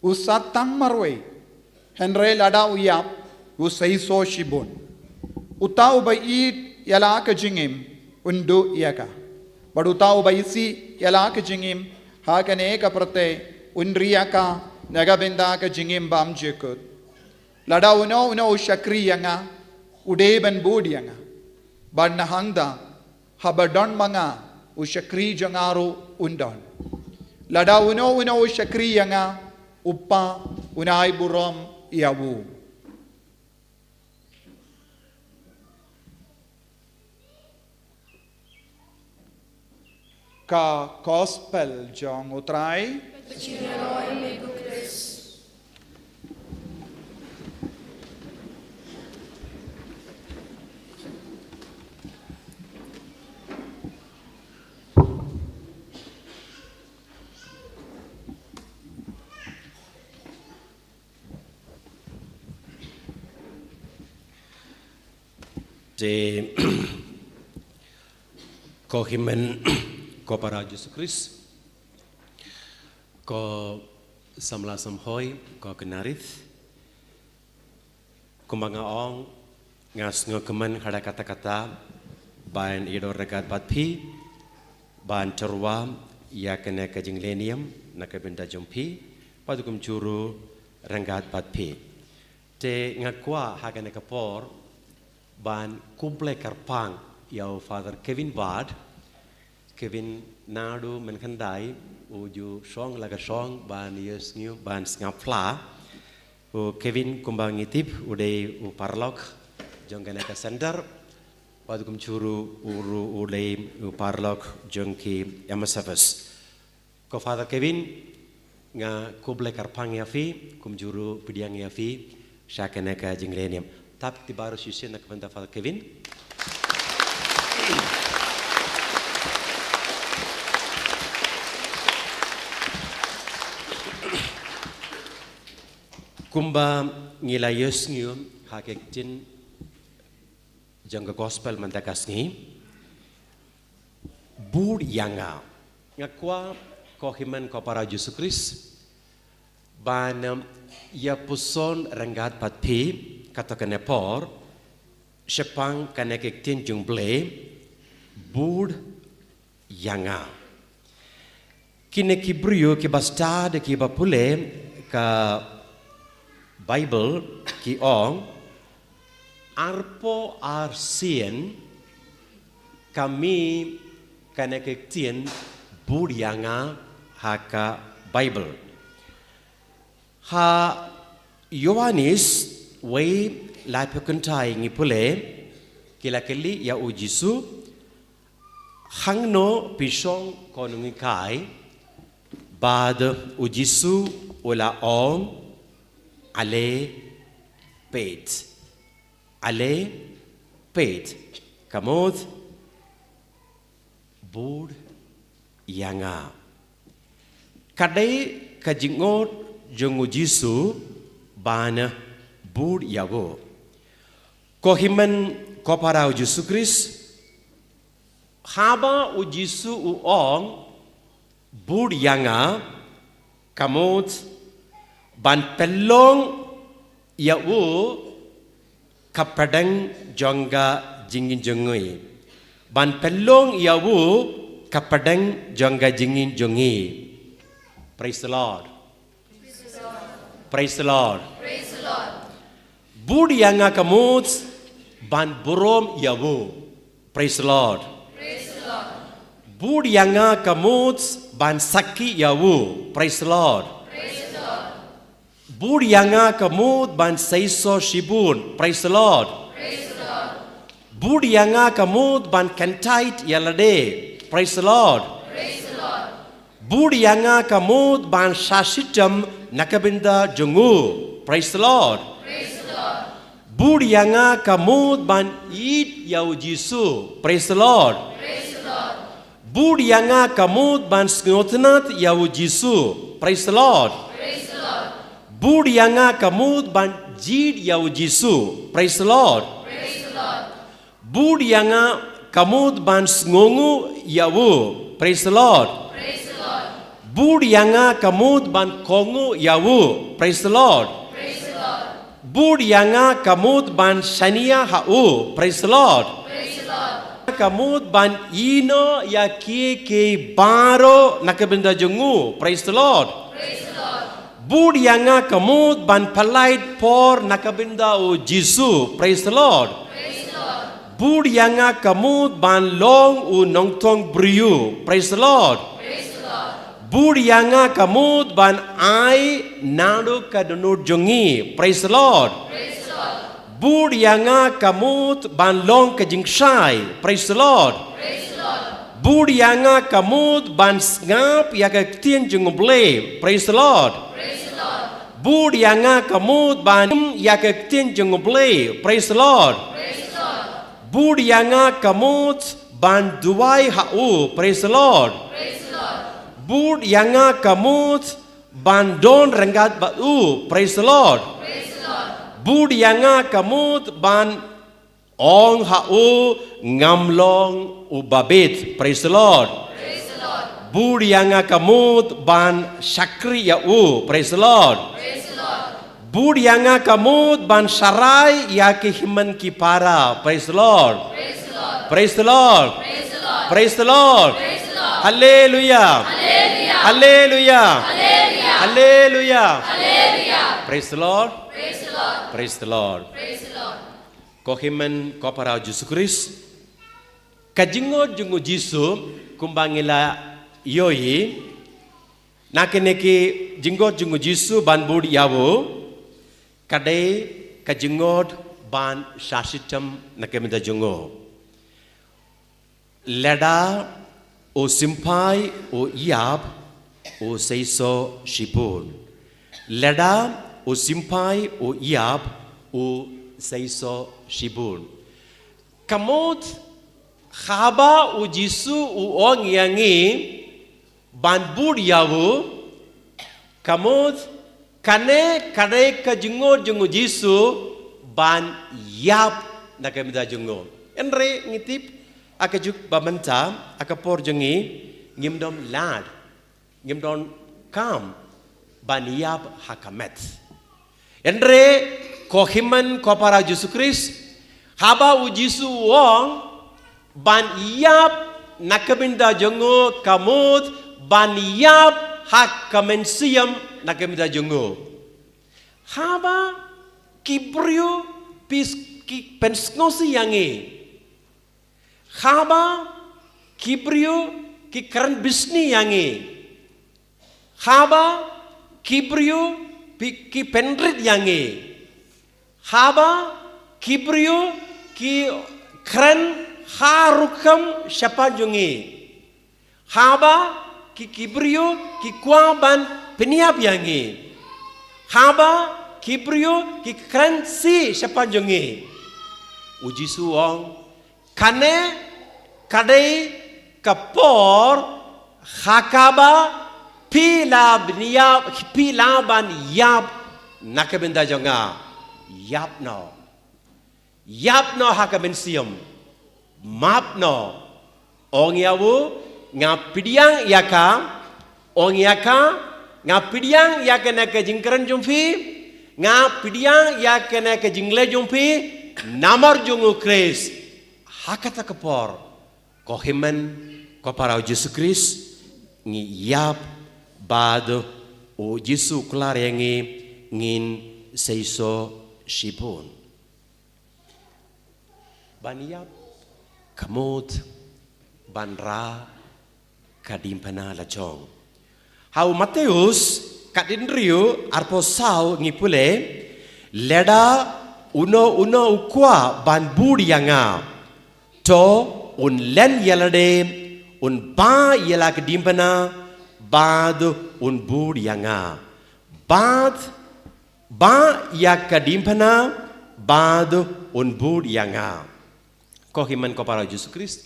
u sa tang marwei. Hynrei lada u ïap, u sa ïoh shibun. Uta uba ïeit ïa la ka jingim un duh ïa ka, bad uta uba isih ïa la ka jingim ha kane ka pyrthei un ri ïa ka na ka bynta ka jingim bymjukut. Lada uno uno u shakri ïa nga, u dei ban bud ïa nga, bad na hangta, haba don ma nga, u shakri jong nga ruh un don. Lada uno uno u shakri ïa nga, u Kpa un ai burom ïa u. Ka Gospel jong U Trai. Ka jingïaroh ïa me ko Khrist. Te ko hynmen ko para Jisu Khrist, ko samla samhoi, ko khynnah rit, kumba nga ong, nga sngewkmen haduh katta katta ban ïadon ryngkat bad phi, ban tyrwa ïa kane ka jinglehniam na ka bynta jong phi, bad kumjuh ruh ryngkat bad phi. Te nga kwah ha kane ka por ban khublei kyrpang ïa u Father Kevin Ward. Kevin, naduh mynhyndai u ju shong la ka shong ban ïohsngew ban sngap phla. U Kevin, kumba ngi tip, u dei u paralok jong kane ka center, bad kumjuh ruh u ruh u dei u paralok jong ki M S F S. Ko Father Kevin, nga khublei kyrpang ïa phi, kumjuh ruh pdiang ïa phi sha kane ka jinglehniam. Thap kti baroh shisien na ka bynta Father Kevin. Kumba ngi la ïohsngew ha ka ktien jong ka Gospel mynta ka sngi, bud ïa nga. Nga kwah ko hynmen ko para Jisu Khrist ban, um, ïa puson ryngkat bad phi katta kane por shaphang kane ka ktien jong U Blei, bud ïa nga. Kine ki briew kiba stad, kiba pule ka Baibl ki ong, arphew ar sien ka mih kane ka ktien bud ïa nga ha ka Baibl. Ha Ïoannis wei laiphew khyndai ngi pule, ki la kylli ïa u Jisu, hangno phi shong ko nonghikai? Bad u Jisu u la ong, ale peit. Ale peit. Ka mut, bud ïa nga. Ka dei ka jingngeit jong u Jisu ban bud ïa u. Ko hynmen ko para u Jisu Khrist, haba u Jisu u ong, Bud ïa nga ka mut ban pynlong ïa u ka pdeng jong ka jingim jong ngi. Ban pynlong ïa u ka pdeng jong ka jingim jong ngi. Praise the Lord. Praise the Lord. Bud ïa nga ka mut ban burom ïa u. Praise the Lord. Bud ïa nga ka mut ban sakhi ïa u. Praise the Lord. Bud ïa nga ka mut ban seisoh shibun. Praise the Lord. Bud ïa nga ka mut ban kyntait ïa lade. Praise the Lord. Bud ïa nga ka mut ban shah shitom na ka bynta jong u. Praise the Lord. Bud ïa nga ka mut ban ïeit ïa u Jisu. Praise the Lord. Bud ïa nga ka mut ban sngewtynnat ïa u Jisu. Praise the Lord. Bud ïa nga ka mut ban jied ïa u Jisu. Praise the Lord. Bud ïa nga ka mut ban sngewnguh ïa u. Praise the Lord. Bud ïa nga ka mut ban kohnguh ïa u. Praise the Lord. Bud ïa nga ka mut ban shaniah ha u. Praise the Lord. Ka mut ban ïehnoh ïa kiei kiei baroh na ka bynta jong u. Praise the Lord. Bud ïa nga ka mut ban pynlait por na ka bynta u Jisu. Praise the Lord. Bud ïa nga ka mut ban long u nongtong briew. Praise the Lord. Bud ïa nga ka mut ban ai naduh ka dohnud jong ngi. Praise the Lord. Bud ïa nga ka mut ban long ka jingshai. Praise the Lord. Bud ïa nga ka mut ban sngap ïa ka ktien jong u Blei. Praise the Lord. Bud ïa nga ka mut ban im ïa ka ktien jong u Blei. Praise the Lord. Bud ïa nga ka mut ban duwai ha u. Praise the Lord. Bud ïa nga ka mut ban don ryngkat bad u. Praise the Lord. Bud ïa nga ka mut ban ong ha u, ngam long u babit. Praise the Lord. Bud ïa nga ka mut ban shakri ïa u. Praise the Lord. Bud ïa nga ka mut ban sharai ïa ki hynmen ki para. Praise the Lord. Praise the Lord. Praise the Lord. Hallelujah. Hallelujah. Hallelujah. Praise the Lord. Praise the Lord. Ko hynmen ko para Jisu Khrist. Ka jingngeit jong u Jisu kumba ngi la ïohi. Na kane ka jingngeit jong u Jisu ban bud ïa u. Ka dei ka jingngeit ban shah shitom na ka bynta jong u. Lada u symbai u ïap u seisoh shibun. Lada u symbai u ïap u seisoh shibun. Ka mut haba u Jisu u ong ïa ngi ban bud ïa u, ka mut kane ka dei ka jingngeit jong u Jisu ban ïap na ka bynta jong u. Hynrei ngi tip ha ka juk ba mynta ha ka por jong ngi ngim don lad, ngim don kam ban ïap ha ka met. Hynrei ko hynmen ko para Jisu Khrist, haba u Jisu u ong ban ïap na ka bynta jong u ka mut ban ïap ha ka mynsiem na ka bynta jong u. Haba ki briew pis ki pynsngewsih ïa ngi. Haba ki briew ki kren bishni ïa ngi. Haba ki briew pi- ki pynrit ïa ngi. Haba ki briew ki kren ha rukom shaphang jong ngi. Haba ki ki briew ki kwah ban pynïap ïa ngi. Haba ki briew ki kren shi shaphang jong ngi. U Jisu u ong kane ka dei ka por ha kaba phi la ban ïap, phi la ban ïap na ka bynta jong nga. Ïap noh. Ïap noh ha ka mynsiem. Map noh. Ong ïa u, nga pdiang ïa ka, Ong ïa ka, nga pdiang ïa kane ka jingkren jong phi, nga pdiang ïa kane ka jingleh jong phi, namar jong u Khrist. Ha kata ka por, ko hynmen ko para u Jisu Khrist, ngi ïap bad u Jisu u kular ïa ngi ngin seisoh shibun. Ban ïap, ka mut ban rah ka diengphna la jong. Ha u Mathaios, ka dkhot hynriew, arphew saw ngi pule, lada uno uno u kwah ban bud ïa nga, to un len ïa lade, un bah ïa la ka diengphna, bad un bud ïa nga. Bad bah ïa ka diengphna, bad un bud ïa nga. Ko hynmen ko para u Jisu Khrist.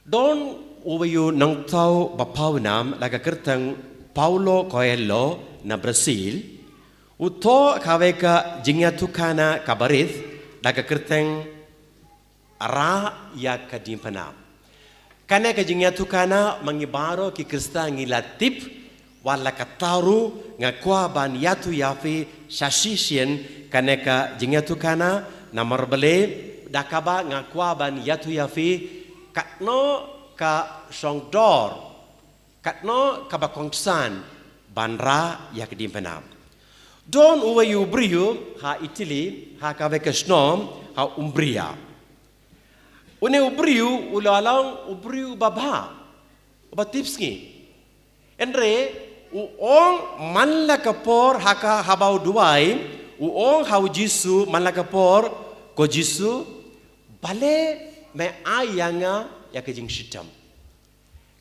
Don uwei u nongthaw ba pawnam la ka kyrteng Paulo Coelho na Brazil. U thoh kawei ka jingïathuhkhana kaba rit da ka kyrteng Rah ïa ka diengphna. Kane ka jingïathuhkhana ma ngi baroh ki Khristan ngi la tip, wat la katta ruh nga kwah ban ïathuh ïa phi sa shisien kane ka jingïathuhkhana, namar balei, da kaba nga kwah ban ïathuh ïa phi katno ka shong dor, katno kaba kongsan ban rah ïa ka diengphna. Don uwei u briew ha Italy, ha kawei ka shnong, ha Umbria. Une u briew u la long u briew uba bha, uba tipsngi. Hynrei u ong man la ka por ha ka, haba u duwai, u ong ha u Jisu man la ka por, ko Jisu, balei me ai ïa nga ïa ka jingshitom.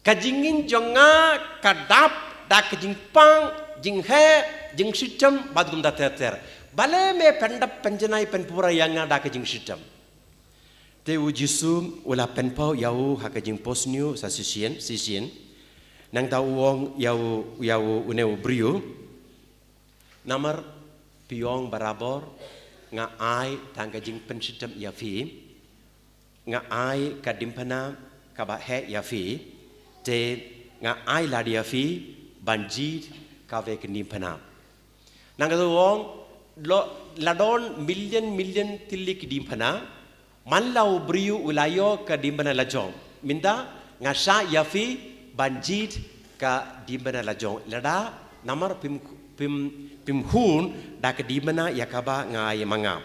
Ka jingim jong nga ka dap da ka jingpang, jingheh, jingshitom bad kumta ter ter. Balei me pyndap pynjanai pynpura ïa nga da ka jingshitom. Te u Jisu u la pynpaw ïa u ha ka jingphohsniew sa shisien, shisien. Nangta u ong ïa u, ïa u une u briew. Namar phi ong barabor, nga ai tang ka jingpynshitom ïa phi, nga ai ka diengphna kaba heh ïa phi, te nga ai lad ïa phi ban jied kawei ka diengphna. Nangta u ong, lo, la don million million tylli ki diengphna, man la u briew u la ïoh ka diengphna la jong. Mynta nga shah ïa phi ban jied ka diengphna la jong. Lada namar phim, phim, phim hun da ka diengphna ïa kaba nga ai ma nga.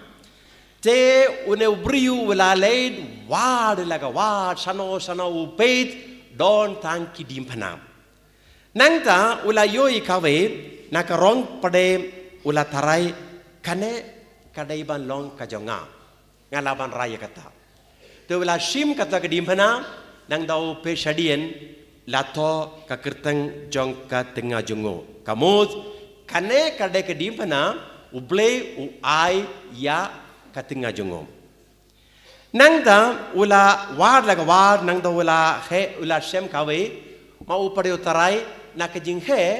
Te une u briew u la leit wad la ka wad, shano shano u peit, don tang ki diengphna. Nangta u la ïohi kawei na ka rong pdeng, u la tharai, kane ka dei ban long ka jong nga. Nga lah ban rah ïa kata. Te u la shim kata ka diengphna, nangta u peit shadien, la thoh ka kyrteng jong ka tnga jong u. Ka mut, kane ka dei ka diengphna U Blei u ai ïa ka tnga jong u. Nangta u la wad la ka wad, nangta u la heh, u la shem kawei, ma u pdeng u tharai, na ka jingheh,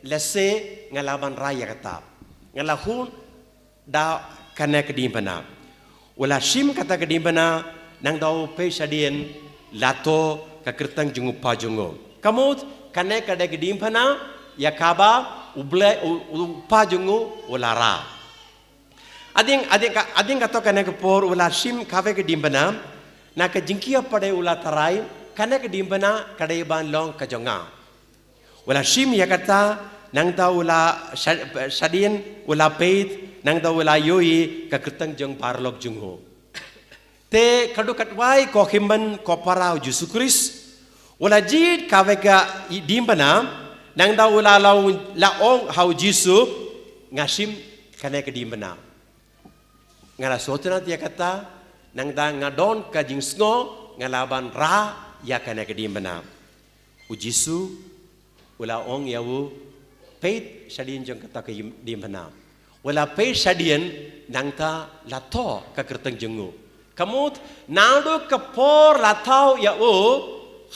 lehse nga lah ban rah ïa kata. Nga la hun da kane ka diengphna. U la shim kata ka diengphna, nangta u peit shadien, la thoh ka kyrteng jong u kpa jong u. Ka mut, kane ka dei ka diengphna ïa kaba U Blei, u, u kpa jong u u la rah. Hadien, hadien ka, hadien kato kane ka por u la shim kawei ka diengphna, na ka jingkyrpad u la tharai, kane ka diengphna ka dei ban long ka jong nga. U la shim ïa kata, nangta u la sha-, shadien, u la peit, nangta u la ïohi ka kyrteng jong u paralok jong u. Te katto katwai ko hynmen ko para u Jisu Khrist, u la jied kawei ka diengphna, nangta u la long, la ong ha u Jisu, nga shim kane ka diengphna. Nga la sngewtynnat ïa kata, nangta nga don ka jingsngew, nga lah ban rah ïa kane ka diengphna. U Jisu u la ong ïa u, peit shadien jong kata ka diengphna. U la peit shadien, nangta la thoh ka kyrteng jong u. Ka mut, naduh ka por la thaw ïa u,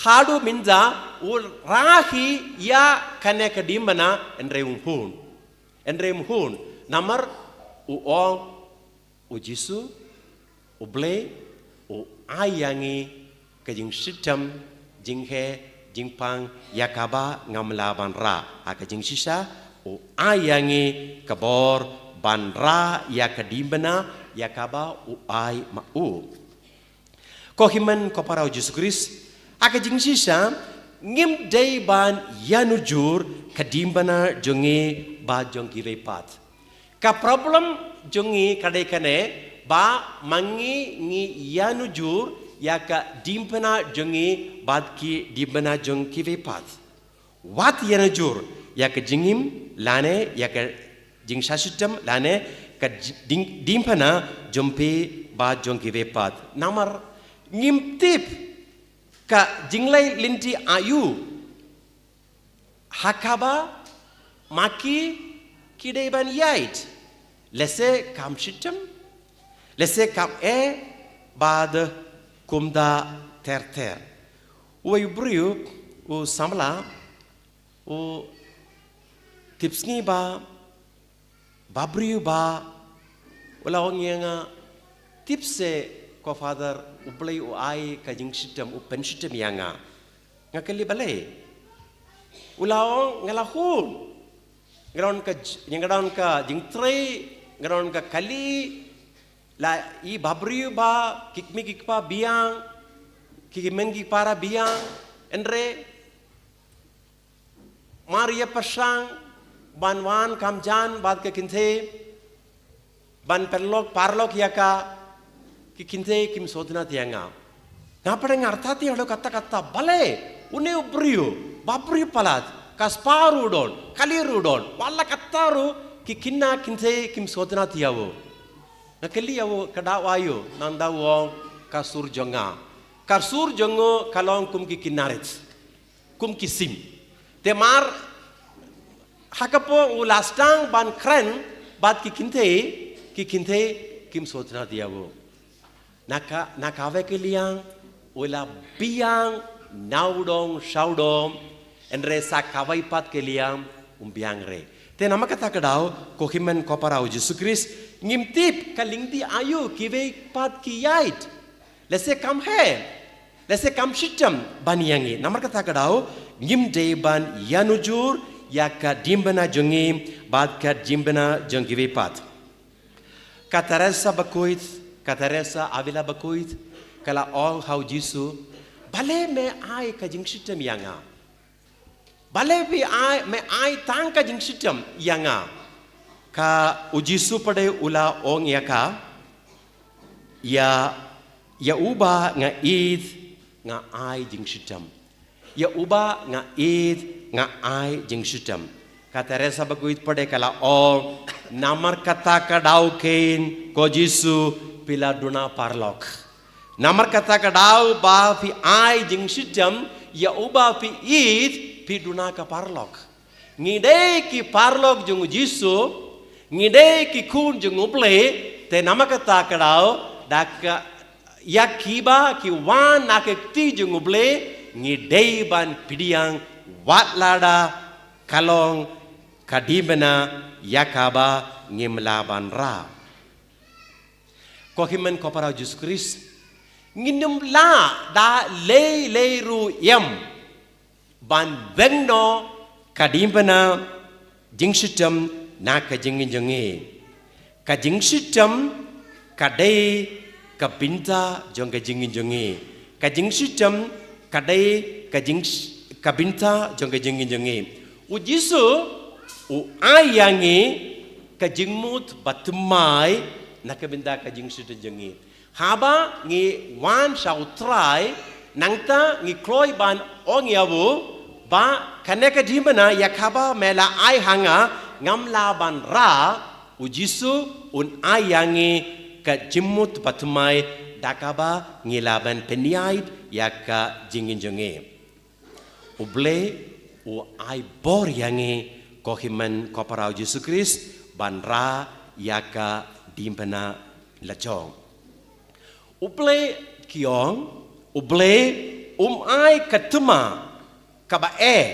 haduh mynta, u rah hi ïa kane ka diengphna, hynrei um hun. Hynrei um hun, namar u ong, u Jisu, U Blei u ai ïa ngi ka jingshitom, jingheh, jingpang ïa kaba ngam lah ban rah. Ha ka jingshisha u ai ïa ngi ka bor ban rah ïa ka diengphna ïa kaba u ai ma u. Ko hynmen ko para u Jisu Khrist, ha ka jingshisha ngim dei ban ïanujor ka diengphna jong ngi bad jong kiwei pat. Ka problem jong ngi ka dei kane, ba ma ngi ngi ïanujor ïa ka diengphna jong ngi bad ki diengphna jong kiwei pat. Wat ïanujor ïa ka jingim lane ïa ka jingshah shitom lane ka ji-, dieng-, diengphna jong phi bad jong kiwei pat. Namar ngim tip ka jingleit lynti aïu ha kaba ma ki ki dei ban ïaid. Lehse kam shitom, lehse kam eh, bad kumta ter ter. Uwei u briew u samla u tip sngi ba, ba briew ba u la ong ïa nga, tip se ko Father, U Blei u ai ka jingshitom, u pynshitom ïa nga. Nga kylli balei. U la ong nga la hun. Nga don ka j-, nga don ka jingtrei, nga don ka kali, la i ba briew ba ki kmie ki kpa biang, ki kmen ki para biang, hynrei mar ïa pyrshang ban wan kam jan bad ka kynthei, ban pynlok paralok ïa ka, ki kynthei kim sngewtynnat ïa nga. Nga pat nga artatien haduh katta katta, balei une u briew, ba briew palat, ka spah ruh u don, kali ruh u don, wat la katta ruh ki khynnah kynthei kim sngewtynnat ïa u. Nga kylli ïa u, ka daw aïu, nangta u ong, ka sur jong nga. Ka sur jong u ka long kum ki khynnah rit, kum ki sim. Te mar ha ka por u la sdang ban kren bad ki kynthei, ki kynthei kim sngewtynnat ïa u. Na ka, na kawei ka liang u la biang na u dong sha u dong, hynrei sa kawei pat ka liang um biang re. Te namar kata ka daw, ko hynmen ko para u Jisu Khrist, ngim tip ka lynti aïu kiwei pat ki ïaid. Lehse kam heh, lehse kam shitom ban ïa ngi. Namar kata ka daw, ngim dei ban ïanujor ïa ka diengphna jong ngi bad ka diengphna jong kiwei pat. Ka Teresa Bakhuid, ka Teresa Avila Bakhuid, ka la ong ha u Jisu, balei me ai ka jingshitom ïa nga? Balei phi ai, me ai tang ka jingshitom ïa nga? Ka u Jisu pat de u la ong ïa ka, ïa, ïa uba nga ïeit nga ai jingshitom. Ïa uba nga ïeit nga ai jingshitom. Ka Teresa Bakhuid pat de ka la ong, namar kata ka daw kein ko Jisu phi la duna paralok. Namar kata ka daw ba phi ai jingshitom ïa uba phi ïeit phi duna ka paralok. Ngi dei ki paralok jong u Jisu, ngi dei ki khun jong u Blei, te namar kata ka daw da ka ïa kiba ki wan na ka kti jong u Blei, ngi dei ban pdiang wat lada ka long ka diengphna ïa kaba ngim lah ban rah. Ko hynmen ko para u Jisu Khrist, ngin ym lah da lei lei ruh ïam ban weng noh ka diengphna jingshitom na ka jingim jong ngi. Ka jingshitom ka dei ka bynta jong ka jingim jong ngi. Ka jingshitom ka dei ka jing, ka bynta jong ka jingim jong ngi. U Jisu u ai ïa ngi ka jingmut bathymmai na ka bynta ka jingshitom jong ngi. Haba ngi wan sha u Trai, nangta ngi kloi ban ong ïa u, ba kane ka diengphna ïa kaba me la ai ha nga, ngam lah ban rah, u Jisu un ai ïa ngi ka jingmut bathymmai da kaba ngi lah ban pynïaid ïa ka jingim jong ngi. U Blei u ai bor ïa ngi ko hynmen ko para u Jisu Khrist ban rah ïa ka diengphna la jong. U Blei ki ong, u Blei um ai ka thma kaba eh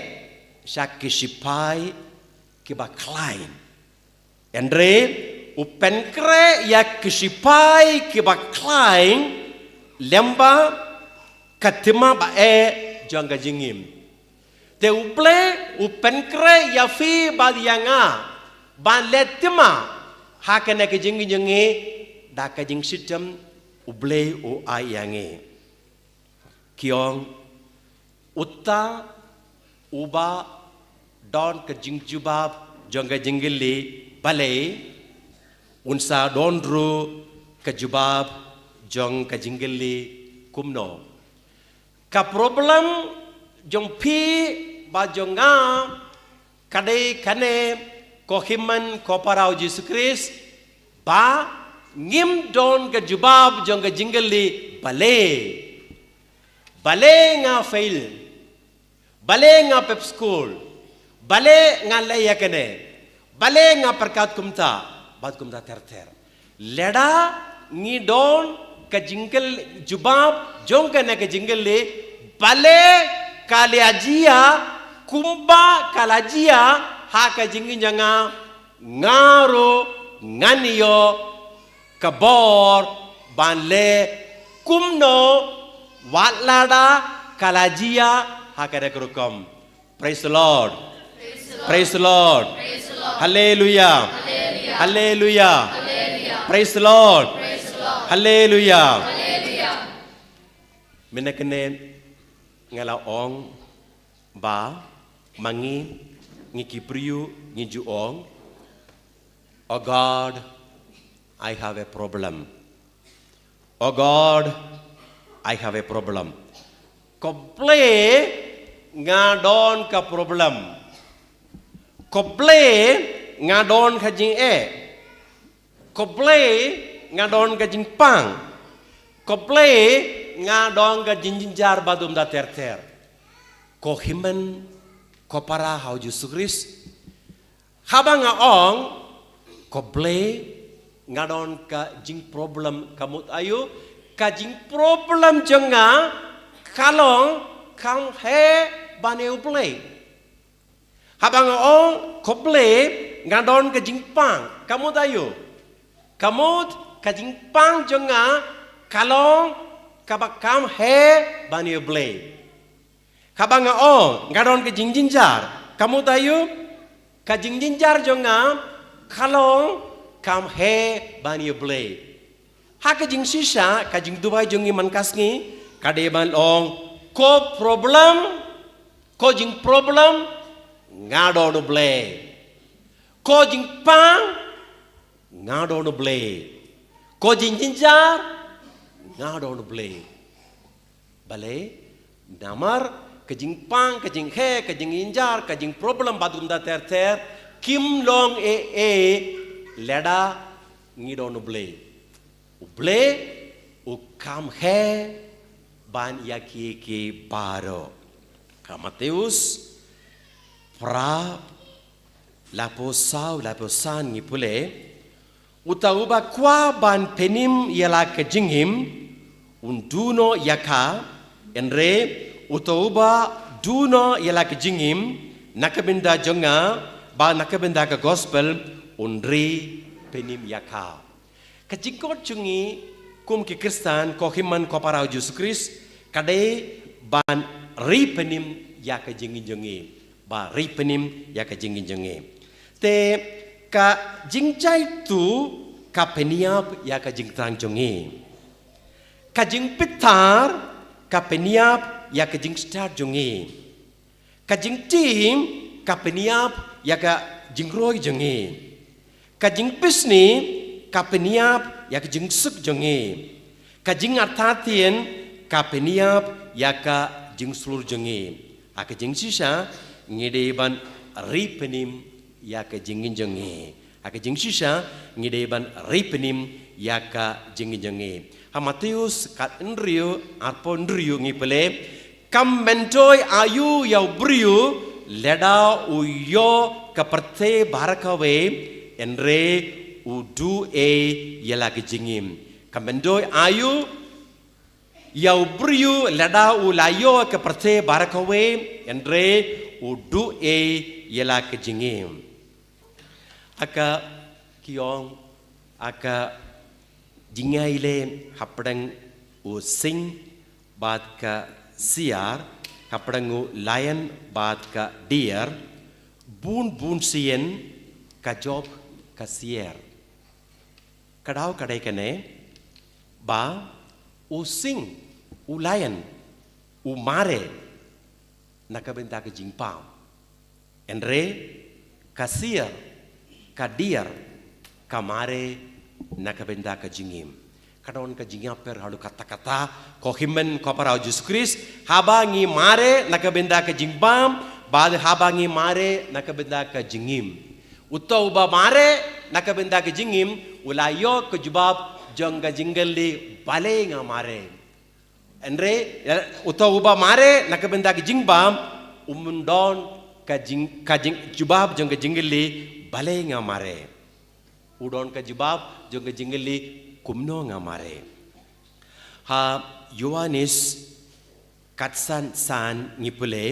sha ki shipai kiba khlaiñ. Hynrei u pynkhreh ïa ki shipai kiba khlaiñ lyngba ka thma ba eh jong ka jingim. Te U Blei u pynkhreh ïa phi bad ïa nga ban leh thma ha kane ka jingim jong ngi da ka jingshitom U Blei u ai ïa ngi. Ki ong, uta uba don ka jingjubab jong ka jingkylli balei, un sa don ruh ka jubab jong ka jingkylli kumno. Ka problem jong phi bad jong nga ka dei kane, ko hynmen ko para u Jisu Khrist, ba ngim don ka jubab jong ka jingkylli balei. Balei nga fail? Balei nga pep skul? Balei nga leh ïa kane? Balei nga pyrkhat kumta bad kumta ter ter? Lada ngi don ka jingkylli, jubab jong kane ka jingkylli, balei ka la jia kumba ka la jia ha ka jingim jong nga, nga ruh ngan ïoh ka bor ban leh kumno wat lada ka la jia ha kane ka rukom. Praise the Lord. Praise the Lord. Hallelujah. Hallelujah. Praise the Lord. Hallelujah. Mynta kane nga la ong ba ma ngi, ngi ki briew ngi ju ong, "Oh God, I have a problem. Oh God, I have a problem." Ko Blei, nga don ka problem. Ko Blei, nga don ka jingeh. Ko Blei, nga don ka jingpang. Ko Blei, nga don ka jingjynjar bad kumta ter ter. Ko hynmen ko para ha u Jisu Khrist, haba nga ong, "Ko Blei, nga don ka jingproblem," ka mut aïu? Ka jingproblem jong nga ka long kam heh ban ïa U Blei. Haba nga ong, "Ko Blei, nga don ka jingpang," ka mut aïu? Ka mut ka jingpang jong nga ka long kaba kam heh ban ïa U Blei. Haba nga ong, "Nga don ka jingjynjar," ka mut aïu? Ka jingjynjar jong nga ka long kam heh ban ïa U Blei. Ha ka jingshisha, ka jingduwai jong ngi man ka sngi ka dei ban ong, "Ko problem, ko jingproblem, nga don U Blei. Ko jingpang, nga don U Blei. Ko jingjynjar, nga don U Blei." Balei? Namar ka jingpang, ka jingheh, ka jingjynjar, ka jingproblem bad kumta ter ter kim long ei ei lada ngi don U Blei. U Blei u kam heh ban ïa kiei kiei baroh. Ka Mathaios phra, laiphew saw, laiphew san ngi pule, "Uta uba kwah ban pynim ïa la ka jingim, un duh noh ïa ka, hynrei uta uba duh noh ïa la ka jingim na ka bynta jong nga bad na ka bynta ka gospel, un ri pynim ïa ka." Ka jingkhot jong ngi kum ki Khristan, ko hynmen ko para u Jisu Khrist, ka dei ban ri pynim ïa ka jingim jong ngi. Ba ri pynim ïa ka jingim jong ngi. Te ka jingjai tu ka pynïap ïa ka jingthrang jong ngi. Ka jingbitar ka pynïap ïa ka jingstad jong ngi. Ka jingtim ka pynïap ïa ka jingroi jong ngi. Ka jingbishni ka pynïap ïa ka jingsuk jong ngi. Ka jingartatien ka pynïap ïa ka jingshlur jong ngi. Ha ka jingshisha ngi dei ban ri pynim ïa ka jingim jong ngi. Ha ka jingshisha ngi dei ban ri pynim ïa ka jingim jong ngi. Ha Mathaios khathynriew, arphew hynriew ngi pule, "Kam myntoi aïu ïa u briew lada u ïoh ka pyrthei baroh kawei, hynrei u duh ei ïa la ka jingim? Kam myntoi aïu ïa u briew lada u la ïoh ka pyrthei baroh kawei, hynrei u duh ei ïa la ka jingim?" Ha ka kiong, ha ka jingïaleh hapdeng u sing bad ka siar, Ka pdeng u lion bad ka deer, bun bun sien ka jop ka sier. Ka daw ka dei kane, ba u sing, u lion, u mare na ka bynta ka jingbam. Hynrei ka sier, ka deer, ka mare na ka bynta ka jingim. Ka don ka jingïapher haduh katta katta, ko hynmen ko para u Jisu Khrist, haba ngi mare na ka bynta ka jingbam, bad haba ngi mare na ka bynta ka jingim. Uto uba mare na ka bynta ka jingim, u la ïoh ka jubab jong ka jingkylli balei nga mare. Hynrei, eh, uto uba mare na ka bynta ka jingbam, um don ka jing, ka jing, jubab jong ka jingkylli balei nga mare. U don ka jubab jong ka jingkylli kumno nga mare. Ha Ïoannis khatsan san ngi pule,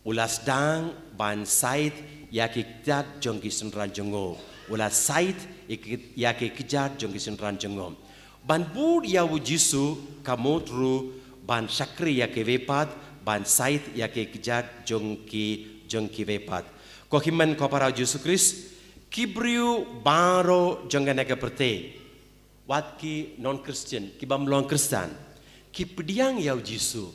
u la sdang ban sait ïa ki kjat jong ki synran jong u. U la sait ïa ki, ïa ki kjat jong ki synran jong u. Ban bud ïa u Jisu, ka mut ruh ban shakri ïa kiwei pat, ban sait ïa ki kjat jong ki, jong kiwei pat. Ko hynmen ko para u Jisu Khrist, ki briew baroh jong kane ka pyrthei, wat ki non-Christian, ki bym long Khristan, ki pdiang ïa u Jisu.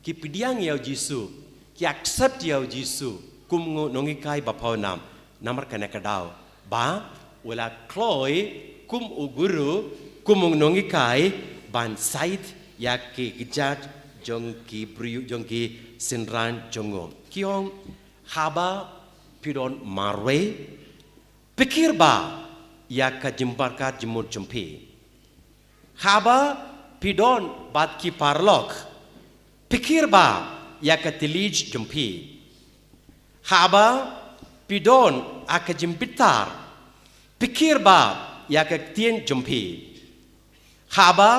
Ki pdiang ïa u Jisu, ki accept ïa u Jisu kum u nonghikai ba pawnam, namar kane ka daw ba u la kloi kum u guru, kum u nonghikai, ban sait ïa ki kjat jong ki briew, jong ki synran jong u. Ki ong, haba phi don marwei, pyrkhat bha ïa ka jingpyrkhat jingmut jong phi. Haba phi don bad ki paralok, pyrkhat bha ïa ka thylliej jong phi. Haba phi don ha ka jingbitar, pyrkhat bha ïa ka ktien jong phi. Haba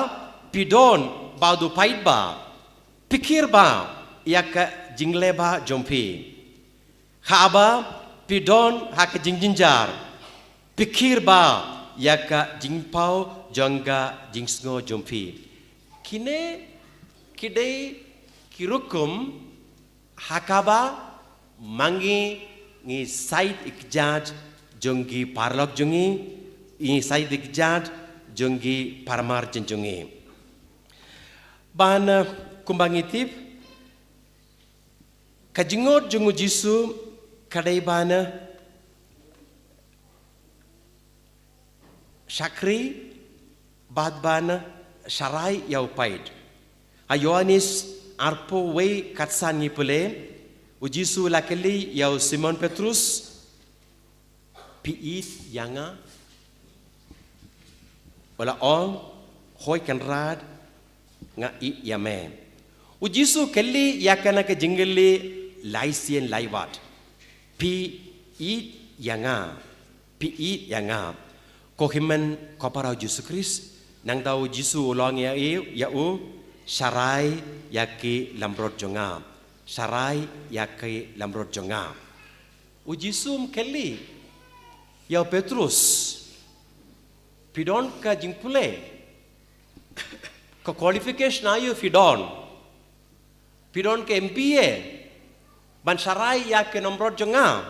phi don bad u paidbah, pyrkhat bha ïa ka jingleh bha jong phi. Haba phi don ha ka jingjynjar, pyrkhat bha ïa ka jingpaw jong ka jingsngew jong phi. Kine ki dei ki rukom ha kaba ma ngi ngi sait ïa ki kjat jong ki paralok jong ngi, ngi sait ïa ki kjat jong ki paramarjan jong ngi. Ban, eh, kumba ngi tip, ka jingngeit jong u Jisu ka dei ban, eh, shakri bad ban, eh, sharai ïa u paid. Ha Ïoannis arphew wei khatsan ngi pule, u Jisu u la kylli ïa u Simon Petrus, phi ïeit ïa nga? U la ong, hooid Kynrad, nga ïeit ïa me. U Jisu u kylli ïa kane ka jingkylli lai sien lai wat. Phi ïeit ïa nga? Phi ïeit ïa nga? Ko hynmen ko para u Jisu Khrist, nangta u Jisu u la ong ïa u, ïa u, sharai ïa ki langbrot jong nga. Sharai ïa ki langbrot jong nga. U Jisu um kylli ïa u Petrus, phi don ka jingpule, ka qualification aïu phi don? Phi don ka M B A ban sharai ïa ki langbrot jong nga?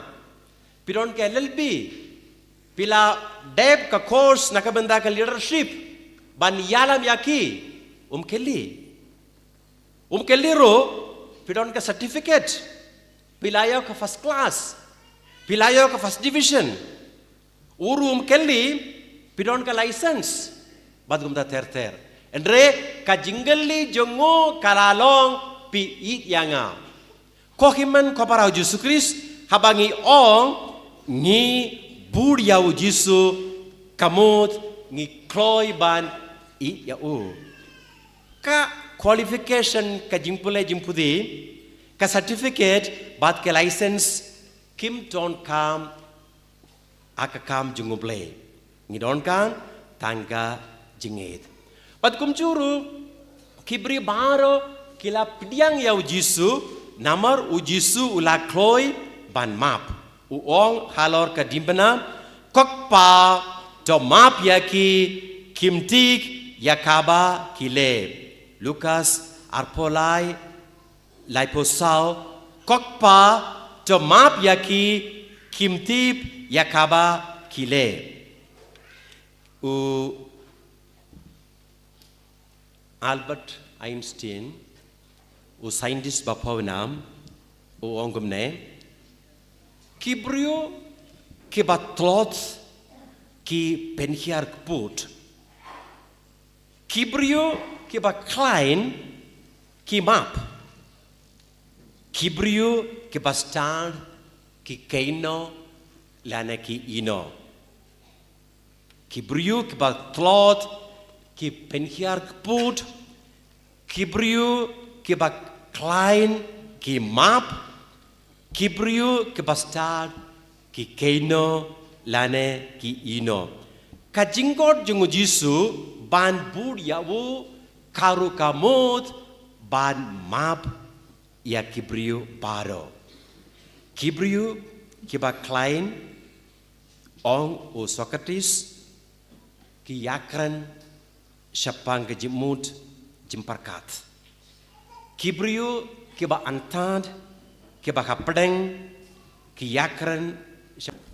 Phi don ka L L B? Phi la dep ka course na ka bynta ka leadership ban ïalam ïa ki? Um kylli. Um kylli ruh, phi don ka certificate, phi la ïoh ka first class, phi la ïoh ka first division. U ruh um kylli, phi don ka license, bad kumta ter ter. Hynrei ka jingkylli jong u ka la long, phi ïeit ïa nga? Ko hynmen ko para u Jisu Khrist, haba ngi ong ngi bud ïa u Jisu, ka mut ngi kloi ban ïeit ïa u. Ka qualification, ka jingpule jingpule, ka certificate bad ka license kim donkam ha ka kam jong u Blei. Ngi donkam tang ka jingngeit. Bad kumjuh ruh ki briew baroh ki la pdiang ïa u Jisu, namar u Jisu u la kloi ban map. U ong halor ka diengphna, ko Kpa, to map ïa ki, kim tip ïa kaba ki leh. Lukas arphew lai Laiphew saw, ko Kpa, to map ïa ki, kim tip ïa kaba ki leh. U Albert Einstein, u scientist ba phew nam, u ong kumne: ki briew kiba tlot ki pynhiar kput. Ki briew kiba khlaiñ ki map. Ki briew kiba stad ki kynnoh lane ki ïehnoh. Ki briew kiba tlot ki pynhiar kput. Ki briew kiba khlaiñ ki map. Ki briew kiba stad ki kynnoh lane ki ïehnoh. Ka jingkhot jong u Jisu ban bud ïa u ka ruh ka mut ban map ïa ki briew baroh. Ki briew kiba khlaiñ, ong u Socrates, ki ïakren shaphang ka jingmut jingpyrkhat. Ki briew kiba antad, kiba hapdeng, ki ïakren shap-